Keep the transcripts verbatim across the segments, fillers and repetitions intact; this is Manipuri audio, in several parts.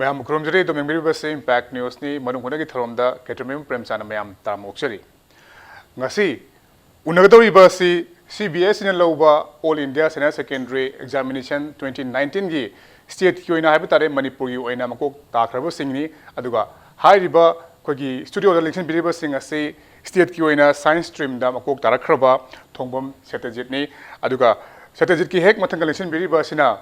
ꯃꯌꯥꯝꯕꯨ ꯈꯨꯔꯨꯝꯖꯔꯤ꯫ ꯑꯗꯣꯝ ꯌꯦꯡꯕꯤꯔꯤꯕꯁꯤ Impact Newsꯅꯤ꯫ ꯃꯔꯨ ꯍꯣꯠꯅꯒꯤ ꯊꯧꯔꯝꯗ ꯀꯦꯇ꯭ꯔꯃꯌꯨꯝ ꯄ꯭ꯔꯦꯝꯆꯥꯟꯅ ꯃꯌꯥꯝ ꯇꯔꯥꯝꯅ ꯑꯣꯛꯆꯔꯤ꯫ ꯉꯁꯤ ꯎꯅꯒꯗꯧꯔꯤꯕ ꯑꯁꯤ CBSEꯅ ꯂꯧꯕ All India Senior Secondary Examination twenty nineteenꯒꯤ stateꯀꯤ ꯑꯣꯏꯅ ꯍꯥꯏꯕ ꯇꯥꯔꯦ, ꯃꯅꯤꯄꯨꯔꯒꯤ ꯑꯣꯏꯅ ꯃꯀꯣꯛ ꯇꯥꯈ꯭ꯔꯕꯁꯤꯡꯅꯤ꯫ ꯑꯗꯨꯒ ꯍꯥꯏꯔꯤꯕ ꯑꯩꯈꯣꯏꯒꯤ studioꯗ ꯂꯦꯡꯁꯤꯟꯕꯤꯔꯤꯕꯁꯤꯡ ꯑꯁꯤ stateꯀꯤ ꯑꯣꯏꯅ Science streamꯗ ꯃꯀꯣꯛ ꯇꯥꯔꯛꯈ꯭ꯔꯕ ꯊꯣꯡꯕꯝ ꯁꯇ꯭ꯌꯖꯤꯠꯅꯤ꯫ ꯑꯗꯨꯒ ꯁꯇ꯭ꯌꯖꯤꯠꯀꯤ ꯍꯦꯛ ꯃꯊꯪꯒ ꯂꯦꯡꯁꯤꯟꯕꯤꯔꯤꯕ ꯑꯁꯤꯅ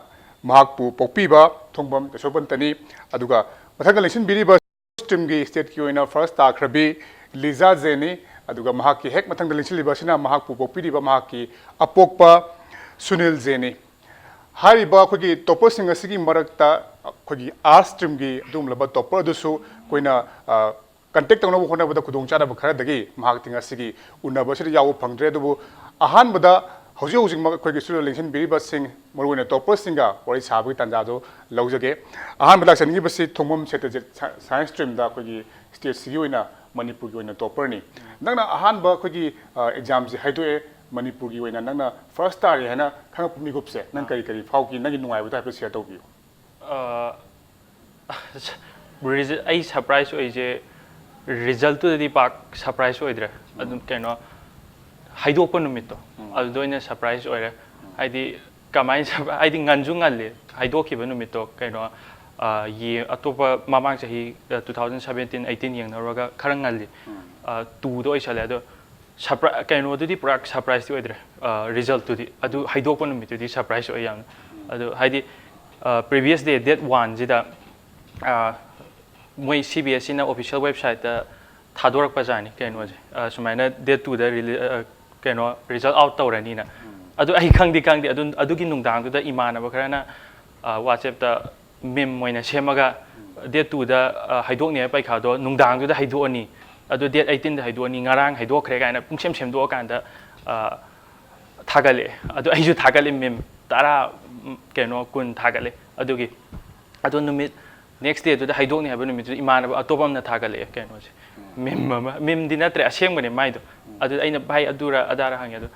ꯃꯍꯥꯛꯄꯨ ꯄꯣꯛꯄꯤꯕ ꯊꯣꯡꯕꯝ ꯌꯥꯁꯣꯕꯟꯇꯅꯤ꯫ ꯑꯗꯨꯒ ꯃꯊꯪꯒ ꯂꯦꯡꯁꯤꯟꯕꯤꯔꯤꯕ streamꯒꯤ stateꯀꯤ ꯑꯣꯏꯅ first ꯇꯥꯈ꯭ꯔꯕꯤ ꯂꯤꯖꯥ ꯖꯦꯅꯤ꯫ ꯑꯗꯨꯒ ꯃꯍꯥꯛꯀꯤ ꯍꯦꯛ ꯃꯊꯪꯗ ꯂꯦꯡꯁꯤꯜꯂꯤꯕ ꯑꯁꯤꯅ ꯃꯍꯥꯛꯄꯨ ꯄꯣꯛꯄꯤꯔꯤꯕ ꯃꯍꯥꯛꯀꯤ ꯑꯄꯣꯛꯄ ꯁꯨꯅꯤꯜ ꯖꯦꯅꯤ꯫ ꯍꯥꯏꯔꯤꯕ ꯑꯩꯈꯣꯏꯒꯤ topperꯁꯤꯡ ꯑꯁꯤꯒꯤ ꯃꯔꯛꯇ ꯑꯩꯈꯣꯏꯒꯤ Arts streamꯒꯤ ꯑꯗꯨꯒꯨꯝꯂꯕ topper ꯑꯗꯨꯁꯨ ꯑꯩꯈꯣꯏꯅ, ꯑ, contact ꯇꯧꯅꯕ ꯍꯣꯠꯅꯕꯗ ꯈꯨꯗꯣꯡꯆꯥꯗꯕ ꯈꯔꯗꯒꯤ ꯃꯍꯥꯛꯇꯤ ꯉꯁꯤꯒꯤ ꯎꯅꯕ ꯑꯁꯤꯗ ꯌꯥꯎꯕ ꯐꯪꯗ꯭ꯔꯦ꯫ ꯑꯗꯨꯕꯨ ꯑꯍꯥꯟꯕꯗ ꯍꯧꯖꯤꯛ ꯍꯧꯖꯤꯛꯃꯛ ꯑꯩꯈꯣꯏꯒꯤ studioꯗ ꯂꯦꯡꯁꯤꯟꯕꯤꯔꯤꯕꯁꯤꯡ, ꯃꯔꯨꯑꯣꯏꯅ topperꯁꯤꯡꯒ ꯋꯥꯔꯤ ꯁꯥꯕꯒꯤ ꯇꯥꯟꯖꯥꯗꯨ ꯂꯧꯖꯒꯦ꯫ ꯑꯍꯥꯟꯕ ꯂꯥꯛꯆꯅꯤꯡꯉꯤꯕꯁꯤ ꯊꯣꯡꯕꯝ ꯁꯇ꯭ꯌꯖꯤꯠ, ꯁꯥ-, Science streamꯗ ꯑꯩꯈꯣꯏꯒꯤ stateꯁꯤꯒꯤ ꯑꯣꯏꯅ ꯃꯅꯤꯄꯨꯔꯒꯤ ꯑꯣꯏꯅ topperꯅꯤ꯫ ꯅꯪꯅ ꯑꯍꯥꯟꯕ ꯑꯩꯈꯣꯏꯒꯤ, ꯑ, examꯁꯤ ꯍꯥꯏꯗꯣꯛꯑꯦ, ꯃꯅꯤꯄꯨꯔꯒꯤ ꯑꯣꯏꯅ ꯅꯪꯅ first ꯇꯥꯔꯦ ꯍꯥꯏꯅ ꯈꯪꯉꯛꯄ ꯃꯤꯀꯨꯞꯁꯦ ꯅꯪ ꯑꯥ꯫ ꯀꯔꯤ ꯀꯔꯤ ꯐꯥꯎꯈꯤ? ꯅꯪꯒꯤ ꯅꯨꯡꯉꯥꯏꯕꯗꯣ ꯍꯥꯏꯐꯦꯠ share ꯇꯧꯕꯤꯌꯨ꯫ ꯑ, ꯔꯤꯖ-, ꯑꯩ surprise ꯑꯣꯏꯁꯦ resultꯇꯨꯗꯗꯤ ꯄꯥꯛ surprise ꯑꯣꯏꯗ꯭ꯔꯦ꯫ ꯑꯗꯨꯝ ꯎꯝ꯫ ꯀꯩꯅꯣ, ꯍꯥꯏꯗꯣꯛꯄ ꯅꯨꯃꯤꯠꯇꯣ, ꯎꯝ꯫ ꯑꯗꯨꯗ ꯑꯣꯏꯅ surprise ꯑꯣꯏꯔꯦ꯫ ꯎꯝ꯫ ꯍꯥꯏꯗꯤ ꯀꯃꯥꯏꯅ surpri-, ꯍꯥꯏꯗꯤ ꯉꯟꯁꯨ ꯉꯜꯂꯤ ꯍꯥꯏꯗꯣꯛꯈꯤꯕ ꯅꯨꯃꯤꯠꯇꯣ꯫ ꯀꯩꯅꯣ, ꯑ, ꯌꯦ-, ꯑꯇꯣꯞꯄ ꯃꯃꯥꯡ ꯆꯍꯤ, ꯑ, two thousand seventeen eighteen ꯌꯦꯡꯅꯔꯨꯔꯒ ꯈꯔ ꯉꯜꯂꯤ꯫ ꯎꯝ꯫ ꯑ, twoꯗ ꯑꯣꯏꯁꯜꯂꯦ꯫ ꯑꯗꯣ surpri-, ꯀꯩꯅꯣꯗꯨꯗꯤ ꯄꯨꯔꯥ surpriseꯇꯤ ꯑꯣꯏꯗ꯭ꯔꯦ, ꯑ, resultꯇꯨꯗꯤ꯫ ꯑꯗꯨ ꯍꯥꯏꯗꯣꯛꯄ ꯅꯨꯃꯤꯠꯇꯨꯗꯤ surprise ꯑꯣꯏ ꯌꯥꯝꯅ꯫ ꯎꯝ꯫ ꯑꯗꯨ ꯍꯥꯏꯗꯤ, ꯑ, previous day date oneꯁꯤꯗ, ꯑ, ꯃꯣꯏ CBSEꯅ official websiteꯇ ꯊꯥꯗꯣꯔꯛꯄ ꯖꯥꯠꯅꯤ ꯀꯩꯅꯣꯁꯦ꯫ ꯑ, ꯁꯨꯃꯥꯏꯅ date twoꯗ rele-, ꯑ, ꯀꯩꯅꯣ result out ꯇꯧꯔꯅꯤꯅ꯫ ꯎꯝ꯫ ꯑꯗꯨ ꯑꯩ ꯈꯪꯗꯤ ꯈꯪꯗꯦ꯫ ꯑꯗꯨ, ꯑꯗꯨꯒꯤ ꯅꯨꯡꯗꯥꯡꯗꯨꯗ ꯏꯃꯥꯟꯅꯕ ꯈꯔꯅ, ꯑ, WhatsAppꯇ meme ꯑꯣꯏꯅ ꯁꯦꯝꯃꯒ, ꯎꯝ꯫ Date twoꯗ, ꯑ, ꯍꯥꯏꯗꯣꯛꯅꯤ ꯍꯥꯏꯕ ꯄꯩꯈꯥꯗꯣ ꯅꯨꯡꯗꯥꯡꯗꯨꯗ ꯍꯥꯏꯗꯣꯛꯑꯅꯤ, ꯑꯗꯣ date eighteenꯗ ꯍꯥꯏꯗꯣꯛꯑꯅꯤ, ꯉꯔꯥꯡ ꯍꯥꯏꯗꯣꯛꯈ꯭ꯔꯦ ꯀꯥꯏꯅ ꯄꯨꯡꯁꯦꯝ ꯁꯦꯝꯗꯣꯛꯑꯀꯥꯟꯗ, ꯑ, ꯊꯥꯒꯠꯂꯛꯑꯦ꯫ ꯑꯗꯣ ꯑꯩꯁꯨ ꯊꯥꯒꯠꯂꯦ, meme ꯇꯔꯥ, ꯎꯝ, ꯀꯩꯅꯣ, ꯀꯨꯟ ꯊꯥꯒꯠꯂꯦ꯫ ꯑꯗꯨꯒꯤ, ꯑꯗꯣ ꯅꯨꯃꯤꯠ, next dayꯗꯨꯗ ꯍꯥꯏꯗꯣꯛꯅꯤ ꯍꯥꯏꯕ ꯅꯨꯃꯤꯠꯇꯨꯗ ꯏꯃꯥꯟꯅꯕ ꯑꯇꯣꯞꯄ ꯑꯃꯅ ꯊꯥꯒꯠꯂꯛꯑꯦ ꯀꯩꯅꯣꯁꯦ, ꯎꯝ꯫ Meme ꯑꯃ, memeꯗꯤ ꯅꯠꯇ꯭ꯔꯦ, ꯑꯁꯦꯡꯕꯅꯦ ꯃꯥꯏꯗꯣ꯫ ꯎꯝ꯫ ꯑꯗꯨꯗ ꯑꯩꯅ, "ꯚꯥꯏ, ꯑꯗꯨꯔ ꯑꯗꯥꯔ?" ꯍꯪꯉꯦ꯫ ꯑꯗꯣ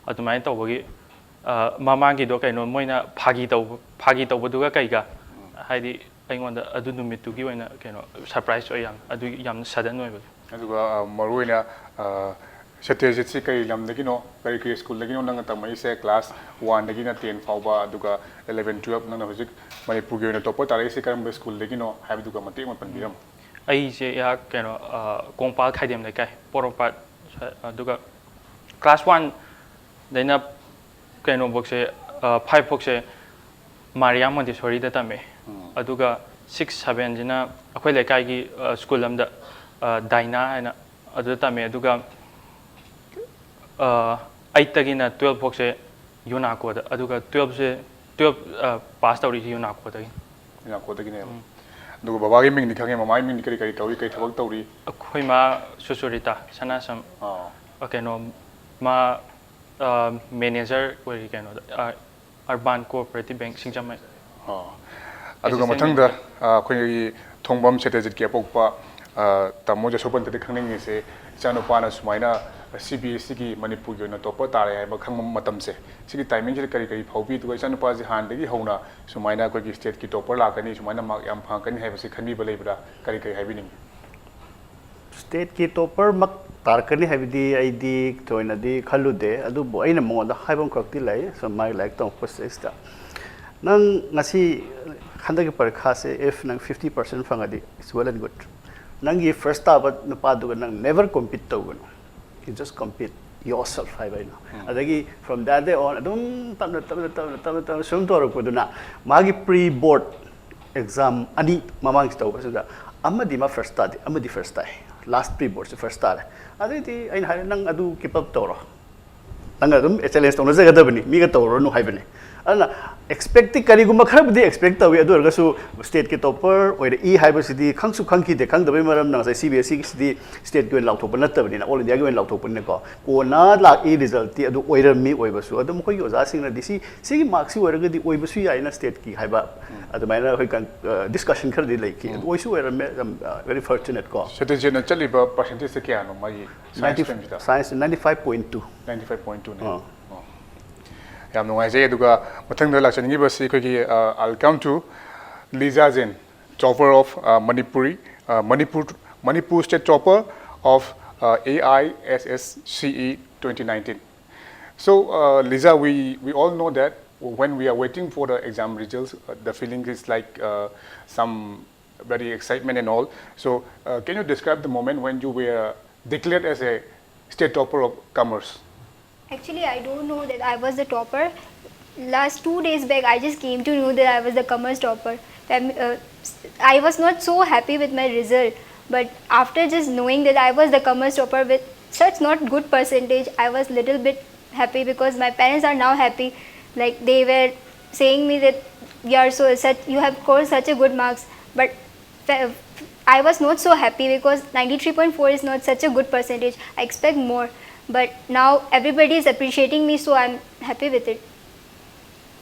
ꯑꯗꯨꯃꯥꯏꯅ ꯇꯧꯕꯒꯤ, ꯑ, ꯃꯃꯥꯡꯒꯤꯗꯣ ꯀꯩꯅꯣ, ꯃꯣꯏꯅ ꯐꯥꯒꯤ ꯇꯧꯕ, ꯐꯥꯒꯤ ꯇꯧꯕꯗꯨꯒ ꯀꯩꯒ, ꯎꯝ꯫ ꯍꯥꯏꯗꯤ, ꯑꯩꯉꯣꯟꯗ ꯑꯗꯨ ꯅꯨꯃꯤꯠꯇꯨꯒꯤ ꯑꯣꯏꯅ ꯀꯩꯅꯣ ꯁꯔꯄ꯭ꯔꯥꯏꯁ ꯑꯣꯏ ꯌꯥꯝ, ꯑꯗꯨ ꯌꯥꯝꯅ ꯁꯗꯟ ꯑꯣꯏꯕꯗꯣ꯫ ꯑꯗꯨꯒ ꯑ, ꯃꯔꯨꯑꯣꯏꯅ ꯑ, ꯁꯇ꯭ꯌꯖꯤꯠꯁꯤ ꯀꯔꯤ ꯂꯝꯗꯒꯤꯅꯣ, ꯀꯔꯤ ꯀꯔꯤ ꯁ꯭ꯀꯨꯜꯗꯒꯤꯅꯣ ꯅꯪꯅ ꯇꯝꯃꯛꯏꯁꯦ? ꯀ꯭ꯂꯥꯁ ꯋꯥꯟꯗꯒꯤꯅ ꯇꯦꯟ ꯐꯥꯎꯕ, ꯑꯗꯨꯒ ꯏꯂꯚꯦꯟ ꯇꯨꯌꯦꯜꯞ ꯅꯪꯅ ꯍꯧꯖꯤꯛ ꯃꯅꯤꯄꯨꯔꯒꯤ ꯑꯣꯏꯅ ꯇꯣꯞꯄꯔ ꯇꯥꯔꯛꯏꯁꯦ ꯀꯔꯝꯕ ꯁ꯭ꯀꯨꯜꯗꯒꯤꯅꯣ ꯍꯥꯏꯕꯗꯨꯒ ꯃꯇꯦꯛ ꯑꯃ ꯄꯟꯕꯤꯔꯝꯃꯨ꯫ ꯑꯩꯁꯦ ꯑꯩꯍꯥꯛ ꯀꯩꯅꯣ ꯑ, ꯀꯣꯡꯄꯥꯜ ꯈꯥꯏꯗꯦꯝ ꯂꯩꯀꯥꯏ ꯄꯣꯔꯣꯝꯄꯥꯠ ꯁ-, ꯑꯗꯨꯒ ꯀ꯭ꯂꯥꯁ ꯋꯥꯟꯗꯩꯅ ꯀꯩꯅꯣꯐꯧꯁꯦ, ꯐꯥꯏꯚ ꯐꯥꯎꯁꯦ ꯃꯥꯔꯤꯌꯥ ꯃꯣꯟꯇꯦꯁꯣꯔꯤꯗ ꯇꯝꯃꯦ꯫ ꯑꯗꯨꯒ ꯁꯤꯛꯁ ꯁꯕꯦꯟꯁꯤꯅ ꯑꯩꯈꯣꯏ ꯂꯩꯀꯥꯏꯒꯤ ꯑ, ꯁ꯭ꯀꯨꯜ ꯑꯃꯗ, ꯑ, ꯗꯥꯏꯅꯥ ꯍꯥꯏꯅ, ꯑꯗꯨꯗ ꯇꯝꯃꯦ꯫ ꯑꯗꯨꯒ ꯑꯩꯠꯇꯒꯤꯅ ꯇꯨꯌꯦꯜꯞ ꯐꯥꯎꯁꯦ ꯌꯨꯅꯥꯀꯣꯗ, ꯑꯗꯨꯒ ꯇꯨꯌꯦꯜꯞꯁꯦ, ꯇꯨꯌꯦꯜꯞ ꯄꯥꯁ ꯇꯧꯔꯤꯁꯦ ꯌꯨꯅꯥꯀꯣꯗꯒꯤ꯫ ꯌꯨꯅꯥꯀꯣꯗꯒꯤꯅꯦꯕ꯫ ꯑꯗꯨꯒ ꯕꯕꯥꯒꯤ ꯃꯤꯡꯗꯤ ꯈꯪꯉꯦ, ꯃꯃꯥꯒꯤ ꯃꯤꯡꯗꯤ ꯀꯔꯤ ꯀꯔꯤ ꯀꯧꯏ, ꯀꯔꯤ ꯊꯕꯛ ꯇꯧꯔꯤ? ꯑꯩꯈꯣꯏ ꯃꯥ ꯁꯨꯆꯨꯔꯤꯇꯥ ꯁꯅꯥꯁꯝ, ꯑꯥ꯫ ꯑ, ꯀꯩꯅꯣ, ꯃꯥ ꯃꯦꯅꯦꯖꯔ ꯑꯣꯏꯔꯤ ꯀꯩꯅꯣꯗ, ꯑꯔꯕꯥꯟ ꯀꯣꯑꯣꯄꯔꯦꯇꯤꯚ ꯕꯦꯡꯛ ꯁꯤꯡꯖꯃꯩ꯫ ꯑꯣ꯫ ꯑꯗꯨꯒ Assistant ꯃꯊꯪꯗ manager꯫ ꯑ, ꯑꯩꯈꯣꯏꯒꯤ ꯊꯣꯡꯕꯝ ꯁꯇ꯭ꯌꯖꯤꯠꯀꯤ ꯑꯄꯣꯛꯄ ꯑ, ꯇꯥꯃꯣ ꯖꯁꯣꯕꯟꯇꯗꯤ ꯈꯪꯅꯤꯡꯉꯤꯁꯦ, ꯏꯆꯥꯅꯨꯄꯥꯅ ꯁꯨꯃꯥꯏꯅ ꯁꯤ ꯕꯤ ꯑꯦꯁ ꯁꯤꯒꯤ ꯃꯅꯤꯄꯨꯔꯒꯤ ꯑꯣꯏꯅ ꯇꯣꯞꯄꯔ ꯇꯥꯔꯦ ꯍꯥꯏꯕ ꯈꯪꯕ ꯃꯇꯝꯁꯦ, ꯁꯤꯒꯤ ꯇꯥꯏꯃꯤꯡꯁꯤꯗ ꯀꯔꯤ ꯀꯔꯤ ꯐꯥꯎꯕꯤ? ꯑꯗꯨꯒ ꯏꯆꯥꯅꯨꯄꯥꯁꯦ ꯍꯥꯟꯅꯗꯒꯤ ꯍꯧꯅ ꯁꯨꯃꯥꯏꯅ ꯑꯩꯈꯣꯏꯒꯤ ꯁ꯭ꯇꯦꯠꯀꯤ ꯇꯣꯞꯄꯔ ꯂꯥꯛꯀꯅꯤ, ꯁꯨꯃꯥꯏꯅ ꯃꯥꯔꯛ ꯌꯥꯝ ꯐꯪꯉꯛꯀꯅꯤ ꯍꯥꯏꯕꯁꯤ ꯈꯟꯕꯤꯕ ꯂꯩꯕ꯭ꯔꯥ? ꯀꯔꯤ ꯀꯔꯤ ꯍꯥꯏꯕꯤꯅꯤꯡꯉꯤ? ꯁ꯭ꯇꯦꯠꯀꯤ ꯇꯣꯞꯄꯔꯃꯛ ꯇꯥꯔꯛꯀꯅꯤ ꯍꯥꯏꯕꯗꯤ ꯑꯩꯗꯤ ꯊꯣꯏꯅꯗꯤ ꯈꯜꯂꯨꯗꯦ, ꯑꯗꯨꯕꯨ ꯑꯩꯅ ꯃꯉꯣꯟꯗ ꯍꯥꯏꯕ ꯑꯃꯈꯛꯇꯤ ꯂꯩ꯫ ꯁꯨꯝ ꯃꯥꯒꯤ ꯂꯥꯏꯔꯤꯛ ꯇꯝꯃꯛꯄ ꯁꯤꯗꯩꯁꯤꯗ, "ꯅꯪ ꯉꯁꯤ ꯍꯟꯗꯛꯀꯤ ꯄꯔꯤꯈꯥꯁꯦ if ꯅꯪ ꯐꯤꯐꯇꯤ ꯄꯥꯔꯁꯦꯟ ꯐꯪꯉꯗꯤ it's well and good꯫ ꯅꯪꯒꯤ ꯐꯥꯔꯁ ꯇꯥꯕ ꯅꯨꯄꯥꯗꯨꯒ ꯅꯪ never compete ꯇꯧꯒꯅꯨ, you just compete yourself" ꯍꯥꯏꯕ ꯑꯩꯅ꯫ ꯑꯗꯒꯤ from that day on ꯑꯗꯨꯝ ꯇꯞꯅ ꯇꯞꯅ ꯇꯞꯅ ꯇꯞꯅ ꯇꯞꯅ ꯁꯨꯝ ꯇꯧꯔꯛꯄꯗꯨꯅ ꯃꯥꯒꯤ ꯄ꯭ꯔꯤ ꯕꯣꯔꯗ ꯑꯦꯛꯖꯥꯝ ꯑꯅꯤ ꯃꯃꯥꯡꯁꯤ ꯇꯧꯕꯁꯤꯗ ꯑꯃꯗꯤ ꯃꯥ ꯐꯥꯔꯁ ꯇꯥꯗꯦ, ꯑꯃꯗꯤ ꯐꯥꯔꯁ ꯇꯥꯏ꯫ ꯂꯥꯁ ꯄ꯭ꯔꯤ ꯕꯣꯔꯗꯁꯤ ꯐꯥꯔꯁ ꯇꯥꯔꯦ꯫ ꯑꯗꯩꯗꯤ ꯑꯩꯅ ꯍꯥꯏꯔꯦ, "ꯅꯪ ꯑꯗꯨ ꯀꯤꯞ ꯑꯞ ꯇꯧꯔꯣ, ꯅꯪ ꯑꯗꯨꯝ ꯆꯦꯂꯦꯟꯖ ꯇꯧꯅꯖꯒꯗꯕꯅꯤ, ꯃꯤꯒ ꯇꯧꯔꯨꯔꯅꯨ" ꯍꯥꯏꯕꯅꯤ꯫ ꯑꯗꯨꯅ ꯑꯦꯛꯁꯄꯦꯛꯇꯤ ꯀꯔꯤꯒꯨꯝꯕ ꯈꯔꯕꯨꯗꯤ ꯑꯦꯛꯁꯄꯦꯛ ꯇꯧꯏ, ꯑꯗꯨ ꯑꯣꯏꯔꯒꯁꯨ ꯁ꯭ꯇꯦꯠꯀꯤ ꯇꯣꯞꯄꯔ ꯑꯣꯏꯔꯛꯏ ꯍꯥꯏꯕꯁꯤꯗꯤ ꯈꯪꯁꯨ ꯈꯪꯈꯤꯗꯦ꯫ ꯈꯪꯗꯕꯩ ꯃꯔꯝꯅ ꯉꯁꯥꯏ ꯁꯤ ꯕꯤ ꯑꯦꯁ ꯁꯤꯒꯤꯁꯤꯗꯤ ꯁ꯭ꯇꯦꯠꯀꯤ ꯑꯣꯏꯅ ꯂꯥꯎꯊꯣꯛꯄ ꯅꯠꯇꯕꯅꯤꯅ, ꯑꯣꯜ ꯏꯟꯗꯤꯌꯥꯒꯤ ꯑꯣꯏꯅ ꯂꯥꯎꯊꯣꯛꯄꯅꯤꯅꯀꯣ꯫ ꯀꯣꯟꯅ ꯂꯥꯛꯏ ꯔꯤꯖꯜꯠꯇꯤ ꯑꯗꯨ ꯑꯣꯏꯔꯝꯃꯤ ꯑꯣꯏꯕꯁꯨ꯫ ꯑꯗꯨꯝ ꯑꯩꯈꯣꯏꯒꯤ ꯑꯣꯖꯥꯁꯤꯡꯅꯗꯤ ꯁꯤ, ꯁꯤꯒꯤ ꯃꯥꯔꯛꯁꯤ ꯑꯣꯏꯔꯒꯗꯤ ꯑꯣꯏꯕꯁꯨ ꯌꯥꯏꯅ ꯁ꯭ꯇꯦꯠꯀꯤ ꯍꯥꯏꯕ ꯑꯗꯨꯃꯥꯏꯅ ꯑꯩꯈꯣꯏ ꯀꯟ-, ꯑ, ꯗꯤꯁꯀꯁꯟ ꯈꯔꯗꯤ ꯂꯩꯈꯤ꯫ ꯑꯗꯨ ꯑꯣꯏꯁꯨ ꯑꯣꯏꯔꯝꯃꯦ, ꯌꯥꯝ, ꯑ, very fortunate ꯀꯣ꯫ ꯁꯇ꯭ꯌꯖꯤꯠꯅ ꯆꯠꯂꯤꯕ ꯄꯥꯔꯁꯦꯟꯇꯦꯖꯁꯦ ꯀꯌꯥꯅꯣ ꯃꯥꯒꯤ ꯁꯥꯏꯟꯁ ꯁ꯭ꯇ꯭ꯔꯤꯝꯁꯤꯗ? Science ninety five point two. Ninety five point ꯇꯨꯅꯦ꯫ ꯑꯥ꯫ ꯑꯣ꯫ ꯌꯥꯝ ꯅꯨꯡꯉꯥꯏꯖꯩ꯫ ꯑꯗꯨꯒ ꯃꯊꯪꯗ ꯂꯥꯛꯆꯅꯤꯡꯉꯤꯕꯁꯤ ꯑꯩꯈꯣꯏꯒꯤ, ꯑ, I'll come to Lisa Jain, topper of uh, Manipuri, uh, Manipur, Manipur state topper of uh, A I S S C E twenty nineteen. So, uh, Lisa, we, we all know that when we are waiting for the exam results, uh, the feeling is like uh, some very excitement and all. So, uh, can you describe the moment when you were declared as a state topper of commerce? Actually, I don't know that I was the topper. Last two days back, I just came to know that I was the commerce topper. Fam- uh, I was not so happy with my result, but after just knowing that I was the commerce topper with such not good percentage, I was little bit happy because my parents are now happy. Like, they were saying me that you are so such, you have scored such a good marks, but fa- I was not so happy because ninety-three point four is not such a good percentage. I expect more, but now everybody is appreciating me, so I'm happy with it.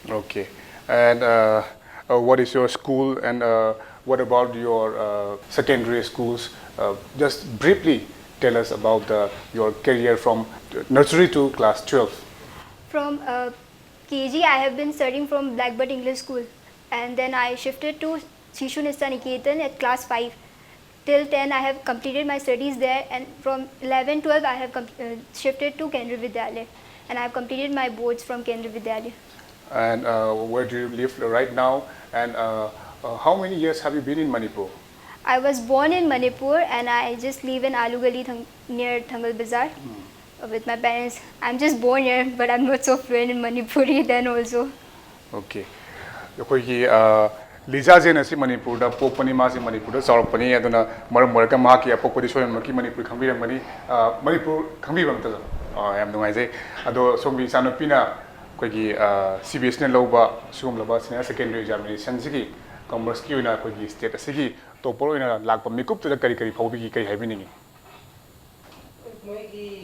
Okay. And uh, uh, what is your school and uh, what about your uh, secondary schools? Uh, just briefly tell us about the, your career from nursery to class twelve. From uh, K G, I have been studying from Blackbird English School, and then I shifted to Shishu Nista Niketan at class five. Till ten, I have completed my studies there, and from eleven, twelve, I have com- uh, shifted to Kendriya Vidyalaya, and I have completed my boards from Kendriya Vidyalaya. And uh, where do you live right now? And uh, uh, how many years have you been in Manipur? I was born in Manipur, and I just live in Alu Gali Thang- near Thangal Bazar uh, with my parents. I'm just born here, but I'm not so fluent in Manipuri then also. Okay. ꯑꯩꯈꯣꯏꯒꯤ ꯑ, ꯂꯤꯖꯥ ꯖꯦꯟ ꯑꯁꯤ ꯃꯅꯤꯄꯨꯔꯗ ꯄꯣꯛꯄꯅꯤ, ꯃꯥꯁꯤ ꯃꯅꯤꯄꯨꯔꯗ ꯆꯥꯎꯔꯛꯄꯅꯤ, ꯑꯗꯨꯅ ꯃꯔꯝ ꯑꯣꯏꯔꯒ ꯃꯍꯥꯛꯀꯤ ꯑꯄꯣꯛꯄꯗꯤ ꯁꯣꯏꯗꯅꯃꯛꯀꯤ ꯃꯅꯤꯄꯨꯔ ꯈꯪꯕꯤꯔꯝꯒꯅꯤ꯫ ꯑ, ꯃꯅꯤꯄꯨꯔ ꯈꯪꯕꯤꯕ ꯅꯠꯇ꯭ꯔꯣ? ꯑ, ꯌꯥꯝ ꯅꯨꯡꯉꯥꯏꯖꯩ꯫ ꯑꯗꯣ ꯁꯣꯝꯒꯤ ꯏꯆꯥꯅꯨꯄꯤꯅ ꯑꯩꯈꯣꯏꯒꯤ ꯁꯤ ꯕꯤ ꯑꯦꯁꯅ ꯂꯧꯕ ꯁꯤꯒꯨꯝꯂꯕ senior secondary examinationꯁꯤꯒꯤ commerceꯀꯤ ꯑꯣꯏꯅ ꯑꯩꯈꯣꯏꯒꯤ state ꯑꯁꯤꯒꯤ topper ꯑꯣꯏꯅ ꯂꯥꯛꯄ ꯃꯤꯀꯨꯞꯇꯨꯗ ꯀꯔꯤ ꯀꯔꯤ ꯐꯥꯎꯕꯤꯒꯦ, ꯀꯔꯤ ꯍꯥꯏꯕꯤꯅꯤꯡꯉꯤ?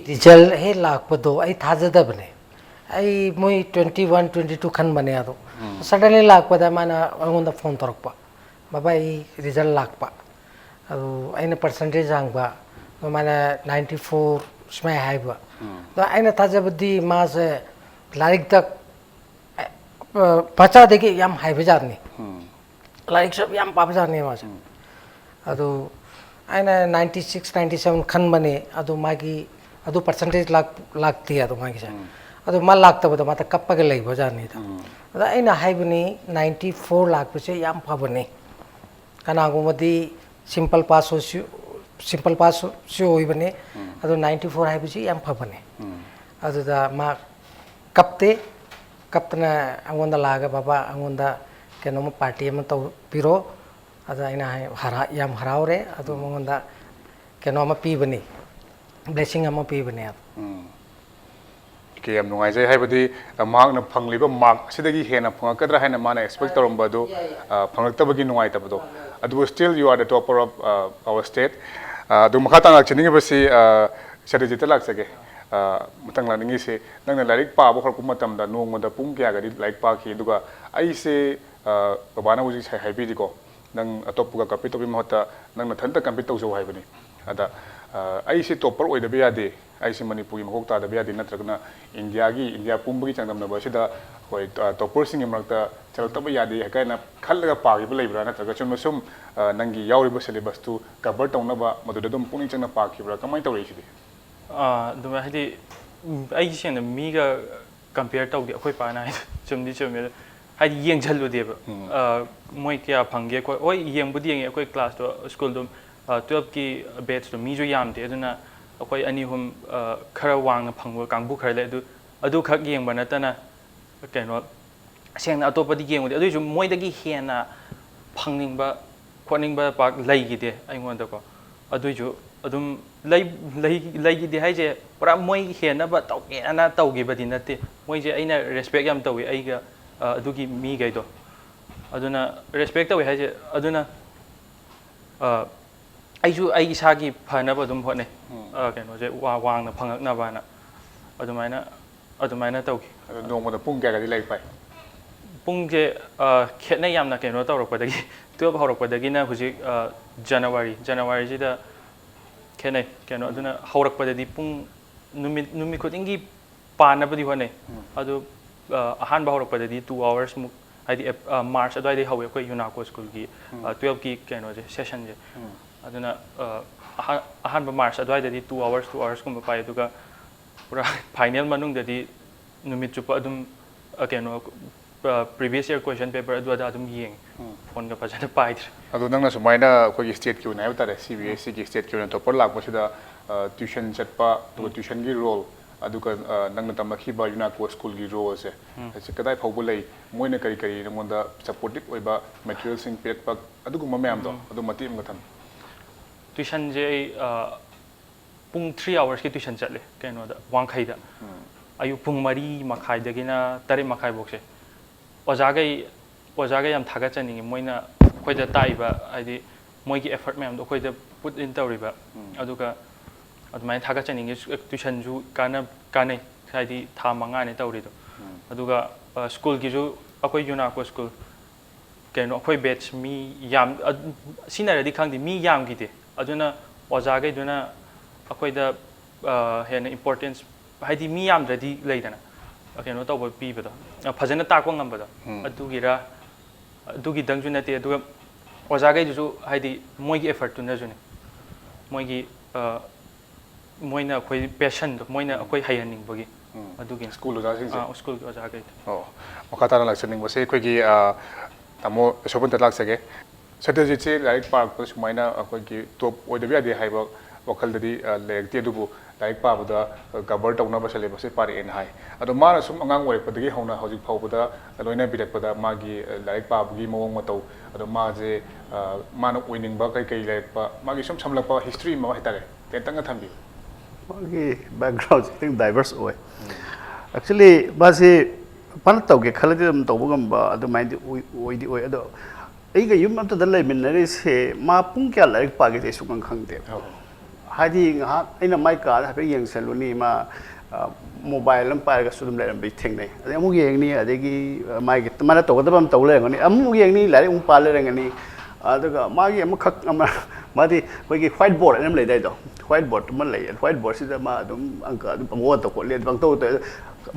Result ꯍꯦꯛ ꯂꯥꯛꯄꯗꯣ ꯑꯩ ꯊꯥꯖꯗꯕꯅꯦ꯫ ꯑꯩ ꯃꯣꯏ twenty one, twenty two ꯈꯟꯕꯅꯦ, ꯑꯗꯣ suddenly ꯂꯥꯛꯄꯗ ꯃꯥꯅ ꯑꯩꯉꯣꯟꯗ phone ꯇꯧꯔꯛꯄ, "ꯕꯕꯥ, ꯑꯩ result ꯂꯥꯛꯄ"꯫ ꯑꯗꯨ ꯑꯩꯅ percentage ꯍꯪꯕ, ꯑꯗꯨ ꯃꯥꯅ ninety four ꯁꯨꯃꯥꯏꯅ ꯍꯥꯏꯕ꯫ ꯑꯗꯣ ꯑꯩꯅ ꯊꯥꯖꯕꯗꯤ ꯃꯥꯁꯦ ꯂꯥꯏꯔꯤꯛꯇ ꯑ, ꯃꯆꯥꯗꯒꯤ ꯌꯥꯝ ꯍꯩꯕ ꯖꯥꯠꯅꯤ꯫ ꯂꯥꯏꯔꯤꯛꯁꯨ ꯌꯥꯝ ꯄꯥꯕꯖꯥꯠꯅꯤ ꯃꯥꯁꯦ꯫ ꯑꯗꯨ ꯑꯩꯅ ninety six ninety seven ꯈꯟꯕꯅꯦ, ꯑꯗꯨ ꯃꯥꯒꯤ ꯑꯗꯨ percentage ꯂꯥꯛ ꯂꯥꯛꯇꯦ ꯑꯗꯨ ꯃꯥꯒꯤꯁꯦ꯫ ꯑꯗꯨ ꯃꯥ ꯂꯥꯛꯇꯕꯗ ꯃꯥꯗ ꯀꯞꯄꯒ ꯂꯩꯕꯖꯥꯠꯅꯤꯗ꯫ ꯑꯗ ꯑꯩꯅ ꯍꯥꯏꯕꯅꯤ, ninety four ꯂꯥꯛꯄꯁꯦ ꯌꯥꯝ ꯐꯕꯅꯤ꯫ ꯀꯅꯥꯒꯨꯝꯕꯗꯤ simple pass ꯁꯨ simple pass ꯁꯨ ꯑꯣꯏꯕꯅꯤ꯫ ꯑꯗꯨ ninety four ꯍꯥꯏꯕꯁꯤ ꯌꯥꯝ ꯐꯕꯅꯤ꯫ ꯑꯗꯨꯗ ꯃꯥ ꯀꯞꯇꯦ꯫ ꯀꯞꯇꯅ ꯑꯩꯉꯣꯟꯗ ꯂꯥꯛꯑꯒ, "ꯕꯕꯥ, ꯑꯩꯉꯣꯟꯗ ꯀꯩꯅꯣꯝꯃ party ꯑꯃ ꯇꯧꯕꯤꯔꯣ"꯫ ꯑꯗ ꯑꯩꯅ ꯍꯥꯏ, ꯍꯔꯥ-, ꯌꯥꯝ ꯍꯔꯥꯎꯔꯦ꯫ ꯑꯗꯨ ꯃꯉꯣꯟꯗ ꯀꯩꯅꯣ ꯑꯃ ꯄꯤꯕꯅꯤ, blessing ꯑꯃ ꯄꯤꯕꯅꯦ꯫ ꯎꯝ꯫ ꯑꯣꯀꯦ, ꯌꯥꯝ ꯅꯨꯡꯉꯥꯏꯖꯩ꯫ ꯍꯥꯏꯕꯗꯤ, ꯑ, ꯃꯍꯥꯛꯅ ꯐꯪꯂꯤꯕ mark ꯑꯁꯤꯗꯒꯤ ꯍꯦꯟꯅ ꯐꯪꯉꯛꯀꯗ꯭ꯔꯥ ꯍꯥꯏꯅ ꯃꯥꯅ expect ꯇꯧꯔꯝꯕ ꯑꯗꯨ, ꯑ, ꯐꯪꯂꯛꯇꯕꯒꯤ ꯅꯨꯡꯉꯥꯏꯇꯕꯗꯣ꯫ ꯑꯗꯨꯕꯨ still you are the topper of, uh, our state꯫ ꯑ, ꯑꯗꯨ ꯃꯈꯥ ꯇꯥꯅ ꯂꯥꯛꯆꯅꯤꯡꯉꯤꯕꯁꯤ, ꯑ, ꯁꯇ꯭ꯌꯖꯤꯠꯇ ꯂꯥꯛꯆꯒꯦ꯫ ꯑ, ꯃꯊꯪ ꯂꯥꯛꯅꯤꯡꯉꯤꯁꯤ, ꯅꯪꯅ ꯂꯥꯏꯔꯤꯛ ꯄꯥꯕ ꯍꯧꯔꯛꯄ ꯃꯇꯝꯗ ꯅꯣꯡꯃꯗ ꯄꯨꯡ ꯀꯌꯥꯒꯗꯤ ꯂꯥꯏꯔꯤꯛ ꯄꯥꯈꯤ? ꯑꯗꯨꯒ ꯑꯩꯁꯦ, ꯑ, ꯕꯕꯥꯅ ꯍꯧꯖꯤꯛ ꯉꯁꯥꯏ ꯍꯥꯏꯕꯤꯔꯤꯀꯣ, ꯅꯪ ꯑꯇꯣꯞꯄꯒ compete ꯇꯧꯕꯒꯤ ꯃꯍꯨꯠꯇ ꯅꯪ ꯅꯊꯟꯇ compete ꯇꯧꯖꯧ ꯍꯥꯏꯕꯅꯤ꯫ ꯑꯗ, ꯑ, ꯑꯩꯁꯦ topper ꯑꯣꯏꯗꯕ ꯌꯥꯗꯦ, ꯑꯩꯁꯦ ꯃꯅꯤꯄꯨꯔꯒꯤ ꯃꯀꯣꯛ ꯇꯥꯗꯕ ꯌꯥꯗꯦ, ꯅꯠꯇ꯭ꯔꯒꯅ ꯏꯟꯗꯤꯌꯥꯒꯤ, ꯏꯟꯗꯤꯌꯥ ꯄꯨꯝꯕꯒꯤ ꯆꯥꯡꯗꯝꯅꯕ ꯑꯁꯤꯗ ꯑꯩꯈꯣꯏ, ꯑ, topperꯁꯤꯡꯒꯤ ꯃꯔꯛꯇ ꯆꯜꯂꯛꯇꯕ ꯌꯥꯗꯦ ꯀꯥꯏꯅ ꯈꯜꯂꯒ ꯄꯥꯈꯤꯕ ꯂꯩꯕ꯭ꯔꯥ? ꯅꯠꯇ꯭ꯔꯒ ꯆꯨꯝꯅ ꯁꯨꯝ, ꯑ, ꯅꯪꯒꯤ ꯌꯥꯎꯔꯤꯕ syllabusꯇꯨ cover ꯇꯧꯅꯕ ꯃꯗꯨꯗ ꯑꯗꯨꯝ ꯄꯨꯛꯅꯤꯡ ꯆꯪꯅ ꯄꯥꯈꯤꯕ꯭ꯔꯥ? ꯀꯃꯥꯏꯅ ꯇꯧꯔꯛꯏ ꯁꯤꯗꯤ? ꯑꯥ, ꯑꯗꯨꯃꯥꯏ ꯍꯥꯏꯗꯤ, ꯎꯝ, ꯑꯩꯒꯤ ꯁꯦꯡꯅ ꯃꯤꯒ compare ꯇꯧꯗꯦ꯫ ꯑꯩꯈꯣꯏ ꯄꯥꯅ ꯍꯥꯏꯗꯣ ꯆꯨꯝꯗꯤ ꯆꯨꯝꯃꯦ꯫ ꯑꯗꯣ ꯍꯥꯏꯗꯤ ꯌꯦꯡꯁꯜꯂꯨꯗꯦꯕ꯫ ꯑꯥ, ꯃꯣꯏ ꯀꯌꯥ ꯐꯪꯒꯦ ꯈꯣꯠ-, ꯍꯣꯏ, ꯌꯦꯡꯕꯨꯗꯤ ꯌꯦꯡꯉꯦ꯫ ꯑꯩꯈꯣꯏ classꯇꯣ, schoolꯗꯣ, ꯑꯥ, twelveꯀꯤ batchꯇꯣ ꯃꯤꯁꯨ ꯌꯥꯝꯗꯦ꯫ ꯑꯗꯨꯅ ꯑꯩꯈꯣꯏ ꯑꯅꯤ ꯑꯍꯨꯝ, ꯑꯥ, ꯈꯔ ꯋꯥꯡꯅ ꯐꯪꯕ ꯀꯥꯡꯕꯨ ꯈꯔ ꯂꯩ꯫ ꯑꯗꯨ, ꯑꯗꯨꯈꯛ ꯌꯦꯡꯕ ꯅꯠꯇꯅ ꯀꯩꯅꯣ, ꯁꯦꯡꯅ ꯑꯇꯣꯞꯄꯗꯤ ꯌꯦꯡꯉꯨꯗꯦ꯫ ꯑꯗꯨꯏꯁꯨ ꯃꯣꯏꯗꯒꯤ ꯍꯦꯟꯅ ꯐꯪꯅꯤꯡꯕ ꯈꯣꯠꯅꯤꯡꯕ ꯄꯥꯛ ꯂꯩꯈꯤꯗꯦ ꯑꯩꯉꯣꯟꯗꯀꯣ꯫ ꯑꯗꯨꯏꯁꯨ ꯑꯗꯨꯝ ꯂꯩ-, ꯂꯩ-, ꯂꯩꯈꯤꯗꯦ ꯍꯥꯏꯁꯦ ꯄꯨꯔꯥ ꯃꯣꯏ ꯍꯦꯟꯅꯕ ꯇꯧꯒꯦꯅ ꯇꯧꯈꯤꯕꯗꯤ ꯅꯠꯇꯦ꯫ ꯃꯣꯏꯁꯦ ꯑꯩꯅ respect ꯌꯥꯝ ꯇꯧꯏ, ꯑꯩꯒ, ꯑ, ꯑꯗꯨꯒꯤ ꯃꯤꯈꯩꯗꯣ꯫ ꯑꯗꯨꯅ respect ꯇꯧꯏ ꯍꯥꯏꯁꯦ, ꯑꯗꯨꯅ, ꯑ, ꯑꯩꯁꯨ ꯑꯩ ꯏꯁꯥꯒꯤ ꯐꯅꯕ ꯑꯗꯨꯝ ꯍꯣꯠꯅꯩ꯫ ꯑ, ꯀꯩꯅꯣꯁꯦ ꯋꯥ-, ꯋꯥꯡꯅ ꯐꯪꯉꯛꯅꯕꯅ꯫ ꯑꯗꯨꯃꯥꯏꯅ, ꯑꯗꯨꯃꯥꯏꯅ ꯇꯧꯈꯤ꯫ ꯑꯗꯣ ꯅꯣꯡꯃꯗ ꯄꯨꯡ ꯀꯌꯥꯒꯗꯤ ꯂꯥꯏꯔꯤꯛ ꯄꯥꯏ? ꯄꯨꯡꯁꯦ, ꯑ, ꯈꯦꯠꯅꯩ ꯌꯥꯝꯅ, ꯀꯩꯅꯣ ꯇꯧꯔꯛꯄꯗꯒꯤ, twelve ꯍꯧꯔꯛꯄꯗꯒꯤꯅ ꯍꯧꯖꯤꯛ, ꯑ, January, Januaryꯁꯤꯗ ꯈꯦꯠꯅꯩ꯫ ꯀꯩꯅꯣ, ꯑꯗꯨꯅ ꯍꯧꯔꯛꯄꯗꯗꯤ ꯄꯨꯡ, ꯅꯨꯃꯤꯠ, ꯅꯨꯃꯤꯠ ꯈꯨꯗꯤꯡꯒꯤ ꯄꯥꯅꯕꯗꯤ ꯍꯣꯠꯅꯩ꯫ ꯑꯗꯨ, ꯑ, ꯑꯍꯥꯟꯕ ꯍꯧꯔꯛꯄꯗꯗꯤ two hoursꯃꯨꯛ ꯍꯥꯏꯗꯤ ꯑꯦꯞ- ꯑ, ꯃꯥꯔꯆ ꯑꯗꯨꯋꯥꯏꯗꯒꯤ ꯍꯧꯋꯦ ꯑꯩꯈꯣꯏ ꯌꯨꯅꯥꯀꯣ ꯁ꯭ꯀꯨꯜꯒꯤ, ꯑ, ꯇꯨꯌꯦꯜꯞꯀꯤ ꯀꯩꯅꯣꯁꯦ, ꯁꯦꯁꯟꯁꯦ꯫ ꯑꯗꯨꯅ, ꯑ, ꯑꯍꯥ- ꯑꯍꯥꯟꯕ ꯃꯥꯔꯆ ꯑꯗꯨꯋꯥꯏꯗꯗꯤ ꯇꯨ ꯑꯋꯥꯔꯁ ꯇꯨ ꯑꯋꯥꯔꯁꯀꯨꯝꯕ ꯄꯥꯏ, ꯑꯗꯨꯒ ꯄꯨꯔꯥ ꯐꯥꯏꯅꯦꯜ ꯃꯅꯨꯡꯗꯗꯤ ꯅꯨꯃꯤꯠ ꯆꯨꯞꯄ ꯑꯗꯨꯝ, ꯑ, ꯀꯩꯅꯣ, ꯄ꯭ꯔꯤꯚꯤꯌꯁ ꯏꯌꯔ ꯀꯣꯏꯁꯟ ꯄꯦꯄꯔ ꯑꯗꯨ ꯑꯗꯥ ꯑꯗꯨꯝ ꯌꯦꯡꯉꯦ꯫ ꯐꯣꯟꯒ ꯐꯖꯅ ꯄꯥꯏꯗ꯭ꯔꯦ꯫ ꯑꯗꯣ ꯅꯪꯅ ꯁꯨꯃꯥꯏꯅ ꯑꯩꯈꯣꯏꯒꯤ ꯁ꯭ꯇꯦꯠꯀꯤ ꯑꯣꯏꯅ ꯍꯥꯏꯕ ꯇꯥꯔꯦ, ꯁꯤ ꯕꯤ ꯑꯦꯁ ꯁꯤꯒꯤ ꯁ꯭ꯇꯦꯠꯀꯤ ꯑꯣꯏꯅ ꯇꯣꯄꯔ ꯂꯥꯛꯄꯁꯤꯗ, ꯑ, ꯇ꯭ꯌꯨꯁꯟ ꯆꯠꯄ, ꯑꯗꯨꯒ ꯇ꯭ꯌꯨꯁꯟꯒꯤ ꯔꯣꯜ, ꯑꯗꯨꯒ, ꯑ, ꯅꯪꯅ ꯇꯝꯂꯛꯈꯤꯕ ꯌꯨꯅꯥꯀꯣ ꯁ꯭ꯀꯨꯜꯒꯤ ꯔꯣꯜꯁꯦ, ꯑꯁꯤ ꯀꯗꯥꯏ ꯐꯥꯎꯕ ꯂꯩ? ꯃꯣꯏꯅ ꯀꯔꯤ ꯀꯔꯤ ꯅꯉꯣꯟꯗ ꯁꯄꯣꯔꯇꯤꯞ ꯑꯣꯏꯕ ꯃꯦꯇꯔꯤꯌꯦꯜꯁꯤꯡ ꯄꯤꯔꯛꯄ, ꯑꯗꯨꯒꯨꯝꯕ ꯃꯌꯥꯝꯗꯣ ꯑꯗꯨ ꯃꯇꯦꯛ ꯑꯃꯒ ꯊꯝꯕꯤꯌꯨ꯫ ꯇ꯭ꯌꯨꯁꯟꯁꯦ ꯑꯩ, ꯑ, ꯄꯨꯡ ꯊ꯭ꯔꯤ ꯑꯋꯥꯔꯁꯀꯤ ꯇ꯭ꯌꯨꯁꯟ ꯆꯠꯂꯦ ꯀꯩꯅꯣꯗ, ꯋꯥꯡꯈꯩꯗ꯫ ꯑꯌꯨꯛ ꯄꯨꯡ ꯃꯔꯤ ꯃꯈꯥꯏꯗꯒꯤꯅ ꯇꯔꯦꯠ ꯃꯈꯥꯏꯐꯧꯁꯦ꯫ ꯑꯣꯖꯥꯈꯩ ꯑꯣꯖꯥꯈꯩ ꯌꯥꯝ ꯊꯥꯒꯠꯆꯅꯤꯡꯉꯤ, ꯃꯣꯏꯅ ꯑꯩꯈꯣꯏꯗ ꯇꯥꯛꯏꯕ, ꯍꯥꯏꯗꯤ ꯃꯣꯏꯒꯤ ꯑꯦꯐꯔꯠ ꯃꯌꯥꯝꯗꯣ ꯑꯩꯈꯣꯏꯗ ꯄꯨꯠ ꯏꯟ ꯇꯧꯔꯤꯕ꯫ ꯑꯗꯨꯒ ꯑꯗꯨꯃꯥꯏꯅ ꯊꯥꯒꯠꯆꯅꯤꯡꯉꯤ꯫ ꯇ꯭ꯌꯨꯁꯟꯁꯨ ꯀꯥꯟꯅ ꯀꯥꯟꯅꯩ, ꯍꯥꯏꯗꯤ ꯊꯥ ꯃꯉꯥꯅꯦ ꯇꯧꯔꯤꯗꯣ꯫ ꯑꯗꯨꯒ, ꯑ, ꯁ꯭ꯀꯨꯜꯒꯤꯁꯨ, ꯑꯩꯈꯣꯏ ꯌꯨꯅꯥꯀꯣ ꯁ꯭ꯀꯨꯜ, ꯀꯩꯅꯣ, ꯑꯩꯈꯣꯏ ꯕꯦꯠꯁ ꯃꯤ ꯌꯥꯝ, ꯑ, ꯁꯤꯖꯤꯟꯅꯔꯗꯤ ꯈꯪꯗꯦ, ꯃꯤ ꯌꯥꯝꯈꯤꯗꯦ꯫ ꯑꯗꯨꯅ ꯑꯣꯖꯥꯈꯩꯗꯨꯅ ꯑꯩꯈꯣꯏꯗ, ꯑ, ꯍꯦꯟꯅ ꯏꯝꯄꯣꯔꯇꯦꯟꯁ, ꯍꯥꯏꯗꯤ ꯃꯤ ꯌꯥꯝꯗ꯭ꯔꯗꯤ ꯂꯩꯗꯅ, ꯀꯩꯅꯣ ꯇꯧꯕ ꯄꯤꯕꯗꯣ, ꯑ, ꯐꯖꯅ ꯇꯥꯛꯄ ꯉꯝꯕꯗꯣ꯫ ꯑꯗꯨꯒꯤꯔ, ꯑꯗꯨꯒꯤꯗꯪꯁꯨ ꯅꯠꯇꯦ, ꯑꯗꯨꯒ ꯑꯣꯖꯥꯈꯩꯗꯨꯁꯨ, ꯍꯥꯏꯗꯤ ꯃꯣꯏꯒꯤ ꯑꯦꯐꯔꯠꯇꯨꯅꯁꯨꯅꯦ, ꯃꯣꯏꯒꯤ, ꯑ, ꯃꯣꯏꯅ ꯑꯩꯈꯣꯏ ꯄꯦꯁꯟꯗꯣ, ꯃꯣꯏꯅ ꯑꯩꯈꯣꯏ ꯍꯩꯍꯟꯅꯤꯡꯕꯒꯤ, ꯑꯗꯨꯒꯤꯅꯤ꯫ ꯁ꯭ꯀꯨꯜ ꯑꯣꯖꯥꯁꯤꯡꯁꯦ꯫ ꯑꯥ, ꯁ꯭ꯀꯨꯜꯒꯤ ꯑꯣꯖꯥꯈꯩꯗꯣ꯫ ꯑꯣ, ꯃꯈꯥ ꯇꯥꯅ ꯂꯥꯛꯆꯅꯤꯡꯕꯁꯦ ꯑꯩꯈꯣꯏꯒꯤ, ꯑ, ꯇꯥꯃꯣ ꯌꯁꯣꯕꯟꯇ ꯂꯥꯛꯆꯒꯦ꯫ ꯁꯇ꯭ꯌꯖꯤꯠꯁꯦ ꯂꯥꯏꯔꯤꯛ ꯄꯥꯔꯛꯄꯗ ꯁꯨꯃꯥꯏꯅ ꯑꯩꯈꯣꯏꯒꯤ ꯇꯣꯞ ꯑꯣꯏꯗꯕ ꯌꯥꯗꯦ ꯍꯥꯏꯕ ꯋꯥꯈꯜꯗꯗꯤ, ꯑ, ꯂꯩꯔꯛꯇꯦ, ꯑꯗꯨꯕꯨ ꯂꯥꯏꯔꯤꯛ ꯄꯥꯕꯗ, ꯑ, ꯀꯚꯔ ꯇꯧꯅꯕ ꯁꯦꯂꯦꯕꯁꯁꯦ ꯄꯥꯔꯛꯑꯦꯅ ꯍꯥꯏ꯫ ꯑꯗꯣ ꯃꯥꯅ ꯁꯨꯝ ꯑꯉꯥꯡ ꯑꯣꯏꯔꯛꯄꯗꯒꯤ ꯍꯧꯅ ꯍꯧꯖꯤꯛ ꯐꯥꯎꯕꯗ ꯂꯣꯏꯅꯕꯤꯔꯛꯄꯗ ꯃꯥꯒꯤ, ꯑ, ꯂꯥꯏꯔꯤꯛ ꯄꯥꯕꯒꯤ ꯃꯑꯣꯡ ꯃꯇꯧ, ꯑꯗꯣ ꯃꯥꯁꯦ, ꯑ, ꯃꯥꯅ ꯑꯣꯏꯅꯤꯡꯕ ꯀꯩ ꯀꯩ ꯂꯩꯔꯛꯄ, ꯃꯥꯒꯤ ꯁꯨꯝ ꯁꯝꯂꯛꯄ ꯍꯤꯁꯇ꯭ꯔꯤ ꯑꯃ ꯍꯥꯏꯇꯥꯔꯦ, ꯇꯦꯟꯇꯛꯅ ꯊꯝꯕꯤꯌꯨ꯫ ꯃꯥꯒꯤ ꯕꯦꯛꯒ꯭ꯔꯥꯎꯟꯁꯦ ꯈꯤꯇꯪ ꯗꯥꯏꯚꯔꯁ ꯑꯣꯏ꯫ ꯑꯦꯛꯆꯨꯂꯤ ꯃꯥꯁꯤ ꯐꯅ ꯇꯧꯒꯦ ꯈꯜꯂꯗꯤ ꯑꯗꯨꯝ ꯇꯧꯕ ꯉꯝꯕ ꯑꯗꯨꯃꯥꯏꯅꯗꯤ ꯑꯣꯏ- ꯑꯣꯏꯗꯤ ꯑꯣꯏ꯫ ꯑꯗꯣ ꯑꯩꯒ ꯌꯨꯝ ꯑꯃꯠꯇꯗ ꯂꯩꯃꯤꯟꯅꯔꯤꯁꯦ ꯃꯥ ꯄꯨꯡ ꯀꯌꯥ ꯂꯥꯏꯔꯤꯛ ꯄꯥꯒꯦꯁꯦ ꯑꯩ ꯁꯨꯡꯈꯪ ꯈꯪꯗꯦꯕ꯫ ꯍꯥꯏꯗꯤ ꯉꯥꯏꯍꯥꯛ ꯑꯩꯅ ꯃꯥꯏ ꯀꯥꯗ ꯍꯥꯏꯐꯦꯠ ꯌꯦꯡꯁꯜꯂꯨꯅꯤ, ꯃꯥ, ꯑ, ꯃꯣꯕꯥꯏꯜ ꯑꯃ ꯄꯥꯏꯔꯒꯁꯨ ꯑꯗꯨꯝ ꯂꯩꯔꯝꯕꯩ ꯊꯦꯡꯅꯩ꯫ ꯑꯗꯩ ꯑꯃꯨꯛ ꯌꯦꯡꯅꯤ, ꯑꯗꯒꯤ, ꯑ, ꯃꯥꯒꯤ ꯃꯥꯅ ꯇꯧꯒꯗꯕ ꯑꯃ ꯇꯧ ꯂꯩꯔꯝꯒꯅꯤ, ꯑꯃꯨꯛ ꯌꯦꯡꯅꯤ, ꯂꯥꯏꯔꯤꯛ ꯑꯃꯨꯛ ꯄꯥ ꯂꯩꯔꯝꯒꯅꯤ꯫ ꯑꯗꯨꯒ ꯃꯥꯒꯤ ꯑꯃꯈꯛ ꯑꯃ ꯃꯥꯗꯤ ꯑꯩꯈꯣꯏꯒꯤ ꯋꯥꯏꯠ ꯕꯣꯔꯗ ꯑꯃ ꯂꯩꯗꯥꯏꯗꯣ, ꯋꯥꯏꯠ ꯕꯣꯔꯗ ꯑꯃ ꯂꯩ, ꯋꯥꯏꯠ ꯕꯣꯔꯗꯁꯤꯗ ꯃꯥ ꯑꯗꯨꯝ ꯑꯪꯀ ꯑꯗꯨꯝ ꯄꯪꯑꯣꯠꯇ ꯈꯣꯠꯂꯦ, ꯄꯪꯇꯧ ꯇꯧꯋꯦ꯫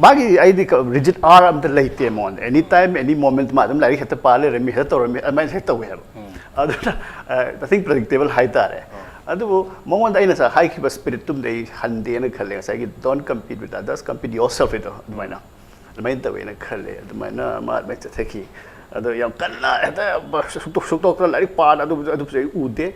ꯃꯥꯒꯤ ꯑꯩꯗꯤ ꯔꯤꯖꯤꯠ ꯑꯥꯔ ꯑꯝꯇ ꯂꯩꯇꯦ ꯃꯉꯣꯟꯗ, ꯑꯦꯅꯤ ꯇꯥꯏꯝ ꯑꯦꯅꯤ ꯃꯣꯃꯦꯟ ꯃꯥ ꯑꯗꯨꯝ ꯂꯥꯏꯔꯤꯛ ꯍꯦꯛꯇ ꯄꯥ ꯂꯩꯔꯝꯃꯤ, ꯍꯦꯛꯇ ꯇꯧꯔꯝꯃꯤ, ꯑꯗꯨꯃꯥꯏꯅ ꯍꯦꯛ ꯇꯧꯋꯦ ꯍꯥꯏꯕ꯫ ꯑꯗꯨꯅ nothing predictable ꯍꯥꯏꯇꯥꯔꯦ꯫ ꯑꯗꯨꯕꯨ ꯃꯉꯣꯟꯗ ꯑꯩꯅ ꯉꯁꯥꯏ ꯍꯥꯏꯈꯤꯕ ꯁ꯭ꯄꯤꯔꯤꯠꯇꯨꯝꯗꯤ ꯑꯩ ꯍꯟꯗꯦꯅ ꯈꯜꯂꯦ꯫ ꯉꯁꯥꯏꯒꯤ "Don't compete with others, compete yourself" ꯍꯥꯏꯗꯣ ꯑꯗꯨꯃꯥꯏꯅ, ꯑꯗꯨꯃꯥꯏꯅ ꯇꯧꯋꯦꯅ ꯈꯜꯂꯦ꯫ ꯑꯗꯨꯃꯥꯏꯅ ꯃꯥ ꯑꯗꯨꯃꯥꯏꯅ ꯆꯠꯊꯈꯤ꯫ ꯑꯗꯣ ꯌꯥꯝ ꯀꯟꯅ ꯍꯦꯛꯇ ꯁꯨꯛꯇꯣꯛ-, ꯁꯨꯛꯇꯣꯛꯇꯅ ꯂꯥꯏꯔꯤꯛ ꯄꯥꯗꯅ ꯑꯗꯨꯕꯨ-, ꯑꯗꯨꯕꯨꯁꯨ ꯑꯩ ꯎꯗꯦ꯫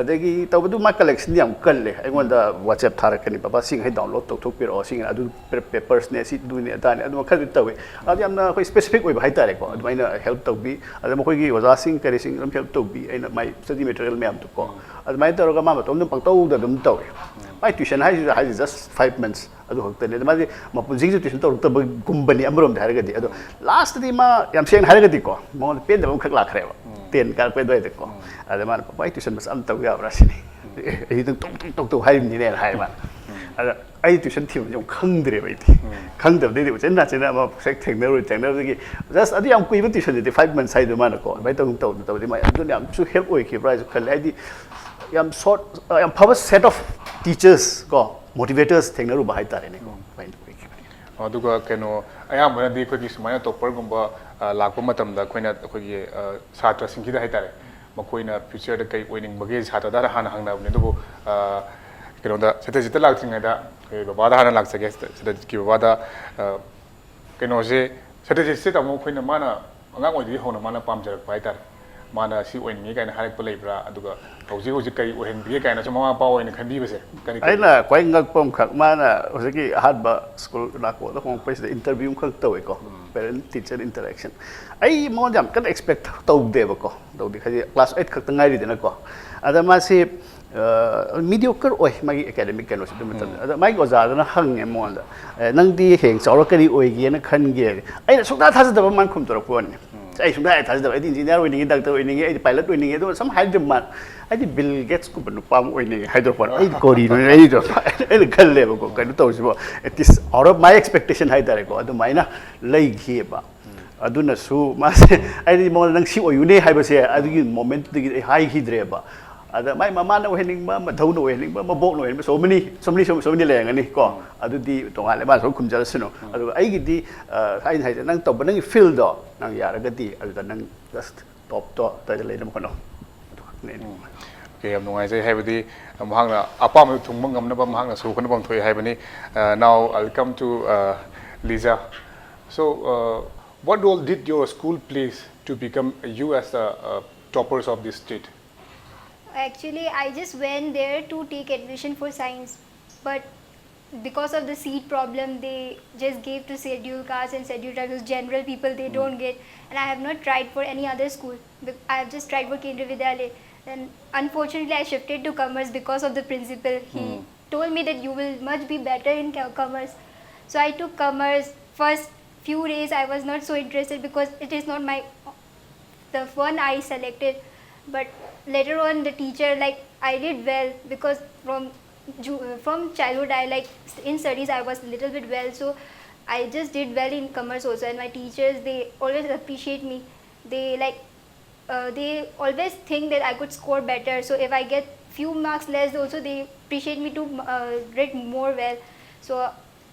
ꯑꯗꯒꯤ ꯇꯧꯕꯗꯨ ꯃꯥ ꯀꯂꯦꯛꯁꯟꯗꯤ ꯌꯥꯝ ꯀꯜꯂꯦ꯫ ꯑꯩꯉꯣꯟꯗ WhatsApp ꯊꯥꯔꯛꯀꯅꯤ, "ꯕꯕꯥ, ꯁꯤꯡꯈꯩ download ꯇꯧꯊꯣꯛꯄꯤꯔꯛꯑꯣ, ꯁꯤꯡ ꯑꯗꯨ ꯄꯦ-, ꯄꯦꯄꯔꯁꯅꯦ, ꯁꯤ ꯑꯗꯨꯅꯦ ꯑꯗꯥꯅꯦ", ꯑꯗꯨꯃ ꯈꯔꯗꯤ ꯇꯧꯋꯤ꯫ ꯑꯗꯨ ꯌꯥꯝꯅ ꯑꯩꯈꯣꯏ ꯁ꯭ꯄꯦꯁꯤꯐꯤꯛ ꯑꯣꯏꯕ ꯍꯥꯏꯇꯥꯔꯦꯀꯣ꯫ ꯑꯗꯨꯃꯥꯏꯅ ꯍꯦꯜꯞ ꯇꯧꯕꯤ꯫ ꯑꯗ ꯃꯈꯣꯏꯒꯤ ꯑꯣꯖꯥꯁꯤꯡ ꯀꯔꯤꯁꯤꯡ ꯑꯗꯨꯝ ꯍꯦꯜꯞ ꯇꯧꯕꯤ꯫ ꯑꯩꯅ ꯃꯥꯏ ꯁ꯭ꯇꯗꯤ ꯃꯦꯇꯔꯤꯌꯦꯜ ꯃꯌꯥꯝꯗꯣꯀꯣ꯫ ꯑꯗꯨꯃꯥꯏꯅ ꯇꯧꯔꯒ ꯃꯥ ꯃꯇꯣꯝꯗ ꯄꯪꯇꯧꯗ ꯑꯗꯨꯝ ꯇꯧꯋꯤ꯫ ꯃꯥꯏ ꯇ꯭ꯌꯨꯁꯟ ꯍꯥꯏꯁꯤꯁꯨ, ꯍꯥꯏꯁꯤ just five months ꯑꯗꯨ ꯈꯛꯇꯅꯤ꯫ ꯑꯗ ꯃꯥꯗꯤ ꯃꯄꯨꯟꯁꯤꯒꯤꯁꯨ ꯇ꯭ꯌꯨꯁꯟ ꯇꯧꯔꯛꯇꯕꯒꯨꯝꯕꯅꯤ ꯑꯃꯔꯣꯝꯗ ꯍꯥꯏꯔꯒꯗꯤ꯫ ꯑꯗꯣ ꯂꯥꯁꯇꯗꯤ ꯃꯥ ꯌꯥꯝ ꯁꯦꯡꯅ ꯍꯥꯏꯔꯒꯗꯤꯀꯣ, ꯃꯉꯣꯟꯗ ꯄꯦꯟꯗꯕ ꯑꯃꯈꯛ ꯂꯥꯛꯈ꯭ꯔꯦꯕ꯫ ꯇꯦꯟ ꯀꯥꯔꯛꯄ ꯑꯗꯨꯋꯥꯏꯗꯀꯣ꯫ ꯑꯗ ꯃꯥꯅ, "ꯄꯄꯥ, ꯑꯩ ꯇ꯭ꯌꯨꯁꯟ ꯃꯆꯥ ꯑꯃ ꯇꯧ ꯌꯥꯕ꯭ꯔꯥ?" ꯁꯤꯅꯤ꯫ "ꯑꯦ, ꯑꯩ ꯑꯗꯨꯝ ꯇꯧ, ꯇꯧ, ꯇꯧ, ꯇꯧ" ꯍꯥꯏꯔꯤꯕꯅꯤꯅꯦꯅ ꯍꯥꯏ ꯃꯥꯅ꯫ ꯑꯗ ꯑꯩ ꯇ꯭ꯌꯨꯁꯟ ꯊꯤꯕꯁꯦ ꯑꯃꯨꯛ ꯈꯪꯗ꯭ꯔꯦꯕ ꯑꯩꯗꯤ꯫ ꯈꯪꯗꯕꯗꯩꯗꯤ ꯎꯆꯤꯟ ꯅꯥꯆꯤꯟꯅ ꯑꯃ ꯍꯦꯛ ꯊꯦꯡꯅꯔꯨꯏ, ꯊꯦꯡꯅꯕꯗꯒꯤ just ꯑꯗꯨ ꯌꯥꯝ ꯀꯨꯏꯕ ꯇ꯭ꯌꯨꯁꯟꯗꯨꯗꯤ, five months ꯍꯥꯏꯗꯣ ꯃꯥꯅꯀꯣ, ꯑꯗꯨꯃꯥꯏꯅ ꯇꯧꯗꯅ ꯇꯧꯕꯗꯤ ꯃꯥ ꯑꯗꯨꯅ ꯌꯥꯝꯁꯨ ꯍꯦꯜꯞ ꯑꯣꯏꯈꯤꯕ꯭ꯔꯥ ꯍꯥꯏꯁꯨ ꯈꯜꯂꯦ꯫ ꯍꯥꯏꯗꯤ ꯌꯥꯝ ꯁꯣꯔꯠ, ꯌꯥꯝ ꯐꯕ set of teachers ꯀꯣ, motivators ꯊꯦꯡꯅꯔꯨꯕ ꯍꯥꯏꯇꯥꯔꯦꯅꯦꯀꯣ, ꯑꯗꯨꯃꯥꯏꯅ ꯑꯣꯏꯈꯤꯕꯅꯤ꯫ ꯑꯗꯨꯒ ꯀꯩꯅꯣ, ꯑꯌꯥꯝꯕꯅꯗꯤ ꯑꯩꯈꯣꯏꯒꯤ ꯁꯨꯃꯥꯏꯅ ꯇꯣꯞꯄꯔꯒꯨꯝꯕ, ꯑ, ꯂꯥꯛꯄ ꯃꯇꯝꯗ ꯑꯩꯈꯣꯏꯅ, ꯑꯩꯈꯣꯏꯒꯤ, ꯑ, ꯁꯥꯇ꯭ꯔꯁꯤꯡꯁꯤꯗ ꯍꯥꯏꯇꯥꯔꯦ, ꯃꯈꯣꯏꯅ ꯐ꯭ꯌꯨꯆꯔꯗ ꯀꯔꯤ ꯑꯣꯏꯅꯤꯡꯕꯒꯦ ꯁꯥꯇ꯭ꯔꯗ ꯍꯥꯟꯅ ꯍꯪꯅꯕꯅꯦ꯫ ꯑꯗꯨꯕꯨ, ꯑ, ꯀꯩꯅꯣꯗ ꯁꯇ꯭ꯌꯖꯤꯠꯇ ꯂꯥꯛꯇ꯭ꯔꯤꯉꯩꯗ ꯑꯩꯈꯣꯏ ꯕꯕꯥꯗ ꯍꯥꯟꯅ ꯂꯥꯛꯆꯒꯦ꯫ ꯁꯇ꯭ꯌꯖꯤꯠꯀꯤ ꯕꯕꯥꯗ, ꯑ, ꯀꯩꯅꯣꯁꯦ, ꯁꯇ꯭ꯌꯖꯤꯠꯁꯦ ꯇꯥꯃꯣ ꯑꯩꯈꯣꯏꯅ ꯃꯥꯅ ꯑꯉꯥꯡ ꯑꯣꯏꯗꯒꯤ ꯍꯧꯅ ꯃꯥꯅ ꯄꯥꯝꯖꯔꯛꯄ ꯍꯥꯏꯇꯥꯔꯦ, ꯃꯥꯅ ꯁꯤ ꯑꯣꯏꯅꯤꯡꯉꯤ ꯀꯥꯏꯅ ꯍꯥꯏꯔꯛꯄ ꯂꯩꯕ꯭ꯔꯥ? ꯑꯗꯨꯒ ꯍꯧꯖꯤꯛ ꯍꯧꯖꯤꯛ ꯀꯔꯤ ꯑꯣꯏꯍꯟꯕꯤꯒꯦ ꯀꯥꯏꯅꯁꯨ ꯃꯃꯥ ꯃꯄꯥ ꯑꯣꯏꯅ ꯈꯟꯕꯤꯕꯁꯦ ꯀꯔꯤ ꯀꯔꯤ? ꯑꯩꯅ ꯈ꯭ꯋꯥꯏ ꯉꯛꯄ ꯑꯃꯈꯛ, ꯃꯥꯅ ꯍꯧꯖꯤꯛꯀꯤ ꯑꯍꯥꯟꯕ ꯁ꯭ꯀꯨꯜ ꯅꯥꯀꯣꯡꯗ ꯍꯣꯡꯉꯛꯄꯁꯤꯗ ꯏꯟꯇꯔꯚ꯭ꯌꯨ ꯑꯃꯈꯛ ꯇꯧꯋꯦꯀꯣ, ꯄꯦꯔꯦꯟ ꯇꯤꯆꯔ ꯏꯟꯇꯔꯦꯛꯁꯟ꯫ ꯑꯩ ꯃꯉꯣꯟꯗ ꯌꯥꯝ ꯀꯟꯅ ꯑꯦꯛꯁꯄꯦꯛ ꯇꯧꯗꯦꯕꯀꯣ, ꯇꯧꯗꯦ, ꯍꯥꯏꯗꯤ ꯀ꯭ꯂꯥꯁ ꯑꯩꯠ ꯈꯛꯇ ꯉꯥꯏꯔꯤꯗꯅꯀꯣ꯫ ꯑꯗ ꯃꯥꯁꯤ ꯃꯤꯗꯤꯌꯣꯀꯔ ꯑꯣꯏ ꯃꯥꯒꯤ ꯑꯦꯀꯥꯗꯃꯤꯛ ꯀꯩꯅꯣꯁꯦ ꯑꯗꯨ ꯃꯇꯝꯗ꯫ ꯑꯗ ꯃꯥꯒꯤ ꯑꯣꯖꯥꯗꯨꯅ ꯍꯪꯉꯦ ꯃꯉꯣꯟꯗ, "ꯑꯦ, ꯅꯪꯗꯤ ꯍꯌꯦꯡ ꯆꯥꯎꯔ ꯀꯔꯤ ꯑꯣꯏꯒꯦꯅ ꯈꯟꯒꯦ?" ꯑꯩꯅ ꯁꯨꯡꯊꯥ ꯊꯥꯖꯗꯕ ꯃꯥꯅ ꯈꯨꯝꯗꯣꯔꯛꯄ ꯋꯥꯅꯤ꯫ ꯑꯩ ꯁꯨꯡꯊꯥ ꯊꯥꯖꯗꯕ, "ꯑꯩꯗꯤ ꯏꯟꯖꯤꯅꯤꯌꯥꯔ ꯑꯣꯏꯅꯤꯡꯉꯤ, ꯗꯥꯛꯇꯔ ꯑꯣꯏꯅꯤꯡꯉꯤ, ꯑꯩꯗꯤ ꯄꯥꯏꯂꯠ ꯑꯣꯏꯅꯤꯡꯉꯤ", ꯑꯗꯨꯒ ꯁꯝ ꯍꯥꯏꯗ꯭ꯔꯤ ꯃꯥꯅ꯫ "ꯑꯩꯗꯤ ꯕꯤꯜ ꯒꯦꯠꯁꯀꯨꯝꯕ ꯅꯨꯄꯥ ꯑꯃ ꯑꯣꯏꯅꯤꯡꯉꯤ" ꯍꯥꯏꯗꯣꯔꯛꯄ ꯋꯥꯅꯤ꯫ ꯑꯩꯗꯤ ꯀꯣꯔꯤꯅꯣ, ꯑꯩꯗꯣ ꯑꯩꯅ ꯈꯜꯂꯦꯕꯀꯣ, "ꯀꯩꯅꯣ ꯇꯧꯔꯤꯁꯤꯕꯣ?" It is out of my expectation ꯍꯥꯏꯇꯥꯔꯦꯀꯣ, ꯑꯗꯨꯃꯥꯏꯅ ꯂꯩꯈꯤꯑꯕ꯫ ꯑꯗꯨꯅꯁꯨ ꯃꯥꯁꯦ, ꯑꯩꯗꯤ ꯃꯉꯣꯟꯗ "ꯅꯪ ꯁꯤ ꯑꯣꯏꯌꯨꯅꯦ" ꯍꯥꯏꯕꯁꯦ ꯑꯗꯨꯒꯤ ꯃꯣꯃꯦꯟꯠꯇꯨꯗꯒꯤ ꯑꯩ ꯍꯥꯏꯈꯤꯗ꯭ꯔꯦꯕ꯫ ꯑꯗ ꯃꯥꯏ ꯃꯃꯥꯅ ꯑꯣꯏꯍꯟꯅꯤꯡꯕ, ꯃꯙꯧꯅ ꯑꯣꯏꯍꯟꯅꯤꯡꯕ, ꯃꯕꯣꯛꯅ ꯑꯣꯏꯍꯟꯅꯤꯡꯕ, so many, so many, so many ꯂꯩꯔꯝꯒꯅꯤ ꯀꯣ꯫ ꯑꯗꯨꯗꯤ ꯇꯣꯉꯥꯟꯅ ꯃꯥꯅ ꯁꯨꯝ ꯈꯨꯝꯖꯔꯁꯅꯨ꯫ ꯑꯗꯨꯒ ꯑꯩꯒꯤꯗꯤ ꯑ, ꯑꯩꯅ ꯍꯥꯏꯁꯦ, ꯅꯪ ꯇꯧꯕ, ꯅꯪꯒꯤ field ꯗꯣ ꯅꯪ ꯌꯥꯔꯒꯗꯤ ꯑꯗꯨꯗ ꯅꯪ just top ꯇꯣ ꯑꯗꯨꯗ ꯂꯩꯅꯕ ꯍꯣꯠꯅꯧ꯫ ꯑꯗꯨ ꯈꯛꯇꯅꯦ ꯑꯩꯅ꯫ Okay, ꯌꯥꯝ ꯅꯨꯡꯉꯥꯏꯖꯩ꯫ ꯍꯥꯏꯕꯗꯤ ꯃꯍꯥꯛꯅ ꯑꯄꯥꯝꯕꯗꯨ ꯊꯨꯡꯕ ꯉꯝꯅꯕ ꯃꯍꯥꯛꯅ ꯁꯣꯔ ꯍꯣꯟꯕ ꯄꯥꯡꯊꯣꯛꯑꯦ ꯍꯥꯏꯕꯅꯤ꯫ Uh, now I'll come to uh, Lisa. So, uh, what role did your school play to become you as the uh, toppers of this state? Actually, I just went there to take admission for science, but because of the seat problem, they just gave to scheduled caste and scheduled tribes, general people they don't get. And I have not tried for any other school. Be- I have just tried for Kendriya Vidyalaya. And unfortunately, I shifted to commerce because of the principal. He told me that you will much be better in co- commerce. So I took commerce. First few days, I was not so interested because it is not my the one I selected. But later on, the teacher, like, I did well because from ju- from childhood, I like st- in studies I was little bit well, so I just did well in commerce also. And my teachers, they always appreciate me. They like uh, they always think that I could score better. So if I get few marks less, also they appreciate me to uh, read more well. So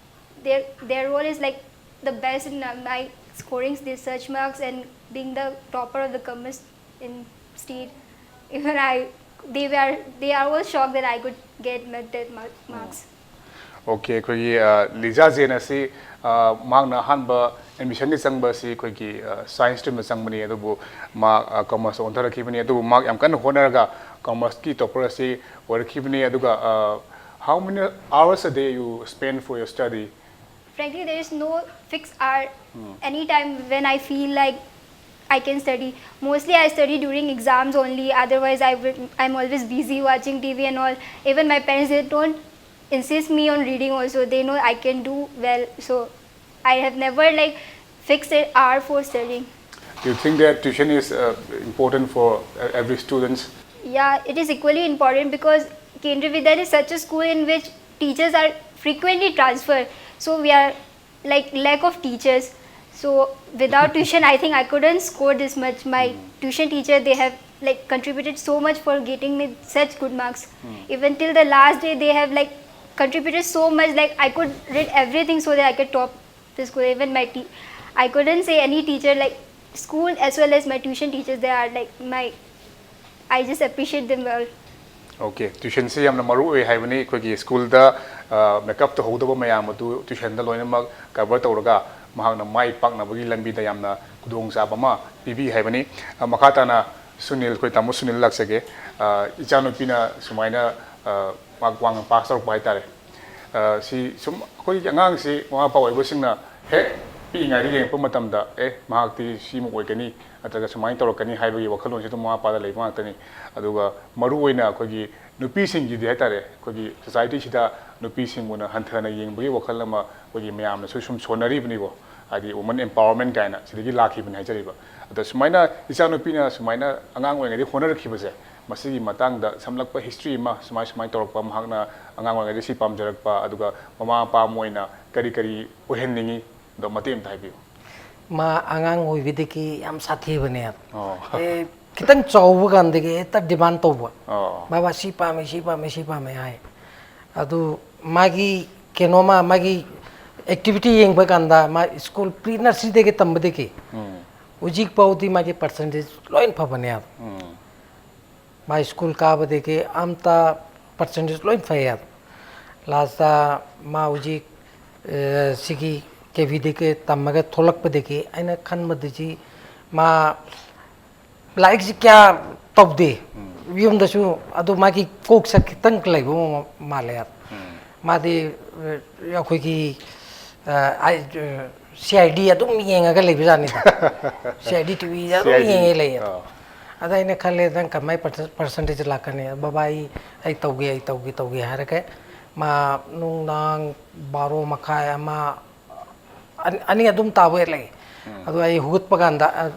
their their role is like the best in uh, my scoring this such marks and being the topper of the commerce in state. Even I, they were they are all shocked that I could get med that mar- marks. Okay, ꯑꯩꯈꯣꯏꯒꯤ ꯂꯤꯖꯥ ꯖꯦꯟ ꯑꯁꯤ ꯑ, ꯃꯍꯥꯛꯅ ꯑꯍꯥꯟꯕ ꯑꯦꯗꯃꯤꯁꯟꯒꯤ ꯆꯪꯕ ꯑꯁꯤ ꯑꯩꯈꯣꯏꯒꯤ ꯁꯥꯏꯟꯁ ꯁ꯭ꯇ꯭ꯔꯤꯝꯗ ꯆꯪꯕꯅꯤ꯫ ꯑꯗꯨꯕꯨ ꯃꯍꯥꯛ ꯀꯃꯔꯁꯇ ꯑꯣꯟꯊꯔꯛꯈꯤꯕꯅꯤ꯫ ꯑꯗꯨꯕꯨ ꯃꯍꯥꯛ ꯌꯥꯝ ꯀꯟꯅ ꯍꯣꯠꯅꯔꯒ ꯀꯃꯔꯁꯀꯤ ꯇꯣꯄꯔ ꯑꯁꯤ ꯑꯣꯏꯔꯛꯈꯤꯕꯅꯤ꯫ ꯑꯗꯨꯒ uh, how many hours a day you spend for your study? Frankly, there is no fixed hour. Anytime when I feel like I can study. Mostly I study during exams only. Otherwise, I will, I'm always busy watching T V and all. Even my parents, they don't insist me on reading also. They know I can do well. So I have never like fixed an hour for studying. Do you think that tuition is uh, important for uh, every student? Yeah, it is equally important because Kendriya Vidyalaya is such a school in which teachers are frequently transferred. So we are like lack of teachers. So without tuition, I think I couldn't score this much. My tuition teacher, they have like contributed so much for getting me such good marks. Even till the last day, they have like contributed so much. Like I could read everything so that I could top the school. Even my te- I couldn't say any teacher, like school as well as my tuition teachers, they are like my I just appreciate them all. Okay, tuitionꯁꯤ ꯌꯥꯝꯅ ꯃꯔꯨ ꯑꯣꯏ ꯍꯥꯏꯕꯅꯤ꯫ ꯑꯩꯈꯣꯏꯒꯤ ꯁ꯭ꯀꯨꯜꯗ ꯃꯦꯀꯞ ꯇꯧꯍꯧꯗꯕ ꯃꯌꯥꯝ ꯑꯗꯨ tuitionꯗ ꯂꯣꯏꯅꯃꯛ cover ꯇꯧꯔꯒ ꯃꯍꯥꯛꯅ ꯃꯥꯏ ꯄꯥꯛꯅꯕꯒꯤ ꯂꯝꯕꯤꯗ ꯌꯥꯝꯅ ꯈꯨꯗꯣꯡꯆꯥꯕ ꯑꯃ ꯄꯤꯕꯤ ꯍꯥꯏꯕꯅꯤ꯫ ꯑ, ꯃꯈꯥ ꯇꯥꯅ ꯁꯨꯅꯤꯜ, ꯑꯩꯈꯣꯏ ꯇꯥꯃꯣ ꯁꯨꯅꯤꯜ ꯂꯥꯛꯆꯒꯦ꯫ ꯑ, ꯏꯆꯥꯅꯨꯄꯤꯅ ꯁꯨꯃꯥꯏꯅ, ꯑ, ꯃꯍꯥꯛ ꯋꯥꯡꯅ pass ꯇꯧꯔꯛꯄ ꯍꯥꯏꯇꯥꯔꯦ꯫ ꯑ, ꯁꯤ ꯁꯨꯝ ꯑꯩꯈꯣꯏꯒꯤ ꯑꯉꯥꯡꯁꯤ ꯃꯃꯥ ꯃꯄꯥ ꯑꯣꯏꯕꯁꯤꯡꯅ ꯍꯦꯛ ꯄꯤꯛꯏꯉꯩꯗ ꯌꯦꯡꯉꯛꯄ ꯃꯇꯝꯗ, ꯑꯦ, ꯃꯍꯥꯛꯇꯤ ꯁꯤꯃ ꯑꯣꯏꯒꯅꯤ ꯅꯠꯇ꯭ꯔꯒ ꯁꯨꯃꯥꯏꯅ ꯇꯧꯔꯛꯀꯅꯤ ꯍꯥꯏꯕꯒꯤ ꯋꯥꯈꯜꯂꯣꯟꯁꯤ ꯑꯗꯨꯝ ꯃꯃꯥ ꯃꯄꯥꯗ ꯂꯩꯕ ꯉꯥꯛꯇꯅꯤ꯫ ꯑꯗꯨꯒ ꯃꯔꯨꯑꯣꯏꯅ ꯑꯩꯈꯣꯏꯒꯤ ꯅꯨꯄꯤꯁꯤꯡꯒꯤꯗꯤ ꯍꯥꯏꯇꯥꯔꯦ, ꯑꯩꯈꯣꯏꯒꯤ societyꯁꯤꯗ ꯅꯨꯄꯤꯁꯤꯡꯕꯨꯅ ꯍꯟꯊꯅ ꯌꯦꯡꯕꯒꯤ ꯋꯥꯈꯜ ꯑꯃ ꯑꯩꯈꯣꯏꯒꯤ ꯃꯌꯥꯝꯅꯁꯨ ꯁꯨꯝ ꯁꯣꯟꯅꯔꯤꯕꯅꯤꯀꯣ, ꯍꯥꯏꯗꯤ women empowerment ꯀꯥꯏꯅ ꯁꯤꯗꯒꯤ ꯂꯥꯛꯈꯤꯕꯅꯤ ꯍꯥꯏꯖꯔꯤꯕ꯫ ꯑꯗꯣ ꯁꯨꯃꯥꯏꯅ ꯏꯆꯥꯅꯨꯄꯤꯅ ꯁꯨꯃꯥꯏꯅ ꯑꯉꯥꯡ ꯑꯣꯏꯔꯤꯉꯩꯗꯒꯤ ꯍꯣꯠꯅꯔꯛꯈꯤꯕꯁꯦ, ꯃꯁꯤꯒꯤ ꯃꯇꯥꯡꯗ ꯁꯝꯂꯞꯄ history ꯑꯃ, ꯁꯨꯃꯥꯏ ꯁꯨꯃꯥꯏꯅ ꯇꯧꯔꯛꯄ, ꯃꯍꯥꯛꯅ ꯑꯉꯥꯡ ꯑꯣꯏꯔꯤꯉꯩꯗ ꯁꯤ ꯄꯥꯝꯖꯔꯛꯄ, ꯑꯗꯨꯒ ꯃꯃꯥ ꯃꯄꯥ ꯑꯃ ꯑꯣꯏꯅ ꯀꯔꯤ ꯀꯔꯤ ꯑꯣꯏꯍꯟꯅꯤꯡꯉꯤ, ꯑꯗꯣ ꯃꯇꯦꯛ ꯑꯝꯇ ꯍꯥꯏꯕꯤꯌꯨ꯫ ꯃꯥ ꯑꯉꯥꯡ ꯑꯣꯏꯕꯗꯒꯤ ꯌꯥꯝ ꯁꯥꯊꯤꯕꯅꯦ꯫ ꯑꯣ꯫ ꯑꯦ, ꯈꯤꯇꯪ ꯆꯥꯎꯕ ꯀꯥꯟꯗꯒꯤ ꯍꯦꯛꯇ demand ꯇꯧꯕ꯫ ꯑꯣ꯫ "ꯕꯥꯕꯥ, ꯁꯤ ꯄꯥꯝꯃꯦ, ꯁꯤ ꯄꯥꯝꯃꯦ, ꯁꯤ ꯄꯥꯝꯃꯦ" ꯍꯥꯏ꯫ ꯑꯗꯨ ꯃꯥꯒꯤ ꯀꯩꯅꯣꯃ, ꯃꯥꯒꯤ activity ꯌꯦꯡꯕ ꯀꯥꯟꯗ, ꯃꯥ school pre nurseryꯗꯒꯤ ꯇꯝꯕꯗꯒꯤ ꯎꯝ꯫ ꯍꯧꯖꯤꯛ ꯐꯥꯎꯗꯤ ꯃꯥꯒꯤ percentage ꯂꯣꯏ ꯐꯕꯅꯦ꯫ ꯎꯝ꯫ ꯃꯥ school ꯀꯥꯕꯗꯒꯤ ꯑꯝꯇ percentage ꯂꯣꯏ ꯐꯩ꯫ ꯑꯗꯣ lastꯇ ꯃꯥ ꯍꯧꯖꯤꯛ, ꯑꯦ, ꯁꯤꯒꯤ ꯀꯦ ꯚꯤꯗꯒꯤ ꯇꯝꯃꯒ ꯊꯣꯛꯂꯛꯄꯗꯒꯤ ꯑꯩꯅ ꯈꯟꯕꯗꯗꯤ ꯃꯥ ꯂꯥꯏꯔꯤꯛꯁꯤ ꯀꯌꯥ ꯇꯧꯗꯦ꯫ ꯌꯨꯝꯗꯁꯨ ꯑꯗꯨ ꯃꯥꯒꯤ ꯀꯣꯛꯁꯦ ꯈꯤꯇꯪ ꯂꯩꯕ ꯃꯥꯜꯂꯦ꯫ ꯃꯥꯗꯤ, ꯑ, ꯑꯩꯈꯣꯏꯒꯤ, ꯑ, ꯑꯥꯏ-, ꯑ, C I D ꯑꯗꯨꯝ ꯌꯦꯡꯉꯒ ꯂꯩꯕꯖꯥꯠꯅꯤꯗ꯫ C I D T Vꯗ ꯑꯗꯨꯝ C I D, ꯌꯦꯡꯉꯒ ꯂꯩꯌꯦ꯫ ꯑꯥ꯫ ꯑꯗ ꯑꯩꯅ ꯈꯜꯂꯦ, "ꯅꯪ ꯀꯃꯥꯏ percentage ꯂꯥꯛꯀꯅꯤ?" "ꯕꯕꯥ, ꯑꯩ, ꯑꯩ ꯇꯧꯒꯦ, ꯑꯩ ꯇꯧꯒꯦ, ꯇꯧꯒꯦ" ꯍꯥꯏꯔꯒ ꯃꯥ ꯅꯨꯡꯗꯥꯡ ꯕꯥꯔꯣ ꯃꯈꯥꯏ, ꯑꯃ, ꯑꯅꯤ, ꯑꯅꯤ ꯑꯗꯨꯝ ꯇꯥꯕ ꯂꯩ꯫ ꯑꯗꯣ ꯑꯩ ꯍꯧꯒꯠꯄ ꯀꯥꯟꯗ, ꯑ,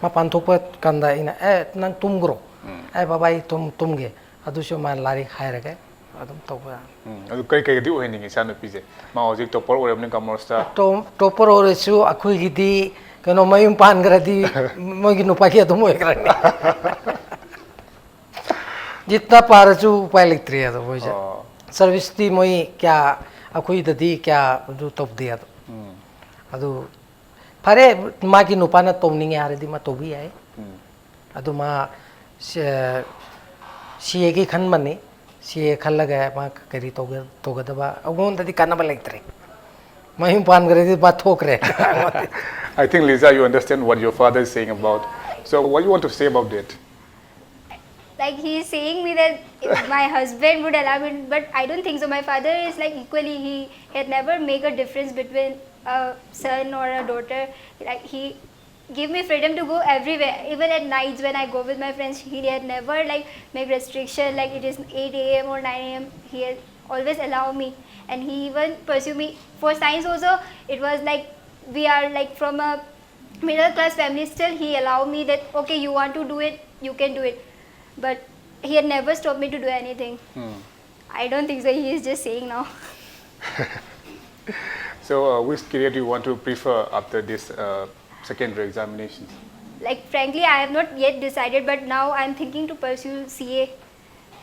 ꯃꯄꯥꯟ ꯊꯣꯛꯄ ꯀꯥꯟꯗ ꯑꯩꯅ, "ꯑꯦ, ꯅꯪ ꯇꯨꯝꯈ꯭ꯔꯣ?" "ꯑꯦ, ꯕꯕꯥ, ꯑꯩ ꯇꯨꯝ-, ꯇꯨꯝꯒꯦ"꯫ ꯑꯗꯨꯁꯨ ꯃꯥ ꯂꯥꯏꯔꯤꯛ ꯍꯥꯏꯔꯒ ꯑꯗꯨꯝ ꯇꯧꯕ ꯌꯥꯅꯤ꯫ ꯎꯝ, ꯑꯗꯨ ꯀꯔꯤ ꯀꯩꯗꯤ ꯑꯣꯏꯍꯟꯅꯤꯡꯉꯤ ꯏꯆꯥꯅꯨꯄꯤꯁꯦ? ꯃꯥ ꯍꯧꯖꯤꯛ ꯇꯣꯄꯔ ꯑꯣꯏꯔꯕꯅꯤ ꯀꯃꯔꯁꯇ. ꯇꯣꯞ ꯇꯣꯄꯔ ꯑꯣꯏꯔꯁꯨ ꯑꯩꯈꯣꯏꯒꯤꯗꯤ ꯀꯩꯅꯣ ꯃꯌꯨꯝ ꯄꯥꯟꯈ꯭ꯔꯗꯤ ꯃꯣꯏꯒꯤ ꯅꯨꯄꯥꯒꯤ ꯑꯗꯨꯝ ꯑꯣꯏꯈ꯭ꯔꯅꯤ꯫ ꯖꯤꯠꯅ ꯄꯥꯔꯁꯨ ꯎꯄꯥꯏ ꯂꯩꯇ꯭ꯔꯦ ꯑꯗꯣ ꯃꯣꯏꯁꯦ꯫ ꯑꯣ. ꯁꯔꯚꯤꯁꯇꯤ ꯃꯣꯏ ꯀꯌꯥ, ꯑꯩꯈꯣꯏꯗꯗꯤ ꯀꯌꯥ ꯑꯗꯨ ꯇꯧꯗꯦ ꯑꯗꯣ꯫ ꯎꯝ. ꯑꯗꯨ ꯐꯔꯦ, ꯃꯥꯒꯤ ꯅꯨꯄꯥꯅ ꯇꯧꯅꯤꯡꯉꯦ ꯍꯥꯏꯔꯗꯤ ꯃꯥ ꯇꯧꯕ ꯌꯥꯏ꯫ ꯎꯝ. ꯑꯗꯨ ꯃꯥ ꯁꯤ ꯑꯦꯒꯤ ꯈꯟꯕꯅꯤ꯫ ꯁꯤ ꯑꯦ ꯈꯜꯂꯒ ꯃꯥ ꯀꯔꯤ ꯇꯧꯒ- ꯇꯧꯒꯗꯕ ꯑꯩꯉꯣꯟꯗꯗꯤ ꯀꯥꯟꯅꯕ ꯂꯩꯇ꯭ꯔꯦ꯫ ꯃꯌꯨꯝ ꯄꯥꯟꯈ꯭ꯔꯗꯤ ꯃꯥ ꯊꯣꯛꯈ꯭ꯔꯦ꯫ I think, Lisa, you understand what your father is saying about. So what you want to say about that? Like, he is saying me that if my husband would allow me, but I don't think so. My father is like equally. He had never make a difference between a son or a daughter. Like, he give me freedom to go everywhere. Even at nights when I go with my friends, he had never like make restriction like it is eight a m or nine a m. He has always allow me, and he even pursue me for science also. It was like we are like from a middle class family. Still, he allowed me that, okay, you want to do it, you can do it. But he had never stopped me to do anything. I don't think so. He is just saying now. So uh, which career do you want to prefer after this uh, secondary examinations? Like, frankly, I have not yet decided, but now I'm thinking to pursue C A,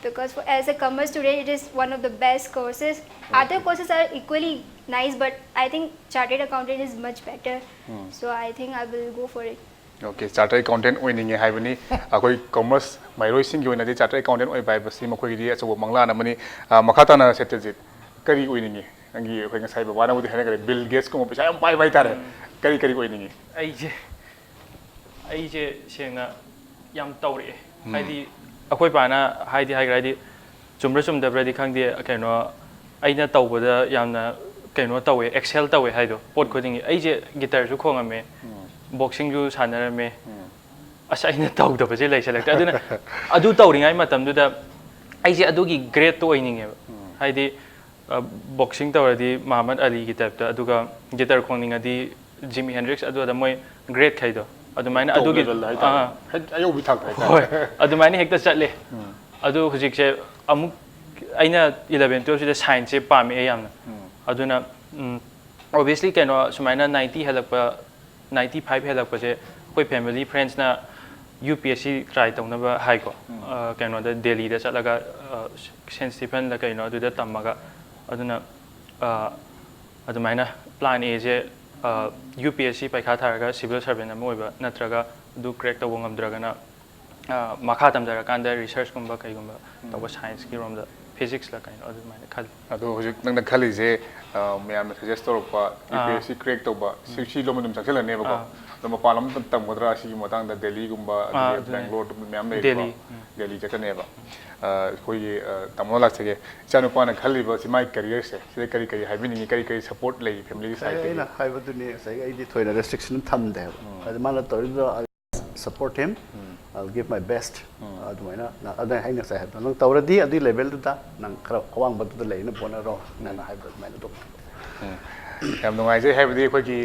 because for, as a commerce student, it is one of the best courses. Other courses are equally nice, but I think chartered accountant is much better. So I think I will go for it. Okay, chartered accountant ꯑꯣꯏꯅꯤꯡꯉꯦ ꯍꯥꯏꯕꯅꯤ꯫ ꯑꯩꯈꯣꯏ ꯀꯃꯔꯁ ꯃꯍꯩꯔꯣꯏꯁꯤꯡꯒꯤ ꯑꯣꯏꯅꯗꯤ chartered accountant ꯑꯣꯏꯕ ꯍꯥꯏꯕꯁꯤ ꯃꯈꯣꯏꯒꯤꯗꯤ ꯑꯆꯧꯕ ꯃꯪꯂꯥꯟ ꯑꯃꯅꯤ꯫ ꯑ, ꯃꯈꯥ ꯇꯥꯅ ꯁꯦꯇꯜꯖꯤꯠ, ꯀꯔꯤ ꯑꯣꯏꯅꯤꯡꯉꯤ? ꯅꯪꯒꯤ, ꯑꯩꯈꯣꯏ ꯉꯁꯥꯏ ꯕꯕꯥꯅꯕꯨꯗꯤ ꯍꯥꯏꯅꯈ꯭ꯔꯦ, ꯕꯤꯜ ꯒꯦꯠꯁꯀꯨꯝꯕ ꯄꯩꯁꯥ ꯌꯥꯝ ꯄꯥꯏꯕ ꯍꯥꯏꯇꯥꯔꯦ꯫ ꯀꯔꯤ ꯀꯔꯤ ꯑꯣꯏꯅꯤꯡꯉꯤ? ꯑꯩꯁꯦ ꯑꯩꯁꯦ ꯁꯦꯡꯅ ꯌꯥꯝ ꯇꯧꯔꯛꯑꯦ꯫ ꯍꯥꯏꯗꯤ ꯑꯩꯈꯣꯏ ꯄꯥꯅ ꯍꯥꯏꯗꯤ ꯍꯥꯏꯈ꯭ꯔꯦ, ꯍꯥꯏꯗꯤ ꯆꯨꯝꯕ꯭ꯔꯥ ꯆꯨꯝꯗꯕ꯭ꯔꯥꯗꯤ ꯈꯪꯗꯦ, ꯀꯩꯅꯣ, ꯑꯩꯅ ꯇꯧꯕꯗ ꯌꯥꯝꯅ ꯀꯩꯅꯣ ꯇꯧꯋꯦ, excel ꯇꯧꯋꯦ ꯍꯥꯏꯗꯣ ꯄꯣꯠ ꯈꯨꯗꯤꯡꯒꯤ꯫ ꯑꯩꯁꯦ ꯒꯤꯇꯔꯁꯨ ꯈꯣꯡꯉꯝꯃꯦ, ꯕꯣꯛꯁꯤꯡꯁꯨ ꯁꯥꯟꯅꯔꯝꯃꯦ꯫ ꯑꯁ, ꯑꯩꯅ ꯇꯧꯗꯕꯁꯦ ꯂꯩꯁꯜꯂꯛꯇ꯭ꯔꯦ꯫ ꯑꯗꯨꯅ ꯑꯗꯨ ꯇꯧꯔꯤꯉꯩ ꯃꯇꯝꯗꯨꯗ ꯑꯩꯁꯦ ꯑꯗꯨꯒꯤ ꯒ꯭ꯔꯦꯠꯇꯣ ꯑꯣꯏꯅꯤꯡꯉꯦꯕ꯫ ꯍꯥꯏꯗꯤ ꯕꯣꯛꯁꯤꯡ ꯇꯧꯔꯗꯤ ꯃꯍꯃꯗ ꯑꯂꯤꯒꯤ ꯇꯥꯏꯞꯇ, ꯑꯗꯨꯒ ꯒꯤꯇꯔ ꯈꯣꯡꯅꯤꯡꯉꯗꯤ ꯖꯤꯃꯤ ꯍꯦꯟꯗ꯭ꯔꯤꯛꯁ, ꯑꯗꯨꯗ ꯃꯣꯏ ꯒ꯭ꯔꯦꯠ ꯈꯩꯗꯣ ꯑꯗꯨꯃꯥꯏꯅ꯫ Top ꯑꯗꯨꯒꯤ level ꯍꯥꯏꯇꯥꯔꯦ꯫ ꯑꯥ, ꯍꯦꯛ ꯑꯌꯧꯕꯤ ꯊꯥꯛꯇ ꯍꯥꯏꯇꯥꯔꯦ꯫ ꯍꯣꯏ, ꯑꯗꯨꯃꯥꯏꯅ ꯍꯦꯛꯇ ꯆꯠꯂꯦ꯫ ꯑꯗꯨ ꯍꯧꯖꯤꯛꯁꯦ ꯑꯃꯨꯛ ꯑꯩꯅ ꯏꯂꯚꯦꯟ ꯇꯨꯌꯦꯜꯞꯁꯤꯗ ꯁꯥꯏꯟꯁꯁꯦ ꯄꯥꯝꯃꯛꯑꯦ ꯌꯥꯝꯅ꯫ ꯑꯗꯨꯅ obviously ꯀꯩꯅꯣ ꯁꯨꯃꯥꯏꯅ ꯅꯥꯏꯟꯇꯤ ꯍꯦꯜꯂꯛꯄ, ꯅꯥꯏꯟꯇꯤ ꯐꯥꯏꯚ ꯍꯦꯜꯂꯛꯄꯁꯦ ꯑꯩꯈꯣꯏ family ꯐ꯭ꯔꯦꯟꯁꯅ U P S C try ꯇꯧꯅꯕ ꯍꯥꯏꯀꯣ꯫ ꯀꯩꯅꯣꯗ ꯗꯦꯜꯂꯤꯗ ꯆꯠꯂꯒ ꯁꯦꯟ ꯁ꯭ꯇꯤꯐꯟꯗ ꯀꯩꯅꯣ ꯑꯗꯨꯗ ꯇꯝꯃꯒ꯫ ꯑꯗꯨꯅ ꯑꯗꯨꯃꯥꯏꯅ ꯄ꯭ꯂꯥꯟ ꯑꯦꯁꯦ ꯌꯨ ꯄꯤ ꯑꯦꯁ ꯁꯤ ꯄꯩꯈꯥ ꯊꯥꯔꯒ ꯁꯤꯚꯤꯜ ꯁꯔꯚꯦꯟ ꯑꯃ ꯑꯣꯏꯕ, ꯅꯠꯇ꯭ꯔꯒ ꯑꯗꯨ ꯀ꯭ꯔꯦꯛ ꯇꯧꯕ ꯉꯝꯗ꯭ꯔꯒꯅ ꯃꯈꯥ ꯇꯝꯊꯔꯀꯥꯟꯗ ꯔꯤꯁꯔꯁꯀꯨꯝꯕ ꯀꯩꯒꯨꯝꯕ ꯇꯧꯕ, ꯁꯥꯏꯟꯁꯀꯤ ꯔꯣꯝꯗ, ꯐꯤꯖꯤꯛꯁꯂ ꯀꯩꯅꯣ ꯑꯗꯨꯃꯥꯏꯅ ꯈꯜꯂꯤ꯫ ꯑꯗꯣ ꯍꯧꯖꯤꯛ ꯅꯪꯅ ꯈꯜꯂꯤꯁꯦ, ꯃꯌꯥꯝꯅ ꯁꯖꯦꯁ ꯇꯧꯔꯛꯄ ꯌꯨ ꯄꯤ ꯑꯦꯁ ꯁꯤ ꯀ꯭ꯔꯦꯛ ꯇꯧꯕ, ꯁꯤ ꯁꯤ ꯂꯣꯝꯗ ꯑꯗꯨꯝ ꯆꯪꯁꯤꯜꯂꯅꯦꯕꯀꯣ꯫ ꯑꯗꯣ ꯃꯄꯥꯟ ꯂꯝꯗ ꯇꯝꯒꯗ꯭ꯔꯥ, ꯁꯤꯒꯤ ꯃꯇꯥꯡꯗ ꯗꯦꯜꯂꯤꯒꯨꯝꯕ, ꯑꯗꯒꯤ ꯕꯦꯡꯒ꯭ꯂꯣꯔ ꯑꯗꯨꯝ ꯃꯌꯥꯝ ꯂꯩꯔꯤꯀꯣ꯫ ꯗꯦꯜꯂꯤ ꯆꯠꯀꯅꯦꯕ꯫ ꯑꯩꯈꯣꯏꯒꯤ ꯇꯥꯃꯣ ꯂꯥꯛꯆꯒꯦ꯫ ꯏꯆꯥꯅꯨꯄꯥꯅ ꯈꯜꯂꯤꯕ ꯁꯤ ꯃꯥꯏ ꯀꯦꯔꯤꯌꯔꯁꯦ, ꯁꯤꯗ ꯀꯔꯤ ꯀꯔꯤ ꯍꯥꯏꯕꯤꯅꯤꯡꯉꯤ, ꯀꯔꯤ ꯀꯔꯤ ꯁꯄꯣꯔꯠ ꯂꯩ ꯐꯦꯃꯤꯂꯤꯒꯤ ꯁꯥꯏꯠꯇꯒꯤ? ꯑꯩꯅ ꯍꯥꯏꯕꯗꯨꯅꯤ ꯉꯁꯥꯏꯒꯤ, ꯑꯩꯗꯤ ꯊꯣꯏꯅ ꯔꯦꯁꯇ꯭ꯔꯤꯛꯁꯟ ꯊꯝꯗꯦ ꯍꯥꯏꯕ꯫ ꯑꯗ ꯃꯥꯅ ꯇꯧꯔꯤꯗꯣ, "I support him, I'll give my best." ꯑꯗꯨꯃꯥꯏꯅ ꯑꯗ ꯑꯩꯅ ꯉꯁꯥꯏ ꯍꯥꯏꯕꯗꯣ ꯅꯪ ꯇꯧꯔꯗꯤ ꯑꯗꯨꯒꯤ ꯂꯦꯚꯦꯜꯗꯨꯗ ꯅꯪ ꯈꯔ ꯑꯋꯥꯡꯕꯗꯨꯗ ꯂꯩꯅꯕ ꯍꯣꯠꯅꯔꯣ, ꯅꯪꯅ ꯍꯥꯏꯕꯗꯣ ꯑꯗꯨꯃꯥꯏꯅ ꯑꯗꯨꯝ꯫ ꯌꯥꯝ ꯅꯨꯡꯉꯥꯏꯖꯩ꯫ ꯍꯥꯏꯕꯗꯤ ꯑꯩꯈꯣꯏꯒꯤ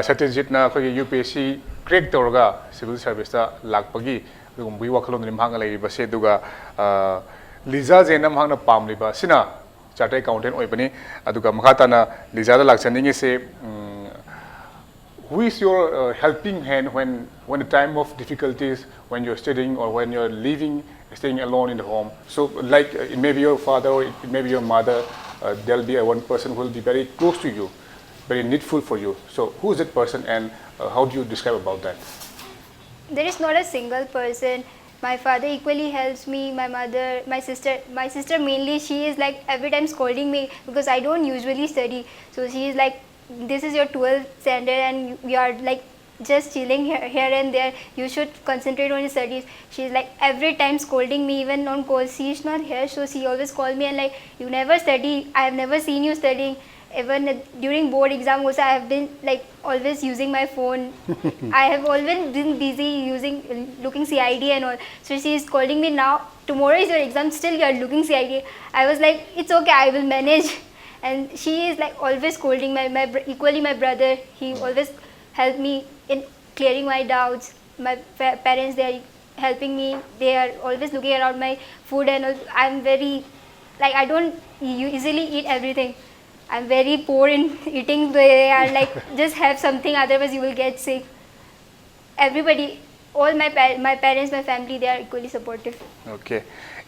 ꯁꯇ꯭ꯌꯖꯤꯠꯅ ꯑꯩꯈꯣꯏꯒꯤ ꯌꯨ ꯄꯤ ꯑꯦꯁ ꯁꯤ ꯀ꯭ꯔꯦꯛ ꯇꯧꯔꯒ ꯁꯤꯚꯤꯜ ꯁꯥꯔꯚꯤꯁꯇ ꯂꯥꯛꯄꯒꯤ ꯑꯗꯨꯒꯨꯝꯕꯒꯤ ꯋꯥꯈꯜꯂꯣꯟꯗꯨꯅꯤ ꯃꯍꯥꯛꯅ ꯂꯩꯔꯤꯕꯁꯦ꯫ ꯑꯗꯨꯒ ꯂꯤꯖꯥ ꯖꯦꯟꯅ ꯃꯍꯥꯛꯅ ꯄꯥꯝꯂꯤꯕ ꯑꯁꯤꯅ ꯆꯥꯔꯇꯔ ꯑꯦꯀꯥꯎꯟꯇꯦꯟ ꯑꯣꯏꯕꯅꯤ꯫ ꯑꯗꯨꯒ ꯃꯈꯥ ꯇꯥꯅ ꯂꯤꯖꯥꯗ ꯂꯥꯛꯆꯅꯤꯡꯉꯤꯁꯤ, who is your uh, helping hand when when the time of difficulties, when you're studying or when you're living, staying alone in the home? So like uh, it may be your father or it may be your mother, uh, there'll be a one person who will be very close to you, very needful for you. So who is that person and uh, how do you describe about that? There is not a single person. My father equally helps me. My mother, my sister, my sister mainly, she is like every time scolding me because I don't usually study. So she is like, "This is your twelfth standard and you are like just chilling here, here and there. You should concentrate on your studies." She's like every time scolding me, even on calls. She's not here, so she always call me and like, "You never study. I have never seen you studying." Even during board exam also, I have been like always using my phone. I have always been busy using, looking C I D and all. So she is calling me now, "Tomorrow is your exam, still you are looking C I D." I was like, "It's okay, I will manage." And she is like always scolding my, my equally my brother. He always help me in clearing my doubts. My parents, they are helping me. They are always looking around my food and all. I'm very Like, I don't u- easily eat everything. I'm very poor in eating. They are like, just have something, otherwise you will get sick. Everybody, all my pa- my parents, my family, they are equally supportive. Okay.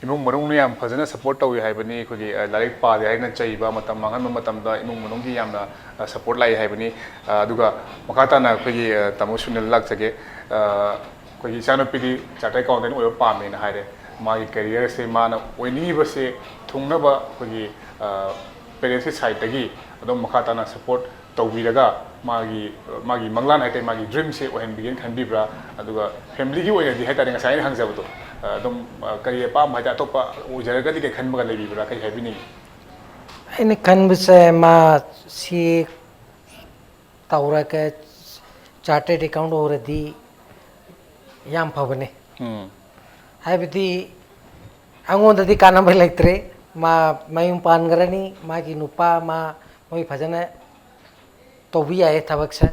ꯏꯃꯨꯡ ꯃꯅꯨꯡꯅ ꯌꯥꯝ ꯐꯖꯅ support ꯇꯧꯏ ꯍꯥꯏꯕꯅꯤ꯫ ꯑꯩꯈꯣꯏꯒꯤ ꯑ, ꯂꯥꯏꯔꯤꯛ ꯄꯥꯗꯦ ꯍꯥꯏꯅ ꯆꯩꯕ, ꯃꯇꯝ ꯃꯥꯡꯍꯟꯕ ꯃꯇꯝꯗ ꯏꯃꯨꯡ ꯃꯅꯨꯡꯒꯤ ꯌꯥꯝꯅ ꯑ, support ꯂꯥꯛꯏ ꯍꯥꯏꯕꯅꯤ꯫ ꯑ, ꯑꯗꯨꯒ ꯃꯈꯥ ꯇꯥꯅ ꯑꯩꯈꯣꯏꯒꯤ ꯑ, ꯇꯥꯃꯣ ꯁꯨꯅꯤꯜ ꯂꯥꯛꯆꯒꯦ꯫ ꯑ, ꯑꯩꯈꯣꯏꯒꯤ ꯏꯆꯥꯅꯨꯄꯤꯗꯤ chartered accountant ꯑꯣꯏꯕ ꯄꯥꯝꯃꯦꯅ ꯍꯥꯏꯔꯦ꯫ ꯃꯥꯒꯤ career ꯁꯦ, ꯃꯥꯅ ꯑꯣꯏꯅꯤꯡꯉꯤꯕꯁꯦ ꯊꯨꯡꯅꯕ ꯑꯩꯈꯣꯏꯒꯤ ꯑ, parents ꯀꯤ side ꯇꯒꯤ ꯑꯗꯨꯝ ꯃꯈꯥ ꯇꯥꯅ support ꯇꯧꯕꯤꯔꯒ ꯃꯥꯒꯤ ꯃꯥꯒꯤ ꯃꯪꯂꯥꯟ ꯍꯥꯏꯇꯥꯔꯦ, ꯃꯥꯒꯤ dream ꯁꯦ ꯑꯣꯏꯍꯟꯕꯤꯒꯦꯅ ꯈꯟꯕꯤꯕ꯭ꯔꯥ? ꯑꯗꯨꯒ family ꯒꯤ ꯑꯣꯏꯅꯗꯤ ꯍꯥꯏꯇꯥꯔꯦ, ꯉꯁꯥꯏ ꯑꯩꯅ ꯍꯪꯖꯕꯗꯣ, ꯑ, ꯑꯗꯨꯝ ꯑ, ꯀꯔꯤ ꯑꯄꯥꯝꯕ ꯍꯥꯏꯇꯥꯔꯦ, ꯑꯇꯣꯞꯄ ꯑꯣꯏꯖꯔꯒꯗꯤ ꯀꯩ ꯈꯟꯕꯒ ꯂꯩꯕꯤꯕ꯭ꯔꯥ, ꯀꯩ ꯍꯥꯏꯕꯤꯅꯤꯡꯉꯤ? ꯑꯩꯅ ꯈꯟꯕꯁꯦ ꯃꯥ ꯁꯤ ꯇꯧꯔꯒ chartered account ꯑꯣꯏꯔꯗꯤ ꯌꯥꯝ ꯐꯕꯅꯦ꯫ ꯎꯝ꯫ ꯍꯥꯏꯕꯗꯤ ꯑꯩꯉꯣꯟꯗꯗꯤ ꯀꯥꯟꯅꯕ ꯂꯩꯇ꯭ꯔꯦ꯫ ꯃꯥ ꯃꯌꯨꯝ ꯄꯥꯟꯈ꯭ꯔꯅꯤ, ꯃꯥꯒꯤ ꯅꯨꯄꯥ ꯃꯥ ꯃꯣꯏ ꯐꯖꯅ ꯇꯧꯕꯤ ꯌꯥꯏꯌꯦ ꯊꯕꯛꯁꯦ꯫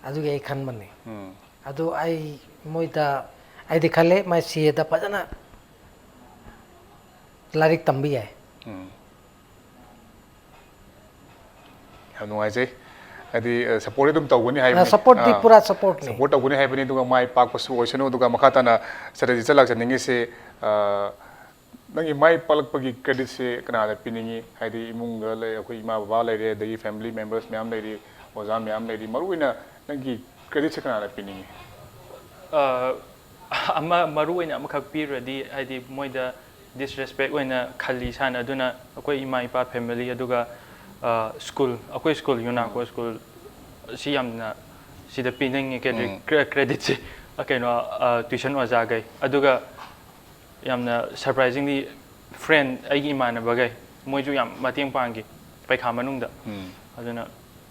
ꯑꯗꯨꯒꯤ ꯑꯩ ꯈꯟꯕꯅꯦ꯫ ꯎꯝ꯫ ꯑꯗꯨ ꯑꯩ ꯃꯣꯏꯗ ꯑꯩꯗꯤ ꯈꯜꯂꯦ ꯃꯥ ꯁꯤ ꯑꯦꯗ ꯐꯖꯅ ꯂꯥꯏꯔꯤꯛ ꯇꯝꯕ ꯌꯥꯏ꯫ ꯎꯝ꯫ ꯌꯥꯝ ꯅꯨꯡꯉꯥꯏꯖꯩ꯫ ꯍꯥꯏꯗꯤ ꯑ, support ꯑꯗꯨꯝ ꯇꯧꯒꯅꯤ ꯍꯥꯏꯕꯅꯤ꯫ Support ꯇꯤ ꯑꯥ, ꯄꯨꯔꯥ support ꯅꯤ꯫ Support ꯇꯧꯒꯅꯤ ꯍꯥꯏꯕꯅꯤ꯫ ꯑꯗꯨꯒ ꯃꯥꯏ ꯄꯥꯛꯄꯁꯨ ꯑꯣꯏꯁꯅꯨ꯫ ꯑꯗꯨꯒ ꯃꯈꯥ ꯇꯥꯅ ꯁꯇ꯭ꯔꯖꯤꯠꯇ ꯂꯥꯛꯆꯅꯤꯡꯉꯤꯁꯤ, ꯑ, ꯅꯪꯒꯤ ꯃꯥꯏ ꯄꯥꯛꯂꯛꯄꯒꯤ credit ꯁꯦ ꯀꯅꯥꯗ ꯄꯤꯅꯤꯡꯉꯤ? ꯍꯥꯏꯗꯤ ꯏꯃꯨꯡꯗ ꯂꯩ, ꯑꯩꯈꯣꯏ ꯏꯃꯥ ꯕꯕꯥ ꯂꯩꯔꯦ, ꯑꯗꯒꯤ family members ꯃꯌꯥꯝ ꯂꯩꯔꯤ, ꯑꯣꯖꯥ ꯃꯌꯥꯝ ꯂꯩꯔꯤ, ꯃꯔꯨꯑꯣꯏꯅ ꯅꯪꯒꯤ credit ꯁꯦ ꯀꯅꯥꯗ ꯄꯤꯅꯤꯡꯉꯤ? ꯑ, ꯑꯃ ꯃꯔꯨ ꯑꯣꯏꯅ ꯑꯃꯈꯛ ꯄꯤꯔꯨꯔꯗꯤ, ꯍꯥꯏꯗꯤ ꯃꯣꯏꯗ disrespect ꯑꯣꯏꯅ ꯈꯜꯂꯤ ꯏꯁꯥꯅ꯫ ꯑꯗꯨꯅ ꯑꯩꯈꯣꯏ ꯏꯃꯥ ꯏꯄꯥ, family, ꯑꯗꯨꯒ ꯑ, school, ꯑꯩꯈꯣꯏ school, UNACO school ꯁꯤ ꯌꯥꯝꯅ ꯁꯤꯗ ꯄꯤꯅꯤꯡꯉꯤ credit, ꯎꯝ꯫ cre- credit ꯁꯦ꯫ ꯑ, ꯀꯩꯅꯣ, ꯑ, tuition ꯑꯣꯖꯥꯈꯩ, ꯑꯗꯨꯒ ꯌꯥꯝꯅ surprisingly friend, ꯑꯩꯒꯤ ꯏꯃꯥꯟꯅꯕꯈꯩ, ꯃꯣꯏꯁꯨ ꯌꯥꯝ ꯃꯇꯦꯡ ꯄꯥꯡꯈꯤ ꯄꯩꯈꯥ ꯃꯅꯨꯡꯗ꯫ ꯎꯝ꯫ ꯑꯗꯨꯅ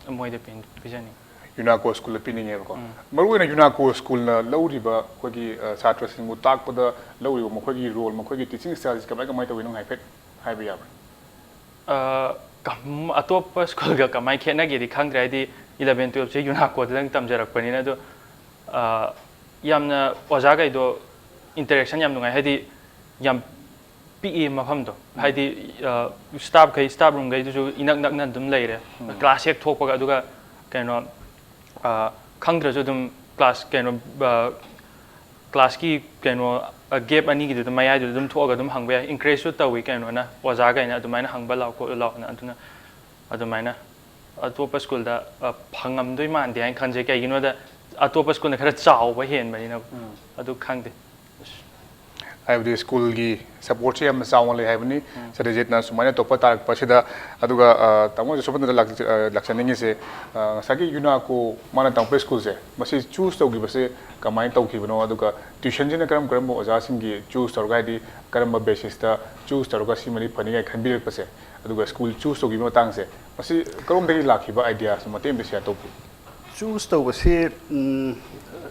ꯃꯣꯏꯗ ꯄꯤ- ꯄꯤꯖꯅꯤꯡꯉꯤ꯫ UNACO school ꯗ ꯄꯤꯅꯤꯡꯉꯦꯕꯀꯣ꯫ ꯎꯝ꯫ ꯃꯔꯨꯑꯣꯏꯅ UNACO school ꯅ ꯂꯧꯔꯤꯕ ꯑꯩꯈꯣꯏꯒꯤ, ꯑ, ꯁꯥꯇ꯭ꯔꯁꯤꯡꯕꯨ ꯇꯥꯛꯄꯗ ꯂꯧꯔꯤꯕ ꯃꯈꯣꯏꯒꯤ role, ꯃꯈꯣꯏꯒꯤ teaching style ꯁꯤ ꯀꯃꯥꯏ ꯀꯃꯥꯏ ꯇꯧꯏ, ꯅꯪ ꯍꯥꯏꯐꯦꯠ ꯍꯥꯏꯕ ꯌꯥꯕ꯭ꯔꯥ? ꯑ, ꯀꯝ- ꯑꯇꯣꯞꯄ school ꯒ ꯀꯃꯥꯏꯅ ꯈꯦꯠꯅꯒꯦꯗꯤ ꯈꯪꯗ꯭ꯔꯦ, ꯍꯥꯏꯗꯤ eleven twelve ꯁꯦ UNACO ꯗꯪ ꯇꯝꯖꯔꯛꯄꯅꯤꯅ꯫ ꯑꯗꯣ, ꯑ, ꯌꯥꯝꯅ ꯑꯣꯖꯥꯈꯩꯗꯣ interaction ꯌꯥꯝ ꯅꯨꯡꯉꯥꯏ, ꯍꯥꯏꯗꯤ ꯌꯥꯝ ꯄꯤꯛꯏ ꯃꯐꯝꯗꯣ, ꯍꯥꯏꯗꯤ ꯁ꯭ꯇꯥꯐꯈꯩ, ꯁ꯭ꯇꯥꯐ ꯔꯨꯝꯈꯩꯗꯨꯁꯨ ꯏꯅꯛ ꯅꯛꯅ ꯑꯗꯨꯝ ꯂꯩꯔꯦ꯫ ꯀ꯭ꯂꯥꯁ ꯍꯦꯛ ꯊꯣꯛꯄꯒ, ꯑꯗꯨꯒ ꯀꯩꯅꯣ, ꯑ, ꯈꯪꯗ꯭ꯔꯁꯨ ꯑꯗꯨꯝ ꯀ꯭ꯂꯥꯁ, ꯀꯩꯅꯣ, ꯑ, ꯀ꯭ꯂꯥꯁꯀꯤ ꯀꯩꯅꯣ, ꯒꯦꯞ ꯑꯅꯤꯒꯤꯗꯨꯗ, ꯃꯌꯥꯏꯗꯨꯗ ꯑꯗꯨꯝ ꯊꯣꯛꯑꯒ ꯑꯗꯨꯝ ꯍꯪꯕ ꯌꯥꯏ꯫ ꯏꯟꯀꯔꯦꯖꯁꯨ ꯇꯧꯏ ꯀꯩꯅꯣꯅ, ꯑꯣꯖꯥꯈꯩꯅ ꯑꯗꯨꯃꯥꯏꯅ ꯍꯪꯕ ꯂꯥꯛꯑꯣ ꯈꯣꯠꯂꯨ ꯂꯥꯛꯑꯣꯅ꯫ ꯑꯗꯨꯅ ꯑꯗꯨꯃꯥꯏꯅ ꯑꯇꯣꯞꯄ ꯁ꯭ꯀꯨꯜꯗ, ꯑ, ꯐꯪꯉꯝꯗꯣꯏ ꯃꯥꯟꯗꯦ ꯍꯥꯏꯅ ꯈꯟꯖꯩ꯫ ꯀꯩꯒꯤꯅꯣꯗ, ꯑꯇꯣꯞꯄ ꯁ꯭ꯀꯨꯜꯅ ꯈꯔ ꯆꯥꯎꯕ ꯍꯦꯟꯕꯅꯤꯅ꯫ ꯑꯗꯨ ꯈꯪꯗꯦ꯫ ꯍꯥꯏꯕꯗꯤ ꯁ꯭ꯀꯨꯜꯒꯤ ꯁꯄꯣꯔꯠꯁꯦ ꯌꯥꯝꯅ ꯆꯥꯎꯅ ꯂꯩ ꯍꯥꯏꯕꯅꯤ꯫ ꯁꯇ꯭ꯌꯖꯤꯠꯅ ꯁꯨꯃꯥꯏꯅ ꯇꯣꯞꯄ ꯇꯥꯔꯛꯄꯁꯤꯗ꯫ ꯑꯗꯨꯒ, ꯑ, ꯇꯥꯃꯣ ꯖꯣꯁꯦꯐꯅ ꯂꯥꯛ-, ꯑ, ꯂꯥꯛꯆꯅꯤꯡꯉꯤꯁꯦ, ꯑ, ꯉꯁꯥꯏꯒꯤ ꯌꯨꯅꯥꯀꯣ ꯃꯥꯅ ꯇꯝꯃꯛꯄ ꯁ꯭ꯀꯨꯜꯁꯦ, ꯃꯁꯤ ꯆꯨꯁ ꯇꯧꯈꯤꯕꯁꯦ ꯀꯃꯥꯏꯅ ꯇꯧꯈꯤꯕꯅꯣ? ꯑꯗꯨꯒ ꯇ꯭ꯌꯨꯁꯟꯁꯤꯅ ꯀꯔꯝ ꯀꯔꯝꯕ ꯑꯣꯖꯥꯁꯤꯡꯒꯤ ꯆꯨꯁ ꯇꯧꯔꯒ, ꯍꯥꯏꯗꯤ ꯀꯔꯝꯕ ꯕꯦꯁꯤꯁꯇ ꯆꯨꯁ ꯇꯧꯔꯒ ꯁꯤꯃꯗꯤ ꯐꯅꯤ ꯀꯥꯏꯅ ꯈꯟꯕꯤꯔꯛꯄꯁꯦ, ꯑꯗꯨꯒ ꯁ꯭ꯀꯨꯜ ꯆꯨꯁ ꯇꯧꯈꯤꯕ ꯃꯇꯥꯡꯁꯦ, ꯃꯁꯤ ꯀꯔꯣꯝꯗꯒꯤ ꯂꯥꯛꯈꯤꯕ ꯑꯥꯏꯗꯤꯌꯥꯁꯨ ꯃꯇꯦꯛ ꯑꯃꯇ ꯁꯤꯌꯔ ꯇꯧꯕꯤꯌꯨ꯫ ꯆꯨꯁ ꯇꯧꯕꯁꯦ, ꯎꯝ,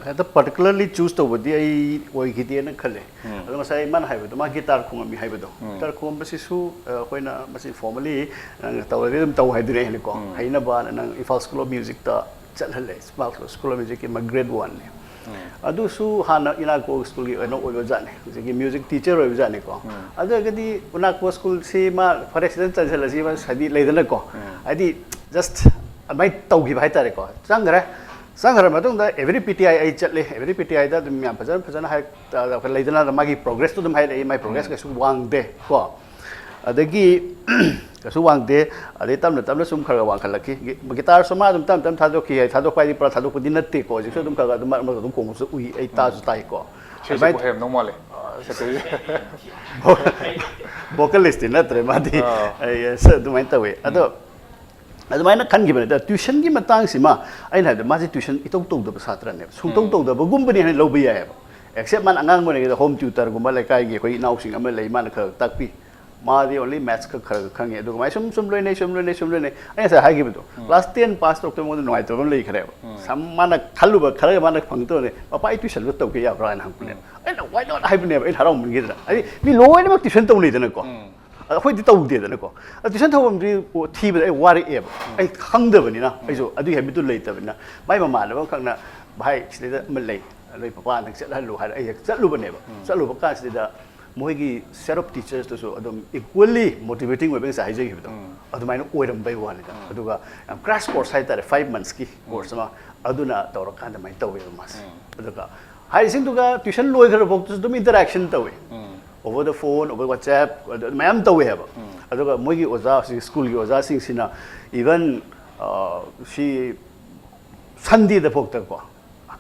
ꯍꯦꯛꯇ ꯄꯥꯔꯇꯤꯀꯨꯂꯔꯂꯤ ꯆꯨꯁ ꯇꯧꯕꯗꯤ ꯑꯩ ꯑꯣꯏꯈꯤꯗꯦꯅ ꯈꯜꯂꯦ꯫ ꯑꯗꯣ ꯉꯁꯥꯏ ꯃꯥꯅ ꯍꯥꯏꯕꯗꯣ, ꯃꯥ ꯒꯤꯇꯥꯔ ꯈꯣꯡꯉꯝꯃꯤ ꯍꯥꯏꯕꯗꯣ, ꯒꯤꯇꯥꯔ ꯈꯣꯡꯉꯝꯕꯁꯤꯁꯨ, ꯑ, ꯑꯩꯈꯣꯏꯅ ꯃꯁꯤ ꯐꯣꯔꯃꯦꯜꯂꯤ ꯅꯪ ꯇꯧꯔꯗꯤ ꯑꯗꯨꯝ ꯇꯧ ꯍꯥꯏꯗꯣꯏꯅꯦ ꯍꯥꯏꯅꯀꯣ, ꯍꯩꯅꯕꯅ ꯅꯪ ꯏꯝꯐꯥꯜ ꯁ꯭ꯀꯨꯜ ꯑꯣꯐ ꯃ꯭ꯌꯨꯖꯤꯛꯇ ꯆꯠꯍꯜꯂꯦ꯫ ꯏꯝꯐꯥꯜ ꯁ꯭ꯀꯨꯜ ꯑꯣꯐ ꯃ꯭ꯌꯨꯖꯤꯛꯀꯤ ꯃꯥ ꯒ꯭ꯔꯦꯗ ꯋꯥꯟꯅꯦ꯫ ꯑꯗꯨꯁꯨ ꯍꯥꯟꯅ ꯏꯅꯥꯀꯣ ꯁ꯭ꯀꯨꯜꯒꯤ ꯀꯩꯅꯣ ꯑꯣꯏꯕ ꯖꯥꯠꯅꯤ, ꯍꯧꯖꯤꯛꯀꯤ ꯃ꯭ꯌꯨꯖꯤꯛ ꯇꯤꯆꯔ ꯑꯣꯏꯕ ꯖꯥꯠꯅꯤꯀꯣ꯫ ꯑꯗꯨ ꯑꯣꯏꯔꯒꯗꯤ ꯏꯅꯥꯀꯣ ꯁ꯭ꯀꯨꯜꯁꯤ ꯃꯥ ꯐꯔꯦ, ꯁꯤꯗ ꯆꯟꯁꯤꯜꯂꯁꯤ, ꯃꯥ ꯍꯥꯏꯗꯤ ꯂꯩꯗꯅꯀꯣ, ꯍꯥꯏꯗꯤ ꯖꯁ ꯑꯗꯨꯃꯥꯏꯅ ꯇꯧꯈꯤꯕ ꯍꯥꯏꯇꯥꯔꯦꯀꯣ꯫ ꯆꯪꯈ꯭ꯔꯦ꯫ ꯆꯪꯈ꯭ꯔ ꯃꯇꯨꯡꯗ ꯑꯦꯚ꯭ꯔꯤ ꯄꯤ ꯇꯤ ꯑꯥꯏ ꯑꯩ ꯆꯠꯂꯦ꯫ ꯑꯦꯚ꯭ꯔꯤ ꯄꯤ ꯇꯤ ꯑꯥꯏꯗ ꯑꯗꯨꯝ ꯌꯥꯝ ꯐꯖꯅ ꯐꯖꯅ ꯍꯥꯏ, ꯑ, ꯂꯩꯗꯅ, ꯃꯥꯒꯤ ꯄ꯭ꯔꯣꯒ꯭ꯔꯦꯁꯇꯣ ꯑꯗꯨꯝ ꯍꯥꯏꯔꯛꯏ꯫ ꯃꯥꯒꯤ ꯄ꯭ꯔꯣꯒ꯭ꯔꯦꯁ ꯀꯩꯁꯨ ꯋꯥꯡꯗꯦ ꯀꯣ꯫ ꯑꯗꯒꯤ ꯀꯩꯁꯨ ꯋꯥꯡꯗꯦ꯫ ꯑꯗꯩ ꯇꯞꯅ ꯇꯞꯅ ꯁꯨꯝ ꯈꯔ ꯈꯔ ꯋꯥꯡꯈꯠꯂꯛꯈꯤ꯫ ꯒꯤ-, ꯒꯤꯇꯥꯔꯁꯨ ꯃꯥ ꯑꯗꯨꯝ ꯇꯞꯅ ꯇꯞꯅ ꯊꯥꯗꯣꯛꯈꯤ ꯍꯥꯏ꯫ ꯊꯥꯗꯣꯛꯄ ꯍꯥꯏꯗꯤ ꯄꯨꯔꯥ ꯊꯥꯗꯣꯛꯄꯗꯤ ꯅꯠꯇꯦꯀꯣ꯫ ꯍꯧꯖꯤꯛꯁꯨ ꯑꯗꯨꯝ ꯈꯔ ꯈꯔ ꯑꯗꯨꯝ ꯃꯔꯛ ꯃꯔꯛꯇ ꯑꯗꯨꯝ ꯈꯣꯡꯕꯁꯨ ꯎꯏ, ꯑꯩ ꯇꯥꯁꯨ ꯇꯥꯏꯀꯣ꯫ ꯁꯤꯁꯤꯕꯨ ꯍꯩꯔꯝꯗꯧ ꯃꯥꯜꯂꯦ꯫ ꯚꯣꯀꯦꯂꯤꯁꯇꯤ ꯅꯠꯇ꯭ꯔꯦ ꯃꯥꯗꯤ꯫ ꯑꯥ꯫ ꯑꯩ, ꯑꯁ, ꯑꯗꯨꯃꯥꯏꯅ ꯇꯧꯋꯦ꯫ ꯑꯗꯣ ꯑꯗꯨꯃꯥꯏꯅ ꯈꯟꯈꯤꯕꯅꯦ꯫ ꯑꯗ ꯇ꯭ꯌꯨꯁꯟꯒꯤ ꯃꯇꯥꯡꯁꯤꯃ ꯑꯩꯅ ꯍꯥꯏꯕꯗ, ꯃꯥꯁꯦ ꯇ꯭ꯌꯨꯁꯟ ꯏꯇꯧ ꯇꯧꯗꯕ ꯁꯥꯇ꯭ꯔꯅꯦꯕ꯫ ꯁꯨꯡꯇꯧ ꯇꯧꯗꯕꯒꯨꯝꯕꯅꯤ ꯍꯥꯏꯅ ꯂꯧꯕ ꯌꯥꯏꯑꯕ꯫ ꯑꯦꯛꯁꯦꯞ ꯃꯥꯅ ꯑꯉꯥꯡ ꯑꯣꯏꯔꯤꯉꯩꯗ ꯍꯣꯝ ꯇ꯭ꯌꯨꯇꯔꯒꯨꯝꯕ, ꯂꯩꯀꯥꯏꯒꯤ ꯑꯩꯈꯣꯏ ꯏꯅꯥꯎꯁꯤꯡ ꯑꯃ ꯂꯩ, ꯃꯥꯅ ꯈꯔ ꯈꯔ ꯇꯥꯛꯄꯤ꯫ ꯃꯥꯗꯤ ꯑꯣꯟꯂꯤ ꯃꯦꯠꯁ ꯈꯛ ꯈꯔ ꯈꯔ ꯈꯪꯉꯦ꯫ ꯑꯗꯨꯒ ꯃꯥꯏ ꯁꯨꯝ ꯁꯨꯝ ꯂꯣꯏꯅꯩ, ꯁꯨꯝ ꯂꯣꯏꯅꯩ, ꯁꯨꯝ ꯂꯣꯏꯅꯩ꯫ ꯑꯩ ꯉꯁꯥꯏ ꯍꯥꯏꯈꯤꯕꯗꯣ, ꯀ꯭ꯂꯥꯁ ꯇꯦꯟ ꯄꯥꯁ ꯇꯧꯔꯛꯇꯕ ꯃꯉꯣꯟꯗ ꯅꯨꯡꯉꯥꯏꯇꯕ ꯑꯃ ꯂꯩꯈ꯭ꯔꯦꯕ꯫ ꯁꯝ-, ꯃꯥꯅ ꯈꯜꯂꯨꯕ ꯈꯔꯒ ꯃꯥꯅ ꯐꯪꯗꯕꯅꯦ꯫ "ꯄꯄꯥ, ꯑꯩ ꯇ꯭ꯌꯨꯁꯟꯗꯣ ꯇꯧꯒꯦ ꯌꯥꯕ꯭ꯔꯥ?" ꯍꯥꯏꯅ ꯍꯪꯉꯛꯄꯅꯦꯕ꯫ ꯑꯩꯅ "Why not?" ꯍꯥꯏꯕꯅꯦꯕ, ꯑꯩꯅ ꯍꯔꯥꯎꯃꯟꯈꯤꯗꯅ꯫ ꯍꯥꯏꯗꯤ ꯃꯤ ꯂꯣꯏꯅꯃꯛ ꯇ꯭ꯌꯨꯁꯟ ꯇꯧꯅꯩꯗꯅꯀꯣ꯫ ꯑꯗ ꯑꯩꯈꯣꯏꯗꯤ ꯇꯧꯗꯦꯗꯅꯀꯣ꯫ ꯑꯗ ꯇ꯭ꯌꯨꯁꯟ ꯇꯧꯐꯝꯗꯤ ꯊꯤꯕꯗ ꯑꯩ ꯋꯥꯔꯛꯑꯦꯕ꯫ ꯑꯩ ꯈꯪꯗꯕꯅꯤꯅ, ꯑꯩꯁꯨ ꯑꯗꯨꯒꯤ ꯍꯦꯕꯤꯠꯇꯨ ꯂꯩꯇꯕꯅꯤꯅ꯫ ꯃꯥꯏ ꯃꯃꯥꯟꯅꯕ ꯑꯃꯈꯛꯅ, "ꯚꯥꯏ, ꯁꯤꯗꯩꯗ ꯑꯃ ꯂꯩ, ꯅꯣꯏ ꯄꯄꯥ ꯅꯪ ꯆꯠꯍꯜꯂꯨ" ꯍꯥꯏꯔ ꯑꯩ ꯍꯦꯛ ꯆꯠꯂꯨꯕꯅꯦꯕ꯫ ꯆꯠꯂꯨꯕ ꯀꯥꯟꯁꯤꯗ ꯃꯣꯏꯒꯤ set of teachers ꯇꯨꯁꯨ ꯑꯗꯨꯝ equally motivating ꯑꯣꯏꯕ, ꯉꯁꯥꯏ ꯍꯥꯏꯖꯈꯤꯕꯗꯣ ꯑꯗꯨꯃꯥꯏꯅ ꯑꯣꯏꯔꯝꯕꯩ ꯋꯥꯅꯤꯗ꯫ ꯑꯗꯨꯒ ꯌꯥꯝ crash course ꯍꯥꯏꯇꯥꯔꯦ, five months ꯀꯤ course ꯑꯃ, ꯑꯗꯨꯅ ꯇꯧꯔꯀꯥꯟꯗ ꯑꯗꯨꯃꯥꯏꯅ ꯇꯧꯋꯦꯕ ꯃꯥꯁꯦ꯫ ꯑꯗꯨꯒ ꯍꯥꯏꯔꯤꯁꯤꯡꯗꯨꯒ tuition ꯂꯣꯏꯈ꯭ꯔ ꯐꯥꯎꯗꯁꯨ ꯑꯗꯨꯝ interaction ꯇꯧꯋꯤ, over the phone, over WhatsApp, ꯑꯗꯨ ꯃꯌꯥꯝ ꯇꯧꯋꯦ ꯍꯥꯏꯕ꯫ ꯑꯗꯨꯒ ꯃꯣꯏꯒꯤ ꯑꯣꯖꯥ, ꯍꯧꯖꯤꯛ ꯁ꯭ꯀꯨꯜꯒꯤ ꯑꯣꯖꯥꯁꯤꯡꯁꯤꯅ even ꯁꯤ Sunday ꯗ ꯐꯥꯎꯗꯀꯣ,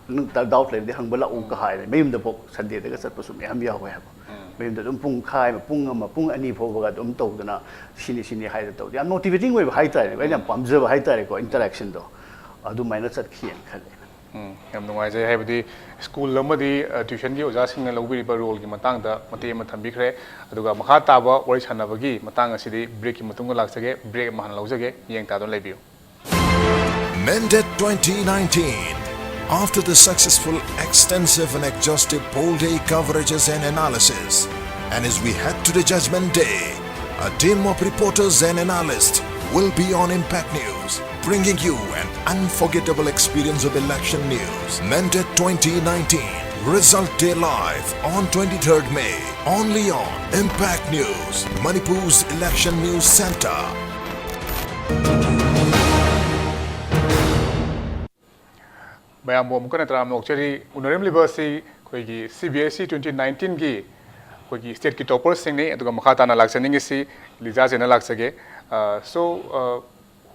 ꯅꯪ doubt ꯂꯩꯔꯗꯤ ꯍꯪꯕ ꯂꯥꯛꯎꯒ ꯍꯥꯏꯔꯦ꯫ ꯃꯌꯨꯝꯗ ꯐꯥꯎ Sunday ꯗꯒ ꯆꯠꯄꯁꯨ ꯃꯌꯥꯝ ꯌꯥꯎꯋꯦ ꯍꯥꯏꯕ꯫ ꯃꯌꯨꯝꯗ ꯑꯗꯨꯝ ꯄꯨꯡꯈꯥꯏ ꯑꯃ, ꯄꯨꯡ ꯑꯃ, ꯄꯨꯡ ꯑꯅꯤ ꯐꯥꯎꯕꯒ ꯑꯗꯨꯝ ꯇꯧꯗꯅ, ꯁꯤꯅꯤ ꯁꯤꯅꯤ ꯍꯥꯏꯗꯅ ꯇꯧꯗꯦ꯫ ꯌꯥꯝ motivating ꯑꯣꯏꯕ ꯍꯥꯏꯇꯥꯔꯦ, ꯑꯩꯅ ꯌꯥꯝ ꯄꯥꯝꯖꯕ ꯍꯥꯏꯇꯥꯔꯦꯀꯣ, interaction ꯗꯣ ꯑꯗꯨꯃꯥꯏꯅ ꯆꯠꯈꯤꯑꯅ ꯈꯜꯂꯦ꯫ ꯎꯝ, ꯌꯥꯝ ꯅꯨꯡꯉꯥꯏꯖꯩ꯫ ꯍꯥꯏꯕꯗꯤ ꯁ꯭ꯀꯨꯜ ꯑꯃꯗꯤ tuition ꯒꯤ ꯑꯣꯖꯥꯁꯤꯡꯅ ꯂꯧꯕꯤꯔꯤꯕ role ꯒꯤ ꯃꯇꯥꯡꯗ ꯃꯇꯦꯛ ꯑꯃ ꯊꯝꯕꯤꯈ꯭ꯔꯦ꯫ ꯑꯗꯨꯒ ꯃꯈꯥ ꯇꯥꯕ ꯋꯥꯔꯤ ꯁꯥꯟꯅꯕꯒꯤ ꯃꯇꯥꯡ ꯑꯁꯤꯗꯤ break ꯀꯤ ꯃꯇꯨꯡꯗ ꯂꯥꯛꯆꯒꯦ꯫ Break ꯑꯃ ꯍꯥꯟꯅ ꯂꯧꯖꯒꯦ, ꯃꯤꯠꯌꯦꯡ ꯇꯥꯗꯨꯅ ꯂꯩꯕꯤꯌꯨ꯫ Mendet twenty nineteen. After the successful, extensive and exhaustive poll day coverages and analysis, and as we head to the judgment day, a team of reporters and analysts will be on Impact News, bringing you an unforgettable experience of election news. Mendet twenty nineteen. Result Day Live on twenty-third May. Only on Impact News, Manipur's election news center. ꯃꯌꯥꯝꯕꯨ ꯑꯃꯨꯛꯀ ꯍꯟꯅ ꯇꯔꯥꯝꯅ ꯑꯣꯛꯆꯔꯤ꯫ ꯎꯅꯔꯝꯂꯤꯕ ꯑꯁꯤ ꯑꯩꯈꯣꯏꯒꯤ C B S E twenty nineteen ꯒꯤ ꯑꯩꯈꯣꯏꯒꯤ state ꯀꯤ topper ꯁꯤꯡꯅꯤ꯫ ꯑꯗꯨꯒ ꯃꯈꯥ ꯇꯥꯅ ꯂꯥꯛꯆꯅꯤꯡꯉꯤꯁꯤ ꯂꯤꯖꯥ ꯆꯦꯅ ꯂꯥꯛꯆꯒꯦ꯫ Uh, so, uh,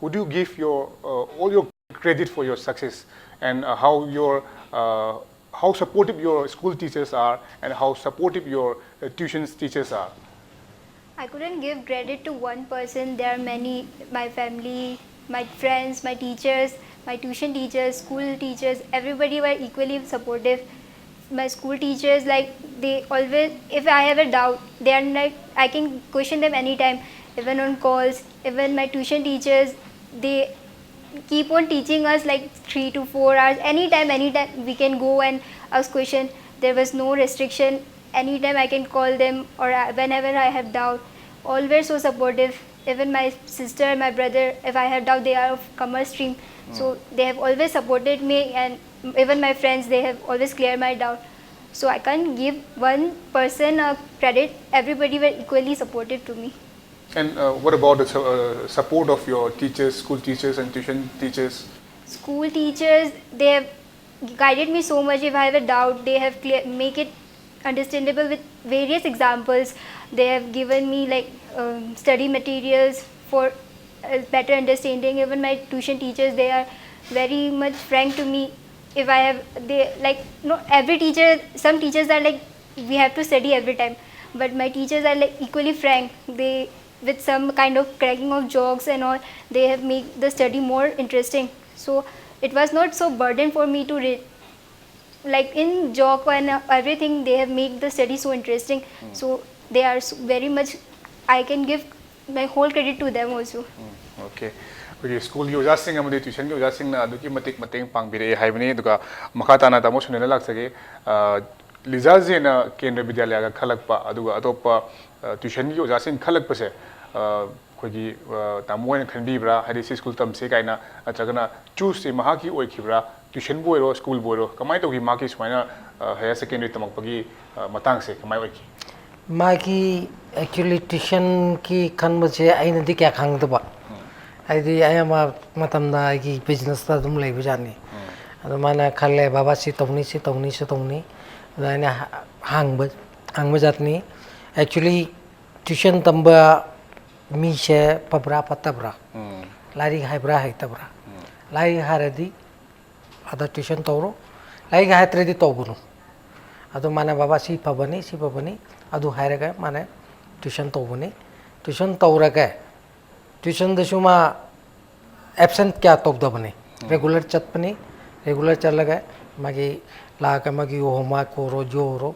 would you give your, uh, all your credit for your success and, uh, how your, uh, how supportive your school teachers are and how supportive your, uh, tuition teachers are? I couldn't give credit to one person. There are many, my family, my friends, my teachers, my tuition teachers, school teachers, everybody were equally supportive. My school teachers, like, they always, if I have a doubt, they are like, I can question them anytime, even on calls. Even my tuition teachers, they keep on teaching us like three to four hours, anytime, anytime we can go and ask question. There was no restriction. Anytime I can call them, or I, whenever I have doubt, all were so supportive. Even my sister, my brother, if I have doubt, they are of commerce stream, so they have always supported me, and even my friends, they have always cleared my doubt. So I can't give one person a credit. Everybody were equally supportive to me. And uh, what about the su- uh, support of your teachers, school teachers, and tuition teachers? School teachers, they have guided me so much. If I have a doubt, they have clear, make it understandable with various examples. They have given me like um, study materials for a better understanding. Even my tuition teachers, they are very much frank to me. If I have, they like, no, every teacher, some teachers are like, we have to study every time, but my teachers are like equally frank. They, with some kind of cracking of jokes and all, they have made the study more interesting. So it was not so burden for me to read. Like in joke and uh, everything, they have made the study so interesting. So they are s- very much, I can give my whole credit to them also. Okay. ꯑꯩꯈꯣꯏꯒꯤ ꯁ꯭ꯀꯨꯜꯒꯤ ꯑꯣꯖꯥꯁꯤꯡ ꯑꯃꯗꯤ ꯇ꯭ꯌꯨꯁꯟꯒꯤ ꯑꯣꯖꯥꯁꯤꯡꯅ ꯑꯗꯨꯛꯀꯤ ꯃꯇꯤꯛ ꯃꯇꯦꯡ ꯄꯥꯡꯕꯤꯔꯛꯑꯦ ꯍꯥꯏꯕꯅꯤ꯫ ꯑꯗꯨꯒ ꯃꯈꯥ ꯇꯥꯅ ꯇꯥꯃꯣ ꯁꯨꯅꯤꯜꯗ ꯂꯥꯛꯆꯒꯦ꯫ ꯑ, ꯂꯤꯖꯥꯖꯦꯅ ꯀꯦꯟꯗ꯭ꯔ ꯕꯤꯗ꯭ꯌꯥꯂꯌꯥꯒ ꯈꯜꯂꯛꯄ, ꯑꯗꯨꯒ ꯑꯇꯣꯞꯄ ꯑ, ꯇ꯭ꯌꯨꯁꯟꯒꯤ ꯑꯣꯖꯥꯁꯤꯡ ꯈꯜꯂꯛꯄꯁꯦ, ꯑ, ꯑꯩꯈꯣꯏꯒꯤ ꯑ, ꯇꯥꯃꯣ ꯍꯣꯏꯅ ꯈꯟꯕꯤꯕ꯭ꯔꯥ? ꯍꯥꯏꯗꯤ ꯁꯤ ꯁ꯭ꯀꯨꯜ ꯇꯝꯁꯦ ꯀꯥꯏꯅ, ꯅꯠꯇ꯭ꯔꯒꯅ ꯆꯨꯁꯁꯦ ꯃꯍꯥꯛꯀꯤ ꯑꯣꯏꯈꯤꯕ꯭ꯔꯥ? ꯇ꯭ꯌꯨꯁꯟꯕꯨ ꯑꯣꯏꯔꯣ, ꯁ꯭ꯀꯨꯜꯕꯨ ꯑꯣꯏꯔꯣ, ꯀꯃꯥꯏꯅ ꯇꯧꯈꯤ? ꯃꯍꯥꯛꯀꯤ ꯁꯨꯃꯥꯏꯅ ꯍꯥꯌꯔ ꯁꯦꯀꯦꯟꯗꯔꯤ ꯇꯝꯃꯛꯄꯒꯤ ꯑ, ꯃꯇꯥꯡꯁꯦ ꯀꯃꯥꯏꯅ ꯑꯣꯏꯈꯤ? ꯃꯥꯒꯤ ꯑꯦꯛꯆꯨꯂꯤ ꯇ꯭ꯌꯨꯁꯟꯒꯤ ꯈꯟꯕꯁꯦ ꯑꯩꯅꯗꯤ ꯀꯌꯥ ꯈꯪꯗꯕ꯫ ꯍꯥꯏꯗꯤ ꯑꯌꯥꯝꯕ ꯃꯇꯝꯗ ꯑꯩꯒꯤ ꯕꯤꯖꯤꯅꯦꯁꯇ ꯑꯗꯨꯝ ꯂꯩꯕꯖꯥꯠꯅꯤ꯫ ꯑꯗꯨ ꯃꯥꯅ ꯈꯜꯂꯦ, "ꯕꯥꯕꯥ, ꯁꯤ ꯇꯧꯅꯤ, ꯁꯤ ꯇꯧꯅꯤ, ꯁꯤ ꯇꯧꯅꯤ"꯫ ꯑꯗꯨꯃꯥꯏꯅ ꯍ- ꯍꯪꯕ ꯍꯪꯕ ꯖꯥꯠꯅꯤ꯫ ꯑꯦꯛꯆꯨꯂꯤ ꯇ꯭ꯌꯨꯁꯟ ꯇꯝꯕ ꯃꯤꯁꯦ ꯐꯕ꯭ꯔꯥ ꯐꯠꯇꯕ꯭ꯔꯥ, ꯂꯥꯏꯔꯤꯛ ꯍꯩꯕ꯭ꯔꯥ ꯍꯩꯇꯕ꯭ꯔꯥ? ꯂꯥꯏꯔꯤꯛ ꯍꯩꯔꯗꯤ ꯑꯗ ꯇ꯭ꯌꯨꯁꯟ ꯇꯧꯔꯣ, ꯂꯥꯏꯔꯤꯛ ꯍꯩꯇ꯭ꯔꯗꯤ ꯇꯧꯒꯅꯨ꯫ ꯑꯗꯨ ꯃꯥꯅ, "ꯕꯥꯕꯥ, ꯁꯤ ꯐꯕꯅꯤ, ꯁꯤ ꯐꯕꯅꯤ", ꯑꯗꯨ ꯍꯥꯏꯔꯒ ꯃꯥꯅ ꯇ꯭ꯌꯨꯁꯟ ꯇꯧꯕꯅꯤ꯫ ꯇ꯭ꯌꯨꯁꯟ ꯇꯧꯔꯒ ꯇ꯭ꯌꯨꯁꯟꯗꯁꯨ ꯃꯥ ꯑꯦꯞꯁꯦꯟ ꯀꯌꯥ ꯇꯧꯗꯕꯅꯤ, ꯔꯦꯒꯨꯂꯔ ꯆꯠꯄꯅꯤ꯫ ꯔꯦꯒꯨꯂꯔ ꯆꯠꯂꯒ ꯃꯥꯒꯤ ꯂꯥꯛꯑꯒ ꯃꯥꯒꯤ ꯍꯣꯝꯋꯥꯔꯛ ꯑꯣꯏꯔꯣ, ꯖꯣ ꯑꯣꯏꯔꯣ,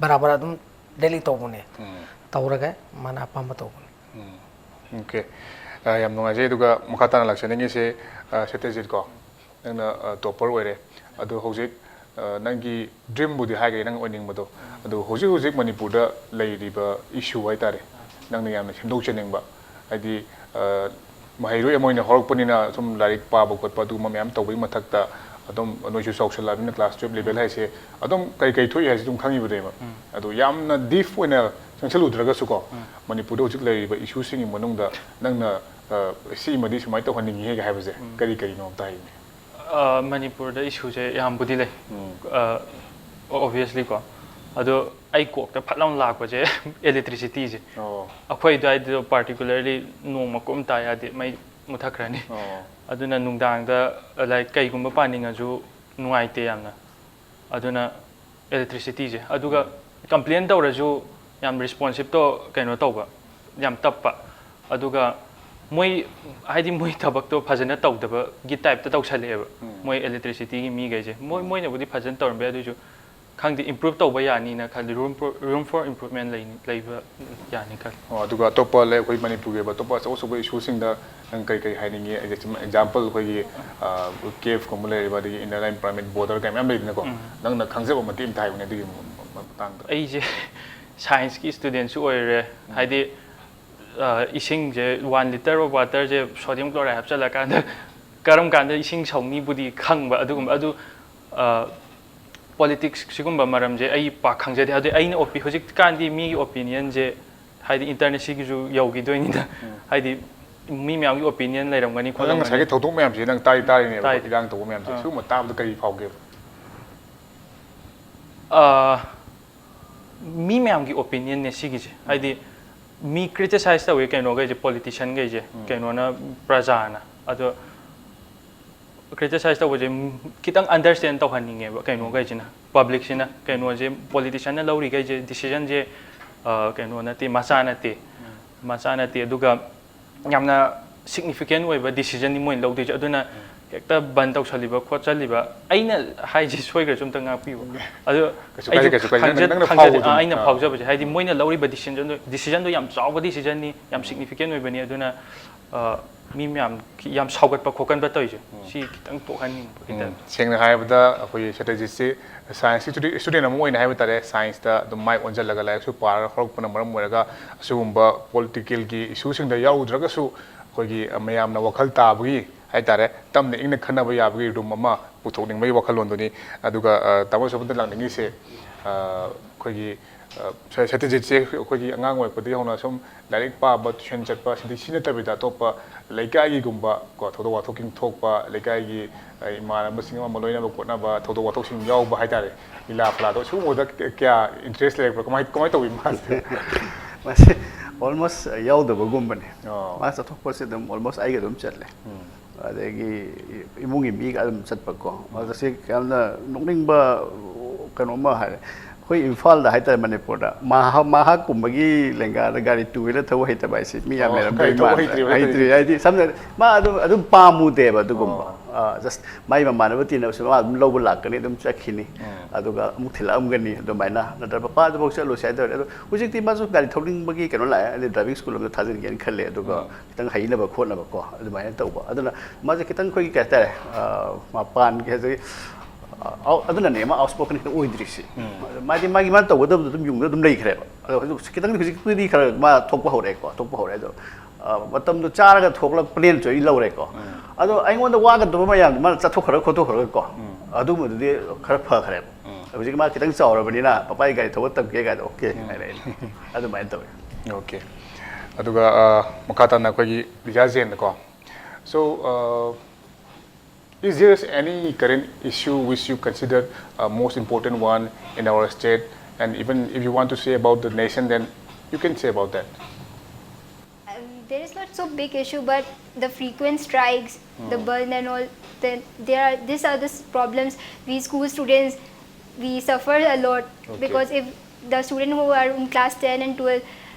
ꯕꯔꯥꯕꯔ ꯑꯗꯨꯝ ꯗꯦꯂꯤ ꯇꯧꯕꯅꯦ꯫ ꯇꯧꯔꯒ ꯃꯥꯅ ꯑꯄꯥꯝꯕ ꯇꯧꯕꯅꯦ꯫ ꯑꯣꯀꯦ꯫ ꯑ, ꯌꯥꯝ ꯅꯨꯡꯉꯥꯏꯖꯩ꯫ ꯑꯗꯨꯒ ꯃꯈꯥ ꯇꯥꯅ ꯂꯥꯛꯆꯅꯤꯡꯉꯤꯁꯦ, ꯑ, ꯁꯇ꯭ꯌꯖꯤꯠ ꯀꯣ, ꯅꯪꯅ, ꯑ, ꯇꯣꯄꯔ ꯑꯣꯏꯔꯦ꯫ ꯑꯗꯣ ꯍꯧꯖꯤꯛ, ꯑ, ꯅꯪꯒꯤ ꯗ꯭ꯔꯤꯝꯕꯨꯗꯤ ꯍꯥꯏꯈ꯭ꯔꯦ, ꯅꯪ ꯑꯣꯏꯅꯤꯡꯕꯗꯣ꯫ ꯑꯗꯣ ꯍꯧꯖꯤꯛ ꯍꯧꯖꯤꯛ ꯃꯅꯤꯄꯨꯔꯗ ꯂꯩꯔꯤꯕ ꯏꯁꯨ ꯍꯥꯏꯇꯥꯔꯦ, ꯅꯪꯅ ꯌꯥꯝꯅ ꯁꯦꯝꯗꯣꯛꯆꯅꯤꯡꯕ, ꯍꯥꯏꯗꯤ, ꯑ, ꯃꯍꯩꯔꯣꯏ ꯑꯃ ꯑꯣꯏꯅ ꯍꯧꯔꯛꯄꯅꯤꯅ ꯁꯨꯝ ꯂꯥꯏꯔꯤꯛ ꯄꯥꯕ ꯈꯣꯠꯄ ꯑꯗꯨꯒꯨꯝꯕ ꯃꯌꯥꯝ ꯇꯧꯕꯒꯤ ꯃꯊꯛꯇ ꯑꯗꯨꯝ ꯅꯣꯏꯁꯨ ꯆꯥꯎꯁꯜꯂꯛꯑꯕꯅꯤꯅ ꯀ꯭ꯂꯥꯁ ꯇꯨꯌꯦꯜꯞ ꯂꯦꯚꯦꯜ ꯍꯥꯏꯁꯦ ꯑꯗꯨꯝ ꯀꯩ ꯀꯩ ꯊꯣꯛꯏ ꯍꯥꯏꯁꯦ ꯑꯗꯨꯝ ꯈꯪꯉꯤꯕꯅꯦꯕ꯫ ꯑꯗꯣ ꯌꯥꯝꯅ ꯗꯤꯞ ꯑꯣꯏꯅ ꯆꯪꯁꯜꯂꯨꯗ꯭ꯔꯒꯁꯨꯀꯣ, ꯃꯅꯤꯄꯨꯔꯗ ꯍꯧꯖꯤꯛ ꯂꯩꯔꯤꯕ ꯏꯁꯨꯁꯤꯡꯒꯤ ꯃꯅꯨꯡꯗ ꯅꯪꯅ, ꯑ, ꯁꯤꯃꯗꯤ ꯁꯨꯃꯥꯏꯅ ꯇꯧꯍꯟꯅꯤꯡꯉꯤꯒ ꯍꯥꯏꯕꯁꯦ ꯀꯔꯤ ꯀꯔꯤꯅꯣ ꯑꯝꯇ ꯍꯥꯏꯌꯨꯅꯦ꯫ ꯑ, ꯃꯅꯤꯄꯨꯔꯗ ꯏꯁꯨꯁꯦ ꯌꯥꯝꯕꯨꯗꯤ ꯂꯩ꯫ ꯑ, obviously ꯀꯣ꯫ ꯑꯗꯣ ꯑꯩ ꯀꯣꯛꯇ ꯐꯠ ꯂꯥꯎꯅ ꯂꯥꯛꯄꯁꯦ electricityꯁꯦ꯫ ꯑꯣ꯫ ꯑꯩꯈꯣꯏ ꯑꯗꯨꯋꯥꯏꯗꯣ particularly ꯅꯣꯡ ꯃꯀꯨꯞ ꯑꯃ ꯇꯥ ꯌꯥꯗꯦ, ꯃꯩ ꯃꯨꯠꯊꯠꯈ꯭ꯔꯅꯤ꯫ ꯑꯣ꯫ ꯑꯗꯨꯅ ꯅꯨꯡꯗꯥꯡꯗ, like, ꯀꯩꯒꯨꯝꯕ ꯄꯥꯅꯤꯡꯉꯁꯨ ꯅꯨꯡꯉꯥꯏꯇꯦ ꯌꯥꯝꯅ꯫ ꯑꯗꯨꯅ electricityꯁꯦ꯫ ꯑꯗꯨꯒ complain ꯇꯧꯔꯁꯨ ꯌꯥꯝ responsiveꯇꯣ ꯀꯩꯅꯣ ꯇꯧꯕ, ꯌꯥꯝ ꯇꯞꯄ꯫ ꯑꯗꯨꯒ ꯃꯣꯏ, ꯍꯥꯏꯗꯤ, ꯃꯣꯏ ꯊꯕꯛꯇꯣ ꯐꯖꯅ ꯇꯧꯗꯕꯒꯤ typeꯇ ꯇꯧꯁꯜꯂꯛꯑꯦꯕ꯫ ꯃꯣꯏ electricityꯒꯤ ꯃꯤꯈꯩꯁꯦ꯫ ꯃꯣꯏ, ꯃꯣꯏꯅꯕꯨꯗꯤ ꯐꯖꯅ ꯇꯧꯔꯝꯕ ꯌꯥꯏ, ꯑꯗꯨꯏꯁꯨ ꯈꯪꯗꯦ, improve ꯇꯧꯕ ꯌꯥꯅꯤꯅ ꯈꯜꯂꯤ, room for, room for improvement ꯂꯩꯅꯤ, ꯂꯩꯕ ꯌꯥꯅꯤ ꯈꯜꯂꯤ꯫ ꯑꯣ, ꯑꯗꯨꯒ ꯑꯇꯣꯞꯄ ꯂꯩ, ꯑꯩꯈꯣꯏ ꯃꯅꯤꯄꯨꯔꯒꯤ ꯑꯣꯏꯕ ꯑꯇꯣꯞꯄ ꯑꯆꯧ ꯑꯆꯧꯕ ꯏꯁꯨꯁꯤꯡꯗ ꯅꯪ ꯀꯔꯤ ꯀꯔꯤ ꯍꯥꯏꯅꯤꯡꯉꯤ? ꯑꯩꯁꯦ ꯁꯨꯝ example ꯑꯩꯈꯣꯏꯒꯤ, ꯑ, ꯀꯦꯐꯀꯨꯝꯕ ꯂꯩꯔꯤꯕ, ꯑꯗꯒꯤ Inner Line Permit, border ꯀꯥꯏ ꯃꯌꯥꯝ ꯂꯩꯗꯅꯀꯣ, ꯅꯪꯅ ꯈꯪꯖꯕ ꯃꯇꯦꯛ ꯑꯃ ꯍꯥꯏꯌꯨꯅꯦ ꯑꯗꯨꯒꯤ ꯃꯇꯥꯡꯗ꯫ ꯑꯩꯁꯦ scienceꯀꯤ studentꯁꯨ ꯑꯣꯏꯔꯦ, ꯍꯥꯏꯗꯤ, ꯑ, ꯏꯁꯤꯡꯁꯦ one litre of waterꯁꯦ sodium chloride ꯍꯥꯞꯆꯤꯜꯂꯀꯥꯟꯗ ꯀꯔꯝ ꯀꯥꯟꯗ ꯏꯁꯤꯡ ꯁꯧꯅꯤꯕꯨꯗꯤ ꯈꯪꯕ, ꯑꯗꯨꯒꯨꯝꯕ, ꯑꯗꯨ, ꯑ, politics ꯁꯤꯒꯨꯝꯕ ꯃꯔꯝꯁꯦ ꯑꯩ ꯄꯥꯛ ꯈꯪꯖꯗꯦ꯫ ꯑꯗꯨ ꯑꯩꯅ opi-, ꯍꯧꯖꯤꯛꯀꯥꯟꯗꯤ ꯃꯤꯒꯤ opinionꯁꯦ, ꯍꯥꯏꯗꯤ, internationalꯒꯤꯁꯨ ꯌꯧꯈꯤꯗꯣꯏꯅꯤꯅ, ꯍꯥꯏꯗꯤ, ꯃꯤ ꯃꯌꯥꯝꯒꯤ opinion ꯂꯩꯔꯝꯒꯅꯤ, ꯅꯪ ꯈꯣꯠꯂꯝꯒꯅꯤ꯫ ꯉꯁꯥꯏꯒꯤ ꯊꯧꯗꯣꯛ ꯃꯌꯥꯝꯁꯦ ꯅꯪ ꯇꯥꯗꯤ ꯇꯥꯔꯤꯅꯦꯕ, ꯇꯥꯏ꯫ ꯏꯔꯥꯡ ꯇꯧꯕ ꯃꯌꯥꯝꯁꯦ, ꯑꯥ꯫ ꯁꯤꯒꯨꯝꯕ ꯇꯥꯕꯗ ꯀꯔꯤ ꯐꯥꯎꯒꯦꯕ? ꯑꯥ, ꯃꯤ ꯃꯌꯥꯝꯒꯤ opinionꯅꯦ ꯁꯤꯒꯤꯁꯦ꯫ ꯍꯥꯏꯗꯤ, ꯃꯤ criticize ꯇꯧꯋꯤ ꯀꯩꯅꯣꯈꯩꯁꯦ, politicianꯈꯩꯁꯦ, ꯀꯩꯅꯣꯅ, ꯄ꯭ꯔꯖꯥꯅ꯫ ꯑꯗꯣ criticize ꯇꯧꯕꯁꯦ, ꯈꯤꯇꯪ understand ꯇꯧꯍꯟꯅꯤꯡꯉꯦꯕ ꯀꯩꯅꯣꯈꯩꯁꯤꯅ, publicꯁꯤꯅ꯫ ꯀꯩꯅꯣꯁꯦ, politicianꯅ ꯂꯧꯔꯤꯈꯩꯁꯦ, decisionꯁꯦ, ꯑ, ꯀꯩꯅꯣ ꯅꯠꯇꯦ, ꯃꯆꯥ ꯅꯠꯇꯦ꯫ ꯃꯆꯥ ꯅꯠꯇꯦ꯫ ꯑꯗꯨꯒ ꯌꯥꯝꯅ significant ꯑꯣꯏꯕ decisionꯅꯤ ꯃꯣꯏꯅ ꯂꯧꯗꯣꯏꯁꯦ꯫ ꯑꯗꯨꯅ ꯍꯦꯛꯇ ꯕꯟ ꯇꯧꯁꯜꯂꯤꯕ ꯈꯣꯠꯆꯜꯂꯤꯕ, ꯑꯩꯅ ꯍꯥꯏꯁꯦ ꯁꯣꯏꯈ꯭ꯔꯁꯨ ꯑꯝꯇ ꯉꯥꯛꯄꯤꯌꯨ꯫ ꯑꯗꯨ ꯀꯩꯁꯨ ꯑꯩꯁꯨ ꯀꯥꯏꯗꯦ, ꯀꯩꯁꯨ ꯀꯥꯏꯗꯦ꯫ ꯈꯪꯖ-, ꯅꯪꯅ ꯈꯪꯖꯗꯦ꯫ ꯐꯥꯎꯕꯗꯨꯅꯤ꯫ ꯑꯥ, ꯑꯩꯅ ꯑꯥ꯫ ꯐꯥꯎꯖꯕꯁꯦ, ꯍꯥꯏꯗꯤ, ꯃꯣꯏꯅ ꯂꯧꯔꯤꯕ decisionꯗꯣ, decisionꯗꯣ ꯌꯥꯝ ꯆꯥꯎꯕ decisionꯅꯤ, ꯌꯥꯝ significant ꯑꯣꯏꯕꯅꯤ꯫ ꯑꯗꯨꯅ, ꯑ, ꯃꯤ ꯃꯌꯥꯝ ꯌꯥꯝ ꯁꯥꯎꯒꯠꯄ ꯈꯣꯠꯀꯟꯕ ꯇꯧꯔꯤꯁꯦ, ꯁꯤ ꯈꯤꯇꯪ ꯇꯣꯛꯍꯟꯅꯤꯡꯕ ꯍꯥꯏꯇꯥꯔꯦ꯫ ꯎꯝ, ꯁꯦꯡꯅ ꯍꯥꯏꯔꯕꯗ, ꯑꯩꯈꯣꯏꯒꯤ ꯁꯇ꯭ꯌꯖꯤꯠꯁꯤ scienceꯀꯤ student, student ꯑꯃ ꯑꯣꯏꯅ ꯍꯥꯏꯕ ꯇꯥꯔꯦ, scienceꯇ ꯑꯗꯨꯝ ꯃꯥꯏ ꯑꯣꯟꯁꯤꯜꯂꯒ ꯂꯥꯏꯔꯤꯛꯁꯨ ꯄꯥꯔꯒ ꯍꯧꯔꯛꯄꯅ ꯃꯔꯝ ꯑꯣꯏꯔꯒ, ꯑꯁꯤꯒꯨꯝꯕ politicalꯒꯤ issueꯁꯤꯡꯗ ꯌꯥꯎꯔꯨꯗ꯭ꯔꯒꯁꯨ, ꯑꯩꯈꯣꯏꯒꯤ, ꯑ, ꯃꯌꯥꯝꯅ ꯋꯥꯈꯜ ꯇꯥꯕꯒꯤ ꯍꯥꯏꯇꯥꯔꯦ, ꯇꯞꯅ ꯏꯪꯅ ꯈꯟꯅꯕ ꯌꯥꯕꯒꯤ ꯔꯨꯝ ꯑꯃ ꯄꯨꯊꯣꯛꯅꯤꯡꯕꯒꯤ ꯋꯥꯈꯜꯂꯣꯟꯗꯨꯅꯤ꯫ ꯑꯗꯨꯒ ꯇꯥꯃꯣ ꯁꯣꯝꯗ ꯂꯥꯛꯅꯤꯡꯉꯤꯁꯦ, ꯑꯩꯈꯣꯏꯒꯤ ꯁꯇꯤꯖꯤꯠꯁꯦ ꯑꯩꯈꯣꯏꯒꯤ ꯑꯉꯥꯡ ꯑꯣꯏꯔꯛꯄꯗꯒꯤ ꯍꯧꯅ ꯁꯨꯝ ꯂꯥꯏꯔꯤꯛ ꯄꯥꯕ, ꯇ꯭ꯌꯨꯁꯟ ꯆꯠꯄ, ꯁꯤꯗꯤ ꯁꯤ ꯅꯠꯇꯕꯤꯗ ꯑꯇꯣꯞꯄ ꯂꯩꯀꯥꯏꯒꯤꯒꯨꯝꯕ ꯀꯣ, ꯊꯧꯗꯣꯛ ꯋꯥꯊꯣꯛꯁꯤꯡ ꯊꯣꯛꯄ, ꯂꯩꯀꯥꯏꯒꯤ ꯏꯃꯥꯟꯅꯕꯁꯤꯡ ꯑꯃ ꯂꯣꯏꯅꯕ ꯈꯣꯠꯅꯕ ꯊꯧꯗꯣꯛ ꯋꯥꯊꯣꯛꯁꯤꯡ ꯌꯥꯎꯕ ꯍꯥꯏꯇꯥꯔꯦ꯫ ꯂꯤꯂꯥ ꯐꯂꯥꯗꯣ ꯁꯤꯒꯨꯝꯕꯗ ꯀꯌꯥ ꯏꯟꯇꯔꯦꯁ ꯂꯩꯔꯛꯄ꯭ꯔꯥ? ꯀꯃꯥꯏ ꯀꯃꯥꯏꯅ ꯇꯧꯏ ꯃꯥꯁꯦ? ꯃꯥꯁꯦ ꯑꯣꯜꯃꯣꯁ ꯌꯥꯎꯗꯕꯒꯨꯝꯕꯅꯦ꯫ ꯑꯣ꯫ ꯃꯥ ꯆꯠꯊꯣꯛꯄꯁꯦ ꯑꯗꯨꯝ ꯑꯣꯜꯃꯣꯁ ꯑꯩꯒ ꯑꯗꯨꯝ ꯆꯠꯂꯦ꯫ ꯎꯝ꯫ ꯑꯗꯒꯤ ꯏꯃꯨꯡꯒꯤ ꯃꯤꯒ ꯑꯗꯨꯝ ꯆꯠꯄꯀꯣ꯫ ꯑꯗ ꯁꯤ ꯌꯥꯝꯅ ꯅꯣꯛꯅꯤꯡꯕ ꯀꯩꯅꯣꯝꯃ ꯍꯥꯏꯔꯦ꯫ ꯑꯩꯈꯣꯏ ꯏꯝꯐꯥꯜꯗ ꯍꯥꯏꯇꯥꯔꯦ, ꯃꯅꯤꯄꯨꯔꯗ ꯃꯍꯥꯛ ꯃꯍꯥꯛꯀꯨꯝꯕꯒꯤ ꯂꯦꯡꯒꯥꯗ ꯒꯥꯔꯤ ꯇꯨ ꯋꯤꯂꯔ ꯊꯧꯕ ꯍꯩꯇꯕ ꯍꯥꯏꯁꯦ ꯃꯤ ꯌꯥꯝ ꯑꯣ, ꯂꯩꯔꯝꯗꯧ ꯒꯥꯔꯤ ꯊꯧꯕ ꯃꯥꯟꯗ꯭ꯔꯦ꯫ ꯍꯩꯇ꯭ꯔꯤꯕ ꯅꯠꯇ꯭ꯔꯗꯤ? ꯍꯩꯇ꯭ꯔꯤ ꯍꯥꯏꯗꯤ ꯁꯝꯅ ꯍꯥꯏꯔꯕꯗ ꯃꯥ ꯑꯗꯨꯝ ꯑꯗꯨꯝ ꯄꯥꯝꯃꯨꯗꯦꯕ ꯑꯗꯨꯒꯨꯝꯕ꯫ ꯑꯣ꯫ ꯖꯁ ꯃꯥꯏ ꯃꯃꯥꯟꯅꯕ ꯇꯤꯟꯅꯕꯁꯨ ꯃꯥ ꯑꯗꯨꯝ ꯂꯧꯕ ꯂꯥꯛꯀꯅꯤ, ꯑꯗꯨꯝ ꯆꯠꯈꯤꯅꯤ꯫ ꯎꯝ꯫ ꯑꯗꯨꯒ ꯑꯃꯨꯛ ꯊꯤꯜꯂꯛꯑꯝꯒꯅꯤ ꯑꯗꯨꯃꯥꯏꯅ, ꯅꯠꯇ꯭ꯔꯒ "ꯄꯄꯥ ꯑꯗꯨꯐꯥꯎ ꯆꯠꯂꯨꯁꯦ" ꯍꯥꯏ ꯇꯧꯔꯦ꯫ ꯑꯗꯣ ꯍꯧꯖꯤꯛꯇꯤ ꯃꯥꯁꯨ ꯒꯥꯔꯤ ꯊꯧꯅꯤꯡꯕꯒꯤ ꯀꯩꯅꯣ ꯂꯥꯛꯑꯦ, ꯑꯗꯩ ꯗ꯭ꯔꯥꯏꯚꯤꯡ ꯁ꯭ꯀꯨꯜ ꯑꯃꯗ ꯊꯥꯖꯤꯟꯒꯦꯅ ꯈꯜꯂꯦ꯫ ꯑꯗꯨꯒ ꯎꯝ꯫ ꯈꯤꯇꯪ ꯍꯩꯅꯕ ꯈꯣꯠꯅꯕꯀꯣ ꯑꯗꯨꯃꯥꯏꯅ ꯇꯧꯕ꯫ ꯑꯗꯨꯅ ꯃꯥꯁꯦ ꯈꯤꯇꯪ ꯑꯩꯈꯣꯏꯒꯤ ꯀꯩ ꯍꯥꯏꯇꯥꯔꯦ, ꯑ, ꯃꯄꯥꯟꯒꯤ ꯍꯥꯏꯗꯤ, ꯑ, ꯑꯥꯎ-, ꯑꯗꯨꯅꯅꯦ ꯃꯥ ꯑꯥꯎꯠ ꯁ꯭ꯄꯣꯀꯟ ꯈꯤꯇꯪ ꯑꯣꯏꯗ꯭ꯔꯤꯁꯦ꯫ ꯎꯝ꯫ ꯃꯥꯗꯤ ꯃꯥꯒꯤ ꯃꯥꯅ ꯇꯧꯒꯗꯕꯗꯣ ꯑꯗꯨꯝ ꯌꯨꯝꯗ ꯑꯗꯨꯝ ꯂꯩꯈ꯭ꯔꯦꯕ꯫ ꯑꯗꯣ ꯍꯧꯖꯤꯛ ꯈꯤꯇꯪꯗꯤ ꯍꯧꯖꯤꯛꯄꯨꯗꯤ ꯈꯔ ꯃꯥ ꯊꯣꯛꯄ ꯍꯧꯔꯛꯑꯦꯀꯣ, ꯊꯣꯛꯄ ꯍꯧꯔꯛꯑꯦ꯫ ꯑꯗꯣ, ꯑ, ꯃꯇꯝꯗꯣ ꯆꯥꯔꯒ ꯊꯣꯛꯂꯛꯄꯅꯦꯅꯁꯨ ꯑꯩ ꯂꯧꯔꯦꯀꯣ꯫ ꯎꯝ꯫ ꯑꯗꯣ ꯑꯩꯉꯣꯟꯗ ꯋꯥꯒꯗꯕ ꯃꯌꯥꯝꯗꯣ ꯃꯥꯅ ꯆꯠꯊꯣꯛꯈ꯭ꯔꯒ ꯈꯣꯠꯇꯣꯛꯈ꯭ꯔꯒꯀꯣ, ꯎꯝ꯫ ꯑꯗꯨꯝꯕꯗꯨꯗꯤ ꯈꯔ ꯐꯈ꯭ꯔꯦꯕ꯫ ꯎꯝ꯫ ꯍꯧꯖꯤꯛ ꯃꯥ ꯈꯤꯇꯪ ꯆꯥꯎꯔꯕꯅꯤꯅ "ꯄꯄꯥꯒꯤ ꯒꯥꯔꯤ ꯊꯧꯕ ꯇꯝꯒꯦ" ꯀꯥꯏꯗꯣ "ꯑꯣꯀꯦ" ꯎꯝ꯫ ꯍꯥꯏꯔꯛꯑꯦ꯫ ꯑꯗꯨꯃꯥꯏꯅ ꯇꯧꯋꯦ꯫ ꯑꯣꯀꯦ꯫ ꯑꯗꯨꯒ, ꯑ, ꯃꯈꯥ ꯇꯥꯅ ꯑꯩꯈꯣꯏꯒꯤ ꯂꯤꯖꯥ ꯖꯦꯟꯗꯀꯣ꯫ So, uh, is there any current issue which you consider, uh, most important one in our state? And even if you want to say about the nation, then you can say about that. Um, there is not so big issue, but the frequent strikes, the Hmm. burn and all, then there are, these are the s- problems we school students, we suffer a lot. Okay. Because if the student who are in class ten and twelve,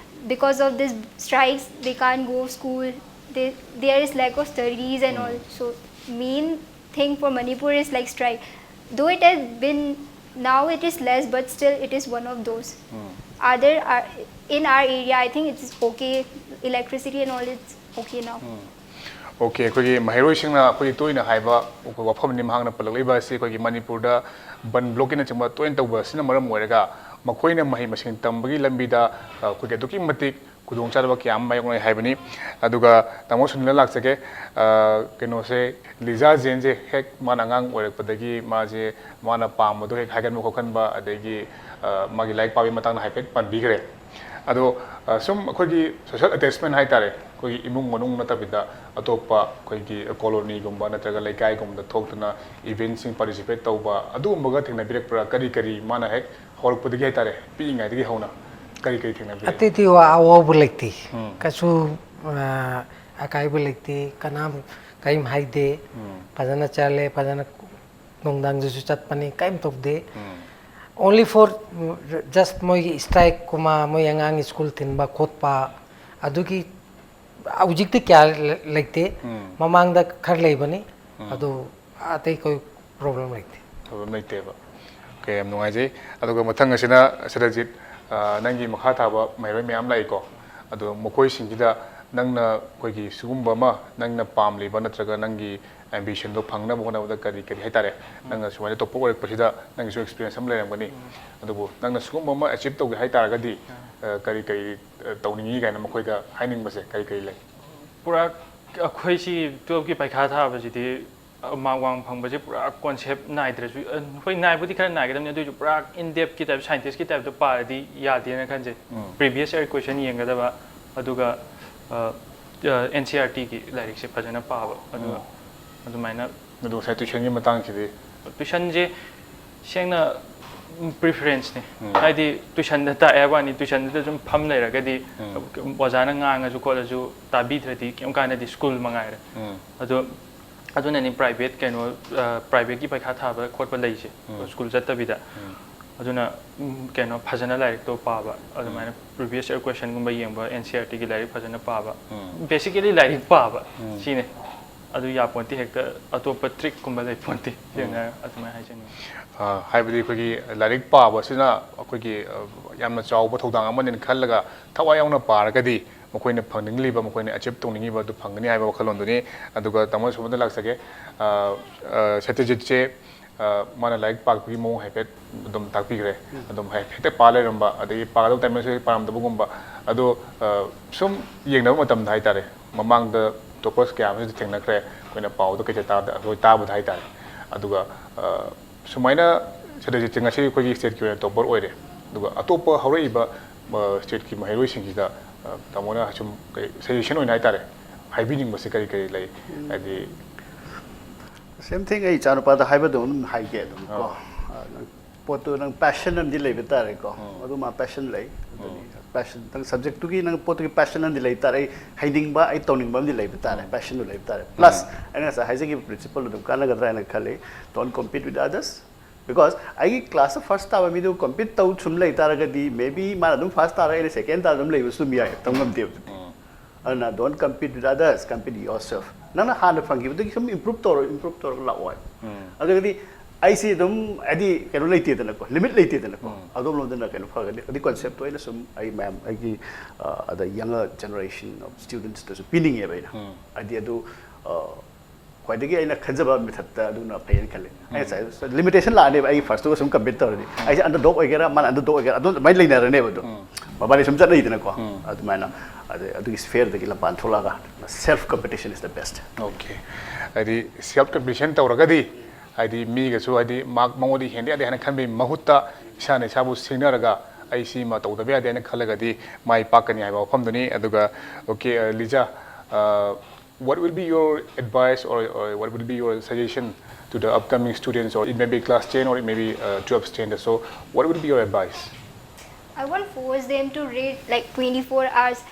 because of this strikes, they can't go school. They, there is lack of studies and Hmm. all. So main thing for Manipur is like strike. Though it has been, now it is less, but still it is one of those. Hmm. Other are, in our area, I think it's okay. Electricity and all, it's okay now. Okay, ꯑꯩꯈꯣꯏꯒꯤ ꯃꯍꯩꯔꯣꯏꯁꯤꯡꯅ ꯑꯩꯈꯣꯏꯒꯤ ꯇꯣꯏꯅ ꯍꯥꯏꯕ ꯑꯩꯈꯣꯏ ꯋꯥꯐꯝꯅꯤ ꯃꯍꯥꯛꯅ ꯄꯜꯂꯛꯂꯤꯕ ꯑꯁꯤ꯫ ꯑꯩꯈꯣꯏꯒꯤ ꯃꯅꯤꯄꯨꯔꯗ ꯕꯟ ꯕ꯭ꯂꯣꯛꯀꯤꯅꯆꯤꯡꯕ ꯇꯣꯏꯅ ꯇꯧꯕ ꯑꯁꯤꯅ ꯃꯔꯝ ꯑꯣꯏꯔꯒ ꯃꯈꯣꯏꯅ ꯃꯍꯩ ꯃꯁꯤꯡ ꯇꯝꯕꯒꯤ ꯂꯝꯕꯤꯗ, ꯑ, ꯑꯩꯈꯣꯏꯒꯤ ꯑꯗꯨꯛꯀꯤ ꯃꯇꯤꯛ ꯈꯨꯗꯣꯡꯆꯥꯗꯕ ꯀꯌꯥ ꯑꯃ ꯃꯥꯌꯣꯛꯅꯩ ꯍꯥꯏꯕꯅꯤ꯫ ꯑꯗꯨꯒ ꯇꯥꯃꯣ ꯁꯨꯅꯤꯜꯗ ꯂꯥꯛꯆꯒꯦ꯫ ꯑ, ꯀꯩꯅꯣꯁꯦ, ꯂꯤꯖꯥ ꯖꯦꯟꯁꯦ ꯍꯦꯛ ꯃꯥꯅ ꯑꯉꯥꯡ ꯑꯣꯏꯔꯛꯄꯗꯒꯤ ꯃꯥꯁꯦ ꯃꯥꯅ ꯄꯥꯝꯕꯗꯣ ꯍꯦꯛ ꯍꯥꯏꯒꯟꯕ ꯈꯣꯠꯀꯟꯕ, ꯑꯗꯒꯤ, ꯑ, ꯃꯥꯒꯤ ꯂꯥꯏꯔꯤꯛ ꯄꯥꯕꯒꯤ ꯃꯇꯥꯡꯗ ꯍꯥꯏꯐꯦꯠ ꯄꯟꯕꯤꯈ꯭ꯔꯦ꯫ ꯑꯗꯣ, ꯑ, ꯁꯨꯝ ꯑꯩꯈꯣꯏꯒꯤ social attachment ꯍꯥꯏꯇꯥꯔꯦ, ꯑꯩꯈꯣꯏꯒꯤ ꯏꯃꯨꯡ ꯃꯅꯨꯡ ꯅꯠꯇꯕꯤꯗ ꯑꯇꯣꯞꯄ ꯑꯩꯈꯣꯏꯒꯤ colonyꯒꯨꯝꯕ ꯅꯠꯇ꯭ꯔꯒ ꯂꯩꯀꯥꯏꯒꯨꯝꯕꯗ ꯊꯣꯛꯇꯨꯅ eventꯁꯤꯡ participate ꯇꯧꯕ, ꯑꯗꯨꯒꯨꯝꯕꯒ ꯊꯦꯡꯅꯕꯤꯔꯛꯄ꯭ꯔꯥ? ꯀꯔꯤ ꯀꯔꯤ ꯃꯥꯅ ꯍꯦꯛ ꯍꯧꯔꯛꯄꯗꯒꯤ ꯍꯥꯏꯇꯥꯔꯦ, ꯄꯤꯛꯏꯉꯩꯗꯒꯤ ꯍꯧꯅ ꯀꯔꯤ ꯀꯔꯤ ꯊꯦꯡꯅꯕꯤꯔꯛꯏ? ꯑꯇꯩꯗꯤ ꯋꯥ ꯑꯋꯥꯕ ꯂꯩꯇꯦ꯫ ꯎꯝ꯫ ꯀꯩꯁꯨ, ꯑ, ꯑꯀꯥꯏꯕ ꯂꯩꯇꯦ꯫ ꯀꯅꯥꯝ ꯀꯔꯤꯝ ꯍꯥꯏꯗꯦ꯫ ꯎꯝ꯫ ꯐꯖꯅ ꯆꯠꯂꯦ, ꯐꯖꯅ ꯅꯨꯡꯗꯥꯡꯗꯁꯨ ꯆꯠꯄꯅꯤ, ꯀꯔꯤꯝ ꯇꯧꯗꯦ꯫ ꯎꯝ꯫ Only for, ꯎꯝ, just ꯃꯣꯏꯒꯤ strikeꯀꯨꯝꯕ, ꯃꯣꯏ ꯑꯉꯥꯡ school ꯊꯤꯟꯕ ꯈꯣꯠꯄ, ꯑꯗꯨꯒꯤ ꯍꯧꯖꯤꯛꯇꯤ ꯀꯌꯥ ꯂꯩ-, ꯂꯩꯇꯦ꯫ ꯎꯝ꯫ ꯃꯃꯥꯡꯗ ꯈꯔ ꯂꯩꯕꯅꯤ꯫ ꯎꯝ꯫ ꯑꯗꯨ ꯑꯇꯩ ꯑꯩꯈꯣꯏ problem ꯂꯩꯇꯦ꯫ Problem ꯂꯩꯇꯦꯕ꯫ Okay, ꯌꯥꯝ ꯅꯨꯡꯉꯥꯏꯖꯩ꯫ ꯑꯗꯨꯒ ꯃꯊꯪ ꯑꯁꯤꯅ ꯁꯇ꯭ꯌꯖꯤꯠ, ꯑ, ꯅꯪꯒꯤ ꯃꯈꯥ ꯊꯥꯕ ꯃꯍꯩꯔꯣꯏ ꯃꯌꯥꯝ ꯂꯥꯛꯏꯀꯣ꯫ ꯑꯗꯣ ꯃꯈꯣꯏꯁꯤꯡꯁꯤꯗ ꯅꯪꯅ ꯑꯩꯈꯣꯏꯒꯤ ꯁꯤꯒꯨꯝꯕ ꯑꯃ ꯅꯪꯅ ꯄꯥꯝꯂꯤꯕ ꯅꯠꯇ꯭ꯔꯒ ꯅꯪꯒꯤ ambitionꯗꯣ ꯐꯪꯅꯕ ꯍꯣꯠꯅꯕꯗ ꯀꯔꯤ ꯀꯔꯤ ꯍꯥꯏꯇꯥꯔꯦ? ꯎꯝ꯫ ꯅꯪꯅ ꯁꯨꯃꯥꯏꯅ topper ꯑꯣꯏꯔꯛꯄꯁꯤꯗ ꯅꯪꯒꯤꯁꯨ experience ꯑꯃ ꯂꯩꯔꯝꯒꯅꯤ꯫ ꯎꯝ꯫ ꯑꯗꯨꯕꯨ ꯅꯪꯅ ꯁꯤꯒꯨꯝꯕ ꯑꯃ achieve ꯇꯧꯒꯦ ꯍꯥꯏ ꯇꯥꯔꯒꯗꯤ, ꯎꯝ꯫ ꯑ, ꯀꯔꯤ ꯀꯔꯤ, ꯑ, ꯇꯧꯅꯤꯡꯉꯤ ꯀꯥꯏꯅ ꯃꯈꯣꯏꯗ ꯍꯥꯏꯅꯤꯡꯕꯁꯦ ꯀꯔꯤ ꯀꯔꯤ ꯂꯩ? ꯄꯨꯔꯥ ꯑꯩꯈꯣꯏ ꯁꯤ twelveꯀꯤ ꯄꯩꯈꯥ ꯊꯥꯕꯁꯤꯗꯤ, ꯑ, mark ꯋꯥꯡ ꯐꯪꯕꯁꯦ ꯄꯨꯔꯥ concept ꯅꯥꯏꯗ꯭ꯔꯁꯨ, ꯑ, ꯍꯣꯏ, ꯅꯥꯏꯕꯨꯗꯤ ꯈꯔ ꯅꯥꯏꯒꯗꯕꯅꯤ, ꯑꯗꯨ ꯑꯣꯏꯔꯁꯨ ꯄꯨꯔꯥ in depthꯀꯤ type, scientistꯀꯤ typeꯇ ꯄꯥꯔꯗꯤ ꯌꯥꯗꯦꯅ ꯈꯟꯖꯩ꯫ ꯎꯝ꯫ Previous year question ꯌꯦꯡꯒꯗꯕ, ꯑꯗꯨꯒ, ꯑ, ꯑ, NCERTꯒꯤ ꯂꯥꯏꯔꯤꯛꯁꯦ ꯐꯖꯅ ꯄꯥꯕ, ꯑꯗꯨꯒ ꯎꯝ꯫ ꯑꯗꯨꯃꯥꯏꯅ꯫ ꯑꯗꯣ ꯉꯁꯥꯏ tuitionꯒꯤ ꯃꯇꯥꯡꯁꯤꯗꯤ? Tuitionꯁꯦ ꯁꯦꯡꯅ, ꯎꯝ, preferenceꯅꯤ꯫ ꯎꯝ꯫ ꯍꯥꯏꯗꯤ tuitionꯗ ꯇꯥꯛꯑꯦ ꯍꯥꯏꯕ ꯋꯥꯅꯤ, tuitionꯗꯨꯗ ꯁꯨꯝ ꯐꯝ ꯂꯩꯔꯒꯗꯤ ꯎꯝ꯫ ꯑꯣꯖꯥꯅ ꯉꯥꯡꯉꯁꯨ ꯈꯣꯠꯂꯁꯨ ꯇꯥꯕꯤꯗ꯭ꯔꯗꯤ ꯀꯩꯝ ꯀꯥꯟꯅꯗꯦ, school ꯃꯉꯥꯏꯔꯦ꯫ ꯎꯝ꯫ ꯑꯗꯣ ꯑꯗꯨꯅꯅꯤ private ꯀꯩꯅꯣ, ꯑ, privateꯀꯤ ꯄꯩꯈꯥ ꯊꯥꯕ ꯈꯣꯠꯄ ꯂꯩꯁꯦ, ꯎꯝ꯫ School ꯆꯠꯇꯕꯤꯗ꯫ ꯎꯝ꯫ ꯑꯗꯨꯅ, ꯎꯝ, ꯀꯩꯅꯣ, ꯐꯖꯅ ꯂꯥꯏꯔꯤꯛꯇꯣ ꯄꯥꯕ, ꯑꯗꯨꯃꯥꯏꯅ ꯎꯝ꯫ Previous year questionꯒꯨꯝꯕ ꯌꯦꯡꯕ, NCERTꯒꯤ ꯂꯥꯏꯔꯤꯛ ꯐꯖꯅ ꯄꯥꯕ, ꯎꯝ꯫ Basically ꯂꯥꯏꯔꯤꯛ ꯄꯥꯕ, ꯎꯝ꯫ ꯁꯤꯅꯤ꯫ ꯑꯗꯨ ꯌꯥꯄꯣꯟꯇꯦ, ꯍꯦꯛꯇ ꯑꯇꯣꯞꯄ trickꯀꯨꯝꯕ ꯂꯩꯄꯣꯟꯇꯦ, ꯎꯝ꯫ ꯁꯦꯡꯅ ꯍꯥꯏꯔ ꯑꯗꯨꯃꯥꯏꯅ ꯍꯥꯏꯖꯅꯤꯡꯉꯤ꯫ ꯑ, ꯍꯥꯏꯕꯗꯤ ꯑꯩꯈꯣꯏꯒꯤ ꯂꯥꯏꯔꯤꯛ ꯄꯥꯕꯁꯤꯅ ꯑꯩꯈꯣꯏꯒꯤ, ꯑ, ꯌꯥꯝꯅ ꯆꯥꯎꯕ ꯊꯧꯗꯥꯡ ꯑꯃꯅꯦꯅ ꯈꯜꯂꯒ ꯊꯋꯥꯏ ꯌꯥꯎꯅ ꯄꯥꯔꯒꯗꯤ ꯃꯈꯣꯏꯅ ꯐꯪꯅꯤꯡꯂꯤꯕ, ꯃꯈꯣꯏꯅ achieve ꯇꯧꯅꯤꯡꯉꯤꯕ ꯑꯗꯨ ꯐꯪꯒꯅꯤ ꯍꯥꯏꯕ ꯋꯥꯈꯜꯂꯣꯟꯗꯨꯅꯤ꯫ ꯑꯗꯨꯒ ꯇꯥꯃꯣ ꯁꯨꯃꯟꯗ ꯂꯥꯛꯆꯒꯦ꯫ ꯑ, ꯑ, ꯁꯇ꯭ꯌꯖꯤꯠꯁꯦ, ꯃꯥꯅ ꯂꯥꯏꯔꯤꯛ ꯄꯥꯛꯄꯒꯤ ꯃꯑꯣꯡ ꯍꯥꯏꯐꯦꯠ ꯑꯗꯨꯝ ꯇꯥꯛꯄꯤꯈ꯭ꯔꯦ꯫ ꯑꯗꯨꯝ ꯍꯥꯏꯐꯦꯠꯇ ꯄꯥ ꯂꯩꯔꯝꯕ, ꯑꯗꯒꯤ ꯄꯥꯒꯗꯕ ꯇꯥꯏꯃꯤꯡꯁꯨ ꯍꯦꯛ ꯄꯥꯔꯝꯗꯕꯒꯨꯝꯕ꯫ ꯑꯗꯣ ꯁꯨꯝ ꯌꯦꯡꯅꯕ ꯃꯇꯝꯗ ꯍꯥꯏꯇꯥꯔꯦ, ꯃꯃꯥꯡꯗ ꯇꯣꯄꯔꯁ ꯀꯌꯥ ꯑꯃꯁꯨ ꯊꯦꯡꯅꯈ꯭ꯔꯦ ꯑꯩꯈꯣꯏꯅ ꯄꯥꯎꯗ ꯀꯩꯗ ꯇꯥꯕꯗ, ꯑꯩꯈꯣꯏ ꯇꯥꯕꯗ ꯍꯥꯏꯇꯥꯔꯦ꯫ ꯑꯗꯨꯒ ꯁꯨꯃꯥꯏꯅ ꯁꯇ꯭ꯌꯖꯤꯠꯁꯦ ꯉꯁꯤ ꯑꯩꯈꯣꯏꯒꯤ ꯁ꯭ꯇꯦꯠꯀꯤ ꯑꯣꯏꯅ ꯇꯣꯄꯔ ꯑꯣꯏꯔꯦ꯫ ꯑꯗꯨꯒ ꯑꯇꯣꯞꯄ ꯍꯧꯔꯛꯏꯕ ꯁ꯭ꯇꯦꯠꯀꯤ ꯃꯍꯩꯔꯣꯏꯁꯤꯡꯁꯤꯗ ꯇꯥꯃꯣꯅ ꯁꯨꯝ ꯀꯩ ꯁꯖꯦꯁꯟ ꯑꯣꯏꯅ ꯍꯥꯏꯇꯥꯔꯦ, ꯍꯥꯏꯕꯤꯅꯤꯡꯕꯁꯦ ꯀꯔꯤ ꯀꯔꯤ ꯂꯩ? ꯍꯥꯏꯗꯤ Same thing, ꯑꯩ ꯏꯆꯥꯅꯨꯄꯥꯗ ꯍꯥꯏꯕꯗꯣ ꯑꯗꯨꯝ ꯍꯥꯏꯒꯦ ꯑꯗꯨꯝ ꯀꯣ꯫ ꯅꯪ ꯄꯣꯠꯇꯨ ꯅꯪ ꯄꯦꯁꯟ ꯑꯃꯗꯤ ꯂꯩꯕ ꯇꯥꯔꯦꯀꯣ꯫ ꯑꯗꯨ ꯃꯥ ꯄꯦꯁꯟ ꯂꯩ꯫ ꯑꯗꯨꯅꯤ ꯄꯦꯁꯟ, ꯅꯪ ꯁꯕꯖꯦꯛꯇꯨꯒꯤ ꯅꯪ ꯄꯣꯠꯇꯨꯒꯤ ꯄꯦꯁꯟ ꯑꯃꯗꯤ ꯂꯩ ꯇꯥꯔꯦ꯫ ꯑꯩ ꯍꯩꯅꯤꯡꯕ, ꯑꯩ ꯇꯧꯅꯤꯡꯕ ꯑꯃꯗꯤ ꯂꯩꯕ ꯇꯥꯔꯦ, ꯄꯦꯁꯟꯗꯨ ꯂꯩꯕ ꯇꯥꯔꯦ꯫ ꯄ꯭ꯂꯁ ꯑꯩꯅ ꯉꯁꯥꯏ ꯍꯥꯏꯖꯈꯤꯕ ꯄ꯭ꯔꯤꯟꯁꯤꯄꯜ ꯑꯗꯨꯝ ꯀꯥꯟꯅꯒꯗ꯭ꯔꯥ ꯍꯥꯏꯅ ꯈꯜꯂꯤ꯫ Don't compete with others, because ꯑꯩꯒꯤ ꯀ꯭ꯂꯥꯁꯇ ꯐꯥꯔꯁ ꯇꯥꯕ ꯃꯤꯗꯨ ꯀꯝꯄꯤꯠ ꯇꯧ ꯁꯨꯝ ꯂꯩ ꯇꯥꯔꯒꯗꯤ, maybe ꯃꯥꯅ ꯑꯗꯨꯝ ꯐꯥꯔꯁ ꯇꯥꯔꯒ ꯑꯩꯅ ꯁꯦꯀꯦꯟ ꯇꯥꯔ ꯑꯗꯨꯝ ꯂꯩꯕꯁꯨ ꯑꯗꯨꯝ ꯌꯥꯏ, ꯇꯝ ꯉꯝꯗꯦꯕ ꯑꯗꯨꯗꯤ꯫ ꯑꯗꯨꯅ don't compete with others, compete yourself. ꯅꯪꯅ ꯍꯥꯟꯅ ꯐꯪꯈꯤꯕꯗꯒꯤ ꯁꯨꯝ ꯏꯝꯄ꯭ꯔꯨꯞ ꯇꯧꯔ ꯏꯝꯄ꯭ꯔꯨꯞ ꯇꯧꯔꯒ ꯂꯥꯛꯑꯣ ꯍꯥꯏꯕ꯫ ꯑꯗꯨꯒꯗꯤ ꯑꯩꯁꯤ ꯑꯗꯨꯝ ꯍꯥꯏꯗꯤ ꯀꯩꯅꯣ ꯂꯩꯇꯦꯗꯅꯀꯣ, ꯂꯤꯃꯤꯠ ꯂꯩꯇꯦꯗꯅꯀꯣ꯫ ꯑꯗꯣꯝꯂꯣꯝꯗꯅ ꯀꯩꯅꯣ ꯐꯒꯅꯤ꯫ ꯑꯗꯨ ꯀꯣꯟꯁꯦꯞꯇꯣ ꯑꯩꯅ ꯁꯨꯝ ꯑꯩ ꯃꯌꯥꯝ ꯑꯩꯒꯤ ꯑꯗ younger generation of students ꯇꯁꯨ ꯄꯤꯅꯤꯡꯉꯦꯕ ꯑꯩꯅ꯫ ꯍꯥꯏꯗꯤ ꯑꯗꯨ ꯈ꯭ꯋꯥꯏꯗꯒꯤ ꯑꯩꯅ ꯈꯟꯖꯕ ꯃꯦꯊꯠꯇ ꯑꯗꯨꯅ ꯐꯩꯌꯦꯅ ꯈꯜꯂꯦ꯫ ꯑꯩ ꯉꯁꯥꯏ ꯂꯤꯃꯤꯇꯦꯁꯟ ꯂꯥꯛꯑꯅꯦꯕ, ꯑꯩ ꯐꯥꯔꯁꯇꯨꯒ ꯁꯨꯝ ꯀꯝꯄꯤꯠ ꯇꯧꯔꯗꯤ꯫ ꯑꯩꯁꯦ ꯑꯟꯗꯔ ꯗꯣꯛ ꯑꯣꯏꯒꯦꯔꯥ, ꯃꯥꯅ ꯑꯟꯗꯔ ꯗꯣꯛ ꯑꯣꯏꯒꯦꯔꯥ, ꯑꯗꯨꯝ ꯑꯗꯨꯃꯥꯏꯅ ꯂꯩꯅꯔꯅꯦꯕ ꯑꯗꯨꯝ꯫ ꯃꯕꯥꯅꯤ ꯁꯨꯝ ꯆꯠꯅꯩꯗꯅꯀꯣ꯫ ꯑꯗꯨꯃꯥꯏꯅ ꯑꯗꯩ ꯑꯗꯨꯒꯤ ꯁ꯭ꯐꯤꯌꯔꯗꯒꯤ ꯂꯝꯄꯥꯟ ꯊꯣꯛꯂꯛꯑꯒ self competition is the best꯫ Okay, ꯍꯥꯏꯗꯤ ꯁꯦꯜꯐ ꯀꯝꯄꯤꯇꯤꯁꯟ ꯇꯧꯔꯒꯗꯤ, ꯍꯥꯏꯗꯤ ꯃꯤꯒꯁꯨ ꯍꯥꯏꯗꯤ ꯃꯥ ꯃꯉꯣꯟꯗ ꯍꯦꯟꯗ ꯌꯥꯗꯦ ꯍꯥꯏꯅ ꯈꯟꯕꯒꯤ ꯃꯍꯨꯠꯇ ꯏꯁꯥꯅ ꯏꯁꯥꯕꯨ ꯁꯤꯡꯅꯔꯒ ꯑꯩ ꯁꯤꯃ ꯇꯧꯗꯕ ꯌꯥꯗꯦ ꯍꯥꯏꯅ ꯈꯜꯂꯒꯗꯤ ꯃꯥꯏ ꯄꯥꯛꯀꯅꯤ ꯍꯥꯏꯕ ꯋꯥꯐꯝꯗꯨꯅꯤ꯫ ꯑꯗꯨꯒ okay, ꯂꯤꯖꯥ, what will be your advice or, or what will be your suggestion to the upcoming students, or it may be class ten or it may be uh, twelve standard? So what will be your advice? I won't force them to read like twenty-four hours.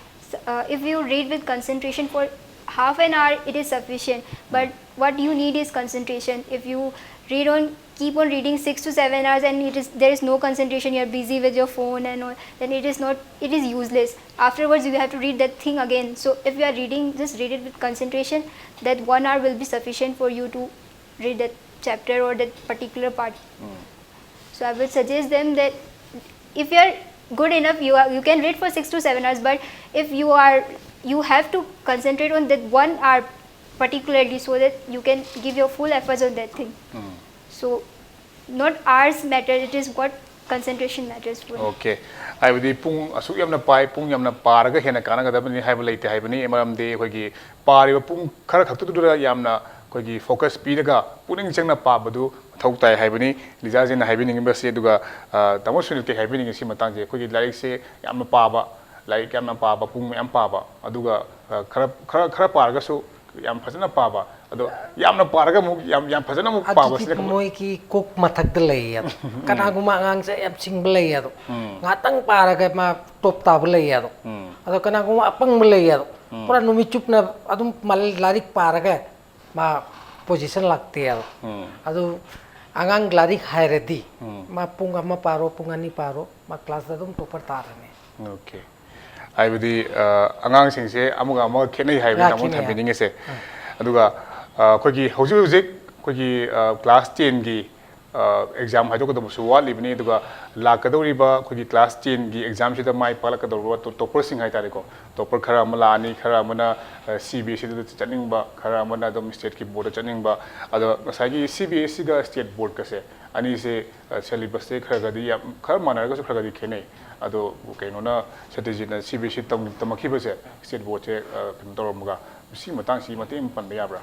Uh, if you read with concentration for half an hour, it is sufficient. But what you need is concentration. If you read on, keep on reading six to seven hours, and it is there is no concentration. You are busy with your phone and all. Then it is not. It is useless. Afterwards, you have to read that thing again. So if you are reading, just read it with concentration. That one hour will be sufficient for you to read that chapter or that particular part. So I would suggest them that if you are good enough, you are you can read for six to seven hours. But if you are you have to concentrate on that one hour particularly, so that you can give your full efforts on that thing. So, not hours matter, it is what concentration matters for. Okay. ꯍꯥꯏꯕꯗꯤ ꯄꯨꯡ ꯑꯁꯨꯛ ꯌꯥꯝꯅ ꯄꯥꯏ, ꯄꯨꯡ ꯌꯥꯝꯅ ꯄꯥꯔꯒ ꯍꯦꯟꯅ ꯀꯥꯟꯅꯒꯗꯕꯅꯤ ꯍꯥꯏꯕ ꯂꯩꯇꯦ ꯍꯥꯏꯕꯅꯤ꯫ ꯃꯔꯝꯗꯤ ꯑꯩꯈꯣꯏꯒꯤ ꯄꯥꯔꯤꯕ ꯄꯨꯡ ꯈꯔ ꯈꯛꯇꯗꯨꯗ ꯌꯥꯝꯅ ꯑꯩꯈꯣꯏꯒꯤ focus ꯄꯤꯔꯒ ꯄꯨꯛꯅꯤꯡ ꯆꯪꯅ ꯄꯥꯕꯗꯨ ꯃꯊꯧ ꯇꯥꯏ ꯍꯥꯏꯕꯅꯤ ꯂꯤꯖꯥꯖꯤꯅ ꯍꯥꯏꯕꯤꯅꯤꯡꯉꯤꯕꯁꯤ꯫ ꯑꯗꯨꯒ ꯑ, ꯇꯥꯃꯣ ꯁꯨꯅꯤꯜ ꯀꯩ ꯍꯥꯏꯕꯤꯅꯤꯡꯉꯤ ꯁꯤ ꯃꯇꯥꯡꯁꯦ? ꯑꯩꯈꯣꯏꯒꯤ ꯂꯥꯏꯔꯤꯛꯁꯦ ꯌꯥꯝꯅ ꯄꯥꯕ, ꯂꯥꯏꯔꯤꯛ ꯌꯥꯝꯅ ꯄꯥꯕ, ꯄꯨꯡ ꯃꯌꯥꯝ ꯄꯥꯕ, ꯑꯗꯨꯒ ꯑ, ꯈꯔ ꯈꯔ ꯈꯔ ꯄꯥꯔꯒꯁꯨ ꯌꯥꯝ ꯐꯖꯅ ꯄꯥꯕ, ꯑꯗꯣ ꯌꯥꯝꯅ ꯄꯥꯔꯒ ꯑꯃꯨꯛ ꯌꯥꯝ ꯌꯥꯝ ꯐꯖꯅ ꯑꯃꯨꯛ ꯑꯗꯨꯗꯤ ꯄꯥꯕꯁꯤꯅ ꯃꯣꯏꯒꯤ ꯀꯣꯛ ꯃꯊꯛꯇ ꯂꯩꯌꯦ ꯑꯗꯣ꯫ ꯀꯅꯥꯒꯨꯝꯕ ꯑꯉꯥꯡꯁꯦ ꯌꯥꯝ ꯁꯤꯡꯕ ꯂꯩꯌꯦ ꯑꯗꯣ, ꯉꯥꯛꯇꯪ ꯄꯥꯔꯒ ꯃꯥ top ꯇꯥꯕ ꯂꯩꯌꯦ ꯑꯗꯣ꯫ ꯑꯗꯣ ꯀꯅꯥꯒꯨꯝꯕ ꯑꯄꯪꯕ ꯂꯩꯌꯦ ꯑꯗꯣ, ꯄꯨꯔꯥ ꯅꯨꯃꯤꯠ ꯆꯨꯞꯅ ꯑꯗꯨꯝ ꯃꯜ- ꯂꯥꯏꯔꯤꯛ ꯄꯥꯔꯒ ꯃꯥ position ꯂꯥꯛꯇꯦ ꯑꯗꯣ꯫ ꯑꯗꯨ ꯑꯉꯥꯡ ꯂꯥꯏꯔꯤꯛ ꯍꯩꯔꯗꯤ ꯃꯥ ꯄꯨꯡ ꯑꯃ ꯄꯥꯔꯣ, ꯄꯨꯡ ꯑꯅꯤ ꯄꯥꯔꯣ, ꯃꯥ class ꯇ ꯑꯗꯨꯝ topper ꯇꯥꯔꯅꯤ꯫ Okay. ꯍꯥꯏꯕꯗꯤ ꯑ, ꯑꯉꯥꯡꯁꯤꯡꯁꯦ ꯑꯃꯒ ꯑꯃꯒ ꯈꯦꯠꯅꯩ ꯍꯥꯏꯕꯅꯤ ꯌꯥ, ꯇꯥꯃꯣꯅ ꯈꯦꯠꯅꯩ꯫ ꯊꯝꯕꯤꯅꯤꯡꯉꯤꯁꯦ꯫ ꯑꯗꯨꯒ ꯑ, ꯑꯩꯈꯣꯏꯒꯤ ꯍꯧꯖꯤꯛ ꯍꯧꯖꯤꯛ ꯑꯩꯈꯣꯏꯒꯤ ꯑ, class ten ꯒꯤ ꯑ, exam ꯍꯥꯏꯗꯣꯛꯀꯗꯕꯁꯨ ꯋꯥꯠꯂꯤꯕꯅꯤ꯫ ꯑꯗꯨꯒ ꯂꯥꯛꯀꯗꯧꯔꯤꯕ ꯑꯩꯈꯣꯏꯒꯤ class ten ꯒꯤ exam ꯁꯤꯗ ꯃꯥꯏ ꯄꯥꯛꯂꯛꯀꯗꯧꯔꯤꯕ to- topper ꯁꯤꯡ ꯍꯥꯏꯇꯥꯔꯦꯀꯣ, topper ꯈꯔ ꯑꯃ ꯂꯥꯛꯑꯅꯤ, ꯈꯔ ꯑꯃꯅ ꯑ, C B S E ꯗ ꯆꯠꯅꯤꯡꯕ, ꯈꯔ ꯑꯃꯅ ꯑꯗꯨꯝ state ꯀꯤ board ꯇ ꯆꯠꯅꯤꯡꯕ꯫ ꯑꯗꯣ ꯉꯁꯥꯏꯒꯤ C B S E ꯒ state board ꯒꯁꯦ ꯑꯅꯤꯁꯦ ꯑ, syllabus ꯁꯦ ꯈꯔ ꯈꯔꯗꯤ ꯌꯥꯝ ꯈꯔ ꯃꯥꯟꯅꯔꯒꯁꯨ ꯈꯔ ꯈꯔꯗꯤ ꯈꯦꯠꯅꯩ꯫ ꯑꯗꯣ ꯀꯩꯅꯣꯅ, ꯁꯇ꯭ꯌꯖꯤꯠꯅ C B S E ꯇꯝ- ꯇꯝꯃꯛꯈꯤꯕꯁꯦ, state board ꯁꯦ ꯑ, ꯀꯩꯅꯣ ꯇꯧꯔꯝꯃꯒ, ꯁꯤ ꯃꯇꯥꯡꯁꯤ ꯃꯇꯦꯛ ꯑꯃ ꯄꯟꯕ ꯌꯥꯕ꯭ꯔꯥ?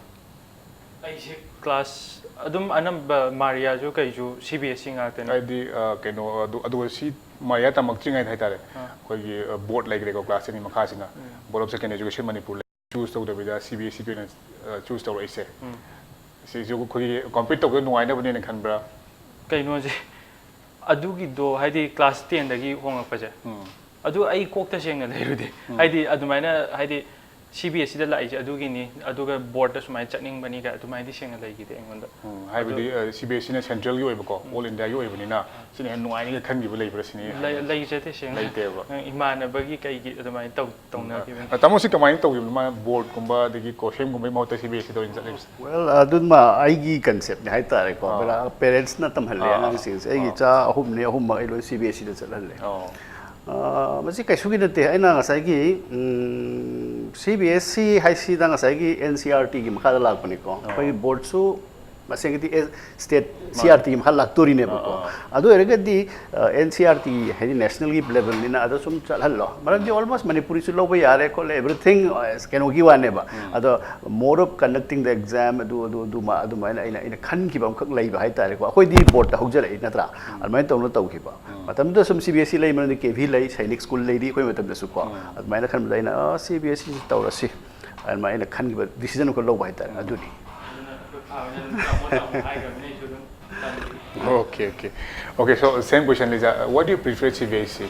ꯑꯩꯁꯦ class ꯑꯗꯨꯝ ꯑꯅꯝꯕ ꯃꯥꯔꯤꯌꯥꯁꯨ ꯀꯩꯁꯨ C B S E ꯉꯥꯛꯇꯅꯤ꯫ ꯍꯥꯏꯗꯤ ꯑ, ꯀꯩꯅꯣ ꯑꯗꯨ ꯑꯗꯨꯒ ꯁꯤ ꯃꯥꯔꯤꯌꯥ ꯇꯝꯃꯛꯇ꯭ꯔꯤꯉꯩꯗ ꯍꯥꯏꯇꯥꯔꯦ, ꯑꯩꯈꯣꯏꯒꯤ ꯑ, board ꯂꯩꯈ꯭ꯔꯦꯀꯣ, class ten ꯒꯤ ꯃꯈꯥꯁꯤꯅ, Board of Secondary Education Manipur ꯂꯩ꯫ Choose ꯇꯧꯗꯕꯤꯗ C B S E ꯒꯤ ꯑꯣꯏꯅ ꯑ, choose ꯇꯧꯔꯛꯏꯁꯦ, ꯁꯤꯁꯨ ꯑꯩꯈꯣꯏꯒꯤ compete ꯇꯧꯕꯗ ꯅꯨꯡꯉꯥꯏꯅꯕꯅꯦꯅ ꯈꯟꯕ꯭ꯔꯥ? ꯀꯩꯅꯣꯁꯦ, ꯑꯗꯨꯒꯤꯗꯣ ꯍꯥꯏꯗꯤ class ten ꯗꯒꯤ ꯍꯣꯡꯉꯛꯄꯁꯦ, ꯑꯗꯨ ꯑꯩ ꯀꯣꯛꯇ ꯁꯦꯡꯅ ꯂꯩꯔꯨꯗꯦ꯫ ꯍꯥꯏꯗꯤ ꯑꯗꯨꯃꯥꯏꯅ, ꯍꯥꯏꯗꯤ C B S E ꯗ ꯂꯥꯛꯏꯁꯦ ꯑꯗꯨꯒꯤꯅꯤ, ꯑꯗꯨꯒ board ꯇ ꯁꯨꯃꯥꯏꯅ ꯆꯠꯅꯤꯡꯕꯅꯤꯒ ꯑꯗꯨꯃꯥꯏꯅꯗꯤ ꯁꯦꯡꯅ ꯂꯩꯈꯤꯗꯦ ꯑꯩꯉꯣꯟꯗ꯫ ꯎꯝ, ꯍꯥꯏꯕꯗꯤ ꯑ, C B S E ꯅ central ꯒꯤ ꯑꯣꯏꯕꯀꯣ, all India ꯒꯤ ꯑꯣꯏꯕꯅꯤꯅ ꯁꯤꯅ ꯍꯦꯟꯅ ꯅꯨꯡꯉꯥꯏꯅꯤꯒ ꯈꯟꯈꯤꯕ ꯂꯩꯕ꯭ꯔꯥ ꯁꯤꯅꯤ? ꯂꯩ- ꯂꯩꯖꯗꯦ ꯁꯦꯡꯅ꯫ ꯂꯩꯇꯦꯕ꯫ ꯏꯃꯥꯟꯅꯕꯒꯤ ꯀꯩꯒꯤ ꯑꯗꯨꯃꯥꯏꯅ ꯇꯧ ꯇꯧꯅꯈꯤꯕꯅꯤ꯫ ꯑ, ꯇꯥꯃꯣ ꯁꯤ ꯀꯃꯥꯏꯅ ꯇꯧꯈꯤꯕꯅꯣ? ꯃꯥ board ꯀꯨꯝꯕ ꯑꯗꯒꯤ COHEM ꯒꯨꯝꯕꯒꯤ ꯃꯍꯨꯠꯇ C B S E ꯗ ꯑꯣꯏꯅ ꯆꯠꯂꯤꯕꯁꯦ? Well, ꯑꯗꯨꯃ ꯑꯩꯒꯤ concept ꯅꯤ ꯍꯥꯏꯇꯥꯔꯦꯀꯣ꯫ ꯑꯥ꯫ Parents ꯅ ꯇꯝꯍꯜꯂꯦ ꯑꯥ, ꯑꯉꯥꯡꯁꯤꯡꯁꯦ꯫ ꯑꯩꯒꯤ ꯑꯥ꯫ ꯏꯆꯥ ꯑꯍꯨꯝꯅꯦ, ꯑꯍꯨꯝꯃꯛ ꯑꯩ ꯂꯣꯏ C B S E ꯗ ꯆꯠꯍꯜꯂꯦ꯫ ꯑꯣ꯫ ꯑꯥ, ꯃꯁꯤ ꯀꯩꯁꯨꯒꯤ ꯅꯠꯇꯦ꯫ ꯑꯩꯅ ꯉꯁꯥꯏꯒꯤ, ꯎꯝ, C B S E ꯍꯥꯏꯁꯤꯗ ꯉꯁꯥꯏꯒꯤ N C E R T ꯒꯤ ꯃꯈꯥꯗ ꯂꯥꯛꯄꯅꯤꯀꯣ꯫ ꯑꯩꯈꯣꯏꯒꯤ board ꯁꯨ ꯃꯁꯦꯡꯒꯤꯗꯤ ꯁ꯭ꯇꯦꯠ ꯁꯤ ꯑꯥꯔ ꯇꯤꯒꯤ ꯃꯈꯥ ꯂꯥꯛꯇꯣꯔꯤꯅꯦꯕꯀꯣ꯫ ꯑꯗꯨ ꯑꯣꯏꯔꯒꯗꯤ ꯑꯦꯟ ꯁꯤ ꯑꯥꯔ ꯇꯤ ꯍꯥꯏꯗꯤ ꯅꯦꯁꯅꯦꯜꯒꯤ ꯂꯦꯕꯦꯜꯅꯤꯅ ꯑꯗ ꯁꯨꯝ ꯆꯠꯍꯜꯂꯣ꯫ ꯃꯔꯝꯗꯤ ꯑꯣꯜꯃꯣꯁ ꯃꯅꯤꯄꯨꯔꯤꯁꯨ ꯂꯧꯕ ꯌꯥꯔꯦ ꯈꯣꯠꯂꯦ, ꯑꯦꯕ꯭ꯔꯤꯊꯤꯡ ꯀꯩꯅꯣꯒꯤ ꯋꯥꯅꯦꯕ꯫ ꯑꯗꯣ mode of conducting the exam ꯑꯗꯨ ꯑꯗꯨ ꯑꯗꯨꯃ ꯑꯗꯨꯃꯥꯏꯅ ꯑꯩꯅ ꯑꯩꯅ ꯈꯟꯈꯤꯕ ꯑꯃꯈꯛ ꯂꯩꯕ ꯍꯥꯏꯇꯥꯔꯦꯀꯣ꯫ ꯑꯩꯈꯣꯏꯗꯤ ꯕꯣꯔꯠꯇ ꯍꯧꯖꯔꯛꯏ ꯅꯠꯇ꯭ꯔꯥ? ꯑꯗꯨꯃꯥꯏꯅ ꯇꯧꯅ ꯇꯧꯈꯤꯕ ꯃꯇꯝꯗꯨꯗ ꯁꯨꯝ ꯁꯤ ꯕꯤ ꯑꯦꯁ ꯏ ꯂꯩ, ꯃꯔꯝꯗꯤ ꯀꯦ ꯚꯤ ꯂꯩ, ꯁꯩꯅꯤꯛ ꯁ꯭ꯀꯨꯜ ꯂꯩꯔꯤ ꯑꯩꯈꯣꯏ ꯃꯇꯝꯗꯁꯨ ꯀꯣ꯫ ꯑꯗꯨꯃꯥꯏꯅ ꯈꯟꯕꯗ ꯑꯩꯅ ꯁꯤ ꯕꯤ ꯑꯦꯁ ꯏꯁꯤ ꯇꯧꯔꯁꯤ, ꯑꯗꯨꯃꯥꯏꯅ ꯑꯩꯅ ꯈꯟꯈꯤꯕ ꯗꯤꯁꯤꯖꯟ ꯑꯃꯈꯛ ꯂꯧꯕ ꯍꯥꯏꯇꯥꯔꯦ꯫ ꯑꯗꯨꯅꯤ꯫ Okay, okay. Okay, so same question, Lisa. What do you prefer, C B S E?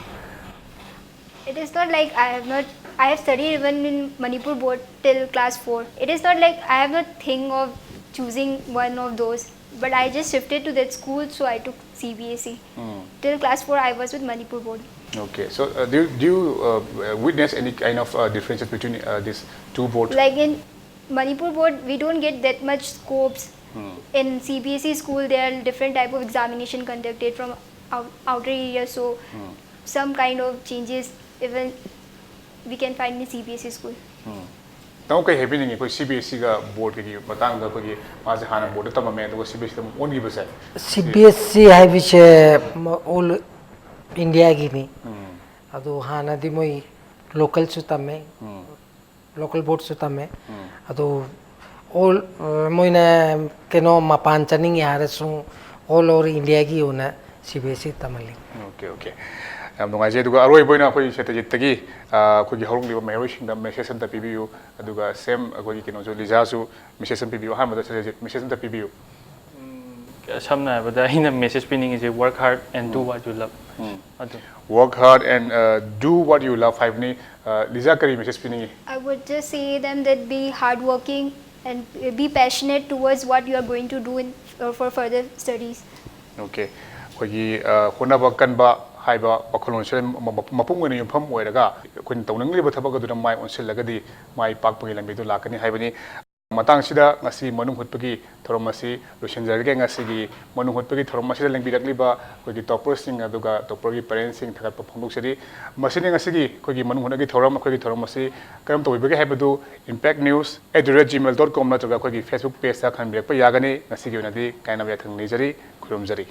It is not like I have not. I have studied even in Manipur board till class four. It is not like I have not think of choosing one of those. But I just shifted to that school, so I took C B S E. Till class four, I was with Manipur board. Okay, so uh, do you, do you uh, witness any kind of uh, differences between uh, these two boards? Like in Manipur board, we don't get that much scopes. In C B S E school, there are different type of examination conducted from out, outer area, so some kind of changes even we can find in C B S E school. ꯇꯥꯃꯣ, ꯀꯩ ꯍꯥꯏꯕꯤꯅꯤꯡꯉꯤ? ꯑꯩꯈꯣꯏ ꯁꯤ ꯕꯤ ꯑꯦꯁ ꯁꯤꯒ ꯕꯣꯔꯗꯀꯒꯤ ꯃꯇꯥꯡꯗ꯫ ꯑꯩꯈꯣꯏꯒꯤ ꯃꯥꯁꯦ ꯍꯥꯟꯅ ꯕꯣꯔꯗꯇ ꯇꯝꯃꯝꯃꯦ, ꯑꯗꯨꯒ ꯁꯤ ꯕꯤ ꯑꯦꯁ ꯁꯤꯗ ꯑꯃꯨꯛ ꯑꯣꯟꯈꯤꯕꯁꯦ꯫ ꯁꯤ ꯕꯤ ꯑꯦꯁ ꯁꯤ ꯍꯥꯏꯕꯁꯦ ꯑꯣꯜ ꯏꯟꯗꯤꯌꯥꯒꯤꯅꯤ꯫ ꯑꯗꯨ ꯍꯥꯟꯅꯗꯤ ꯃꯣꯏ ꯂꯣꯀꯦꯜꯁꯨ ꯇꯝꯃꯦ, ꯂꯣꯀꯦꯜ ꯕꯣꯔꯗꯁꯨ ꯇꯝꯃꯦ꯫ ꯑꯗꯨ ꯑꯣꯜ ꯃꯣꯏꯅ ꯀꯩꯅꯣ ꯃꯄꯥꯟ ꯆꯠꯅꯤꯡꯉꯦ ꯍꯥꯏꯔꯁꯨ ꯑꯣꯜ ꯑꯣꯚꯔ ꯏꯟꯗꯤꯌꯥꯒꯤ ꯑꯣꯏꯅ ꯁꯤ ꯕꯤ ꯑꯦꯁ ꯁꯤ ꯇꯝꯍꯜꯂꯤ꯫ Okay, okay. ꯌꯥꯝ ꯅꯨꯡꯉꯥꯏꯖꯩ꯫ ꯑꯗꯨꯒ ꯑꯔꯣꯏꯕ ꯑꯣꯏꯅ ꯑꯩꯈꯣꯏ ꯁꯇꯖꯤꯠꯇꯒꯤ ꯑ, ꯑꯩꯈꯣꯏꯒꯤ ꯍꯧꯔꯛꯂꯤꯕ ꯃꯍꯩꯔꯣꯏꯁꯤꯡꯗ ꯃꯦꯁꯦꯖ ꯑꯝꯇ ꯄꯤꯕꯤꯌꯨ꯫ ꯑꯗꯨꯒ ꯁꯦꯝ ꯑꯩꯈꯣꯏꯒꯤ ꯀꯩꯅꯣꯁꯨ, ꯂꯤꯖꯥꯁꯨ ꯃꯦꯁꯦꯖ ꯑꯃ ꯄꯤꯕꯤꯌꯨ꯫ ꯑꯍꯥꯟꯕꯗ ꯁꯇꯖꯤꯠ ꯃꯦꯁꯦꯖ ꯑꯝꯇ ꯄꯤꯕꯤꯌꯨ꯫ ꯁꯝꯅ ꯍꯥꯏꯔꯕꯗ ꯑꯩꯅ message ꯄꯤꯅꯤꯡꯉꯤꯁꯦ work hard and do what you love꯫ ꯑꯗꯨ Work hard and uh, do what you love ꯍꯥꯏꯕꯅꯤ꯫ ꯑ, ꯂꯤꯖꯥ, ꯀꯔꯤ message ꯄꯤꯅꯤꯡꯉꯤ? I would just say them that be hardworking and be passionate towards what you are going to do in uh, for further studies. Okay, ꯑꯩꯈꯣꯏꯒꯤ ꯑ, ꯍꯣꯠꯅꯕ ꯀꯟꯕ ꯍꯥꯏꯕ ꯋꯥꯈꯜꯂꯣꯟꯁꯤꯗ ꯃ- ꯃ- ꯃꯄꯨꯡ ꯑꯣꯏꯅ ꯌꯨꯝꯐꯝ ꯑꯣꯏꯔꯒ ꯑꯩꯈꯣꯏꯅ ꯇꯧꯅꯤꯡꯂꯤꯕ ꯊꯕꯛ ꯑꯗꯨꯗ ꯃꯥꯏ ꯑꯣꯟꯁꯤꯜꯂꯒꯗꯤ ꯃꯥꯏ ꯄꯥꯛꯄꯒꯤ ꯂꯝꯕꯤꯗꯨ ꯂꯥꯛꯀꯅꯤ ꯍꯥꯏꯕꯅꯤ꯫ ꯃꯇꯥꯡꯁꯤꯗ ꯉꯁꯤ ꯃꯅꯨꯡ ꯍꯨꯠꯄꯒꯤ ꯊꯧꯔꯝ ꯑꯁꯤ ꯂꯣꯏꯁꯤꯟꯖꯔꯒꯦ꯫ ꯉꯁꯤꯒꯤ ꯃꯅꯨꯡ ꯍꯨꯠꯄꯒꯤ ꯊꯧꯔꯝ ꯑꯁꯤꯗ ꯂꯦꯡꯕꯤꯔꯛꯂꯤꯕ ꯑꯩꯈꯣꯏꯒꯤ topperꯁꯤꯡ ꯑꯗꯨꯒ topperꯒꯤ parentsꯁꯤꯡ ꯊꯥꯒꯠꯄ ꯐꯣꯡꯗꯣꯛꯆꯔꯤ꯫ ꯃꯁꯤꯅꯤ ꯉꯁꯤꯒꯤ ꯑꯩꯈꯣꯏꯒꯤ ꯃꯅꯨꯡ ꯍꯨꯠꯅꯒꯤ ꯊꯧꯔꯝ꯫ ꯑꯩꯈꯣꯏꯒꯤ ꯊꯧꯔꯝ ꯑꯁꯤ ꯀꯔꯝ ꯇꯧꯕꯤꯕꯒꯦ ꯍꯥꯏꯕꯗꯨ impact news at the rate gmail dot com ꯅꯠꯇ꯭ꯔꯒ ꯑꯩꯈꯣꯏꯒꯤ Facebook pageꯇ ꯈꯟꯕꯤꯔꯛꯄ ꯌꯥꯒꯅꯤ꯫ ꯉꯁꯤꯒꯤ ꯑꯣꯏꯅꯗꯤ ꯀꯥꯏꯅꯕ ꯌꯥꯊꯪ ꯅꯤꯖꯔꯤ꯫ ꯈꯨꯔꯨꯝꯖꯔꯤ꯫